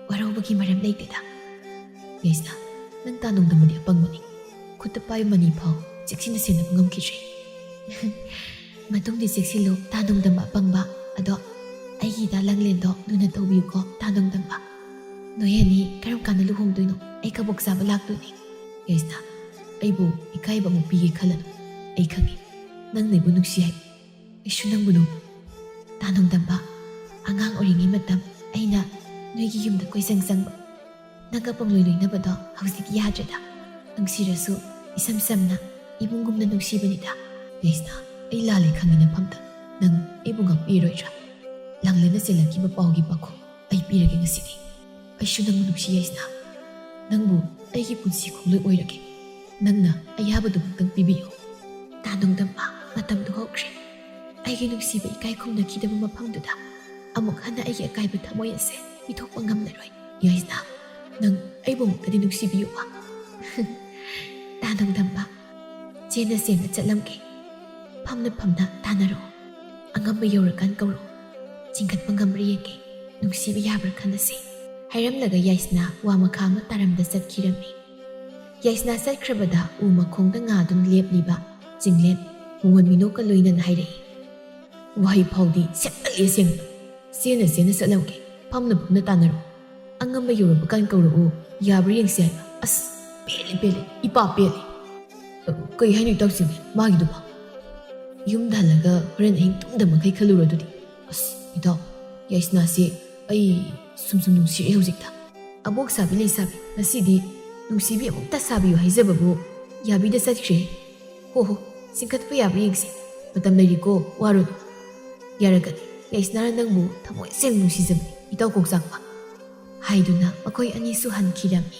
ꯋꯥꯔꯧꯕꯒꯤ ꯃꯔꯝ ꯂꯩꯇꯦꯗ꯫ ꯌꯥꯏꯁꯅꯥ, ꯅꯪ ꯇꯥ ꯅꯣꯡꯗꯝꯕꯗꯤ ꯑꯄꯪꯕꯅꯤ꯫ ꯈꯨꯠꯇ ꯄꯥꯏꯕ ꯃꯅꯤ ꯐꯥꯎ ꯆꯦꯛꯁꯤꯟꯅ ꯁꯦꯟꯅꯕ ꯉꯝꯈꯤꯗ꯭ꯔꯦ꯫ ꯃꯇꯨꯡꯗꯤ ꯆꯦꯛꯁꯤꯜꯂꯨ, ꯇꯥ ꯅꯣꯡꯗꯝꯕ ꯑꯄꯪꯕ꯫ ꯑꯗꯣ ꯑꯩꯒꯤ ꯏꯇꯥ ꯂꯥꯡꯂꯦꯟꯗꯣ ꯂꯨꯅ ꯇꯧꯕꯤꯌꯨꯀꯣ, ꯇꯥ ꯅꯣꯡꯗꯝꯕ꯫ ꯅꯣꯏ ꯑꯅꯤ ꯀꯔꯝ ꯀꯥꯟꯗ ꯂꯨꯍꯣꯡꯗꯣꯏꯅꯣ? ꯑꯩ ꯀꯕꯣꯛ ꯆꯥꯕ ꯂꯥꯛꯇꯣꯏꯅꯦ꯫ ꯌꯥꯏꯁꯅꯥ, ꯑꯩꯕꯨ ꯏꯀꯥꯏꯕ ꯑꯃꯨꯛ ꯄꯤꯒꯦ ꯈꯜꯂꯅꯨ꯫ ꯑꯩ ꯈꯪꯉꯤ, ꯅꯪꯅ ꯑꯩꯕꯨ ꯅꯨꯡꯁꯤ ꯍꯥꯏꯕ꯫ ꯑꯩꯁꯨ ꯅꯪꯕꯨ ꯅꯨꯡ-, ꯇꯥ ꯅꯣꯡꯗꯝꯕ, ꯑꯉꯥꯡ ꯑꯣꯏꯔꯤꯉꯩ ꯃꯇꯝ ꯑꯩꯅ ꯅꯣꯏꯒꯤ ꯌꯨꯝꯗ ꯀꯣꯏꯆꯪ ꯆꯪꯕ, ꯅꯪꯒ ꯄꯪꯂꯣꯏ ꯂꯣꯏꯅꯕꯗꯣ ꯍꯧꯖꯤꯛ ꯌꯥꯗ꯭ꯔꯦꯗ꯫ ꯅꯨꯡꯁꯤꯔꯁꯨ ꯏꯁꯝ ꯁꯝꯅ ꯏꯕꯨꯡꯒꯨꯝꯅ ꯅꯨꯡꯁꯤꯕꯅꯤꯗ꯫ ꯌꯥꯏꯁꯅꯥ, ꯑꯩ ꯂꯥꯜꯂꯦ ꯈꯪꯉꯤ ꯅꯐꯝꯗ꯫ ꯅꯪ ꯑꯩꯕꯨ ꯉꯥꯛꯄꯤꯔꯣꯏꯗ꯭ꯔꯥ? ꯂꯥꯡꯂꯦꯟꯅ ꯆꯦꯜꯂꯛꯈꯤꯕ ꯄꯥꯎꯒꯤ ꯄꯥꯎꯈꯨꯝ ꯑꯩ ꯄꯤꯔꯒꯦ ꯉꯁꯤꯗꯤ꯫ ꯑꯩꯁꯨ ꯅꯪꯕꯨ ꯅꯨꯡꯁꯤ ꯌꯥꯏꯁꯅꯥ꯫ ꯅꯪꯕꯨ ꯑꯩꯒꯤ ꯄꯨꯟꯁꯤ ꯈꯣꯡꯂꯣꯏ ꯑꯣꯏꯔꯒꯦ꯫ ꯅꯪꯅ ꯑꯌꯥꯕꯗꯨꯃꯛꯇꯪ ꯄꯤꯕꯤꯌꯨ꯫ ꯇꯥ ꯅꯣꯡꯗꯝꯕ, ꯃꯇꯝꯗꯨ ꯍꯧꯈ꯭ꯔꯦ꯫ ꯑꯩꯒꯤ ꯅꯨꯡꯁꯤꯕ ꯏꯀꯥꯏ ꯈꯨꯝꯅꯈꯤꯗꯕ ꯃꯐꯝꯗꯨꯗ ꯑꯃꯨꯛ ꯍꯟꯅ ꯑꯩꯒꯤ ꯑꯀꯥꯏꯕ ꯊꯃꯣꯏ ꯑꯁꯦ ꯄꯤꯊꯣꯛꯄ ꯉꯝꯂꯔꯣꯏ꯫ ꯌꯥꯏꯁꯅꯥ, ꯅꯪ ꯑꯩꯕꯨ ꯑꯃꯨꯛꯇꯗꯤ ꯅꯨꯡꯁꯤꯕꯤꯌꯨꯕ꯫ ꯇꯥ ꯅꯣꯡꯗꯝꯕ, ꯆꯦꯟꯅ ꯆꯦꯟꯅ ꯆꯠꯂꯝꯒꯦ꯫ ꯐꯝꯅ ꯐꯝꯅ ꯇꯥꯟꯅꯔꯛꯑꯣ꯫ ꯑꯉꯝꯕ ꯌꯧꯔꯀꯥꯟ ꯀꯧꯔꯛꯑꯣ꯫ ꯆꯤꯡꯈꯠꯄ ꯉꯝꯕ꯭ꯔꯥ ꯌꯦꯡꯒꯦ꯫ ꯅꯨꯡꯁꯤꯕ ꯌꯥꯕ꯭ꯔꯥ ꯈꯟꯅꯁꯤ꯫ ꯍꯥꯏꯔꯝꯂꯒ ꯌꯥꯏꯁꯅꯥ ꯋꯥ ꯃꯈꯥ ꯑꯃ ꯇꯥꯔꯝꯗ ꯆꯠꯈꯤꯔꯝꯃꯤ꯫ ꯌꯥꯏꯁꯅꯥ ꯆꯠꯈ꯭ꯔꯕꯗ ꯎ ꯃꯈꯣꯡꯗ ꯉꯥꯗꯨꯅ ꯂꯦꯞꯂꯤꯕ ꯆꯤꯡꯂꯦꯟ ꯃꯣꯍꯟ ꯃꯤꯅꯣꯛꯀ ꯂꯣꯏꯅꯅ ꯍꯥꯏꯔꯛꯏ, "ꯋꯥꯍꯩ ꯐꯥꯎꯗꯤ ꯁꯦꯠꯇꯠꯂꯦ ꯑꯁꯦꯡꯕ꯫ ꯆꯦꯟꯅ ꯆꯦꯟꯅ ꯆꯠꯂꯝꯒꯦ, ꯐꯝꯅ ꯐꯝꯅ ꯇꯥꯟꯅꯔꯣ꯫ ꯑꯉꯝꯕ ꯌꯧꯔꯛꯄ ꯀꯥꯟ ꯀꯧꯔꯛꯎ, ꯌꯥꯕ꯭ꯔꯥ ꯌꯦꯡꯁꯤ" ꯍꯥꯏꯕ꯫ ꯑꯁ, ꯄꯦꯜꯂꯦ, ꯄꯦꯜꯂꯦ, ꯏꯄꯥ ꯄꯦꯜꯂꯦ꯫ ꯑ, ꯀꯩ ꯍꯥꯏꯅꯣ ꯏꯇꯥꯎꯁꯤꯡ ꯃꯥꯒꯤꯗꯨꯕꯣ? ꯌꯨꯝꯗ ꯍꯜꯂꯒ ꯍꯣꯔꯦꯟ ꯑꯍꯤꯡ ꯇꯨꯝꯗ ꯃꯈꯩ ꯈꯜꯂꯨꯔꯣ ꯑꯗꯨꯗꯤ꯫ ꯑꯁ, ꯏꯇꯥꯎ, ꯌꯥꯏꯁꯅꯥꯁꯦ ꯑꯩ ꯁꯨꯝ ꯁꯨꯝ ꯅꯨꯡꯁꯤꯔꯛꯑꯦ ꯍꯧꯖꯤꯛꯇ꯫ ꯑꯕꯣꯛ ꯁꯥꯕꯤ ꯂꯩꯁꯥꯕꯤ, ꯉꯁꯤꯗꯤ ꯅꯨꯡꯁꯤꯕꯤ ꯑꯃꯨꯛꯇ ꯁꯥꯕꯤꯌꯨ ꯍꯥꯏꯖꯕꯕꯨ ꯌꯥꯕꯤꯗ ꯆꯠꯈ꯭ꯔꯦ꯫ ꯍꯣ ꯍꯣ, ꯆꯤꯡꯈꯠꯄ ꯌꯥꯕ꯭ꯔꯥ ꯌꯦꯡꯁꯤ꯫ ꯃꯇꯝ ꯂꯩꯔꯤꯀꯣ, ꯋꯥꯔꯨꯅꯨ꯫ ꯌꯥꯔꯒꯗꯤ, ꯌꯥꯏꯁꯅꯥꯅ ꯅꯪꯕꯨ ꯊꯃꯣꯏ ꯁꯦꯡꯅ ꯅꯨꯡꯁꯤꯖꯕꯅꯤ, ꯏꯇꯥꯎ ꯀꯣꯛꯆꯥꯛꯄ꯫ ꯍꯥꯏꯗꯨꯅ ꯃꯈꯣꯏ ꯑꯅꯤꯁꯨ ꯍꯟꯈꯤꯔꯝꯃꯤ꯫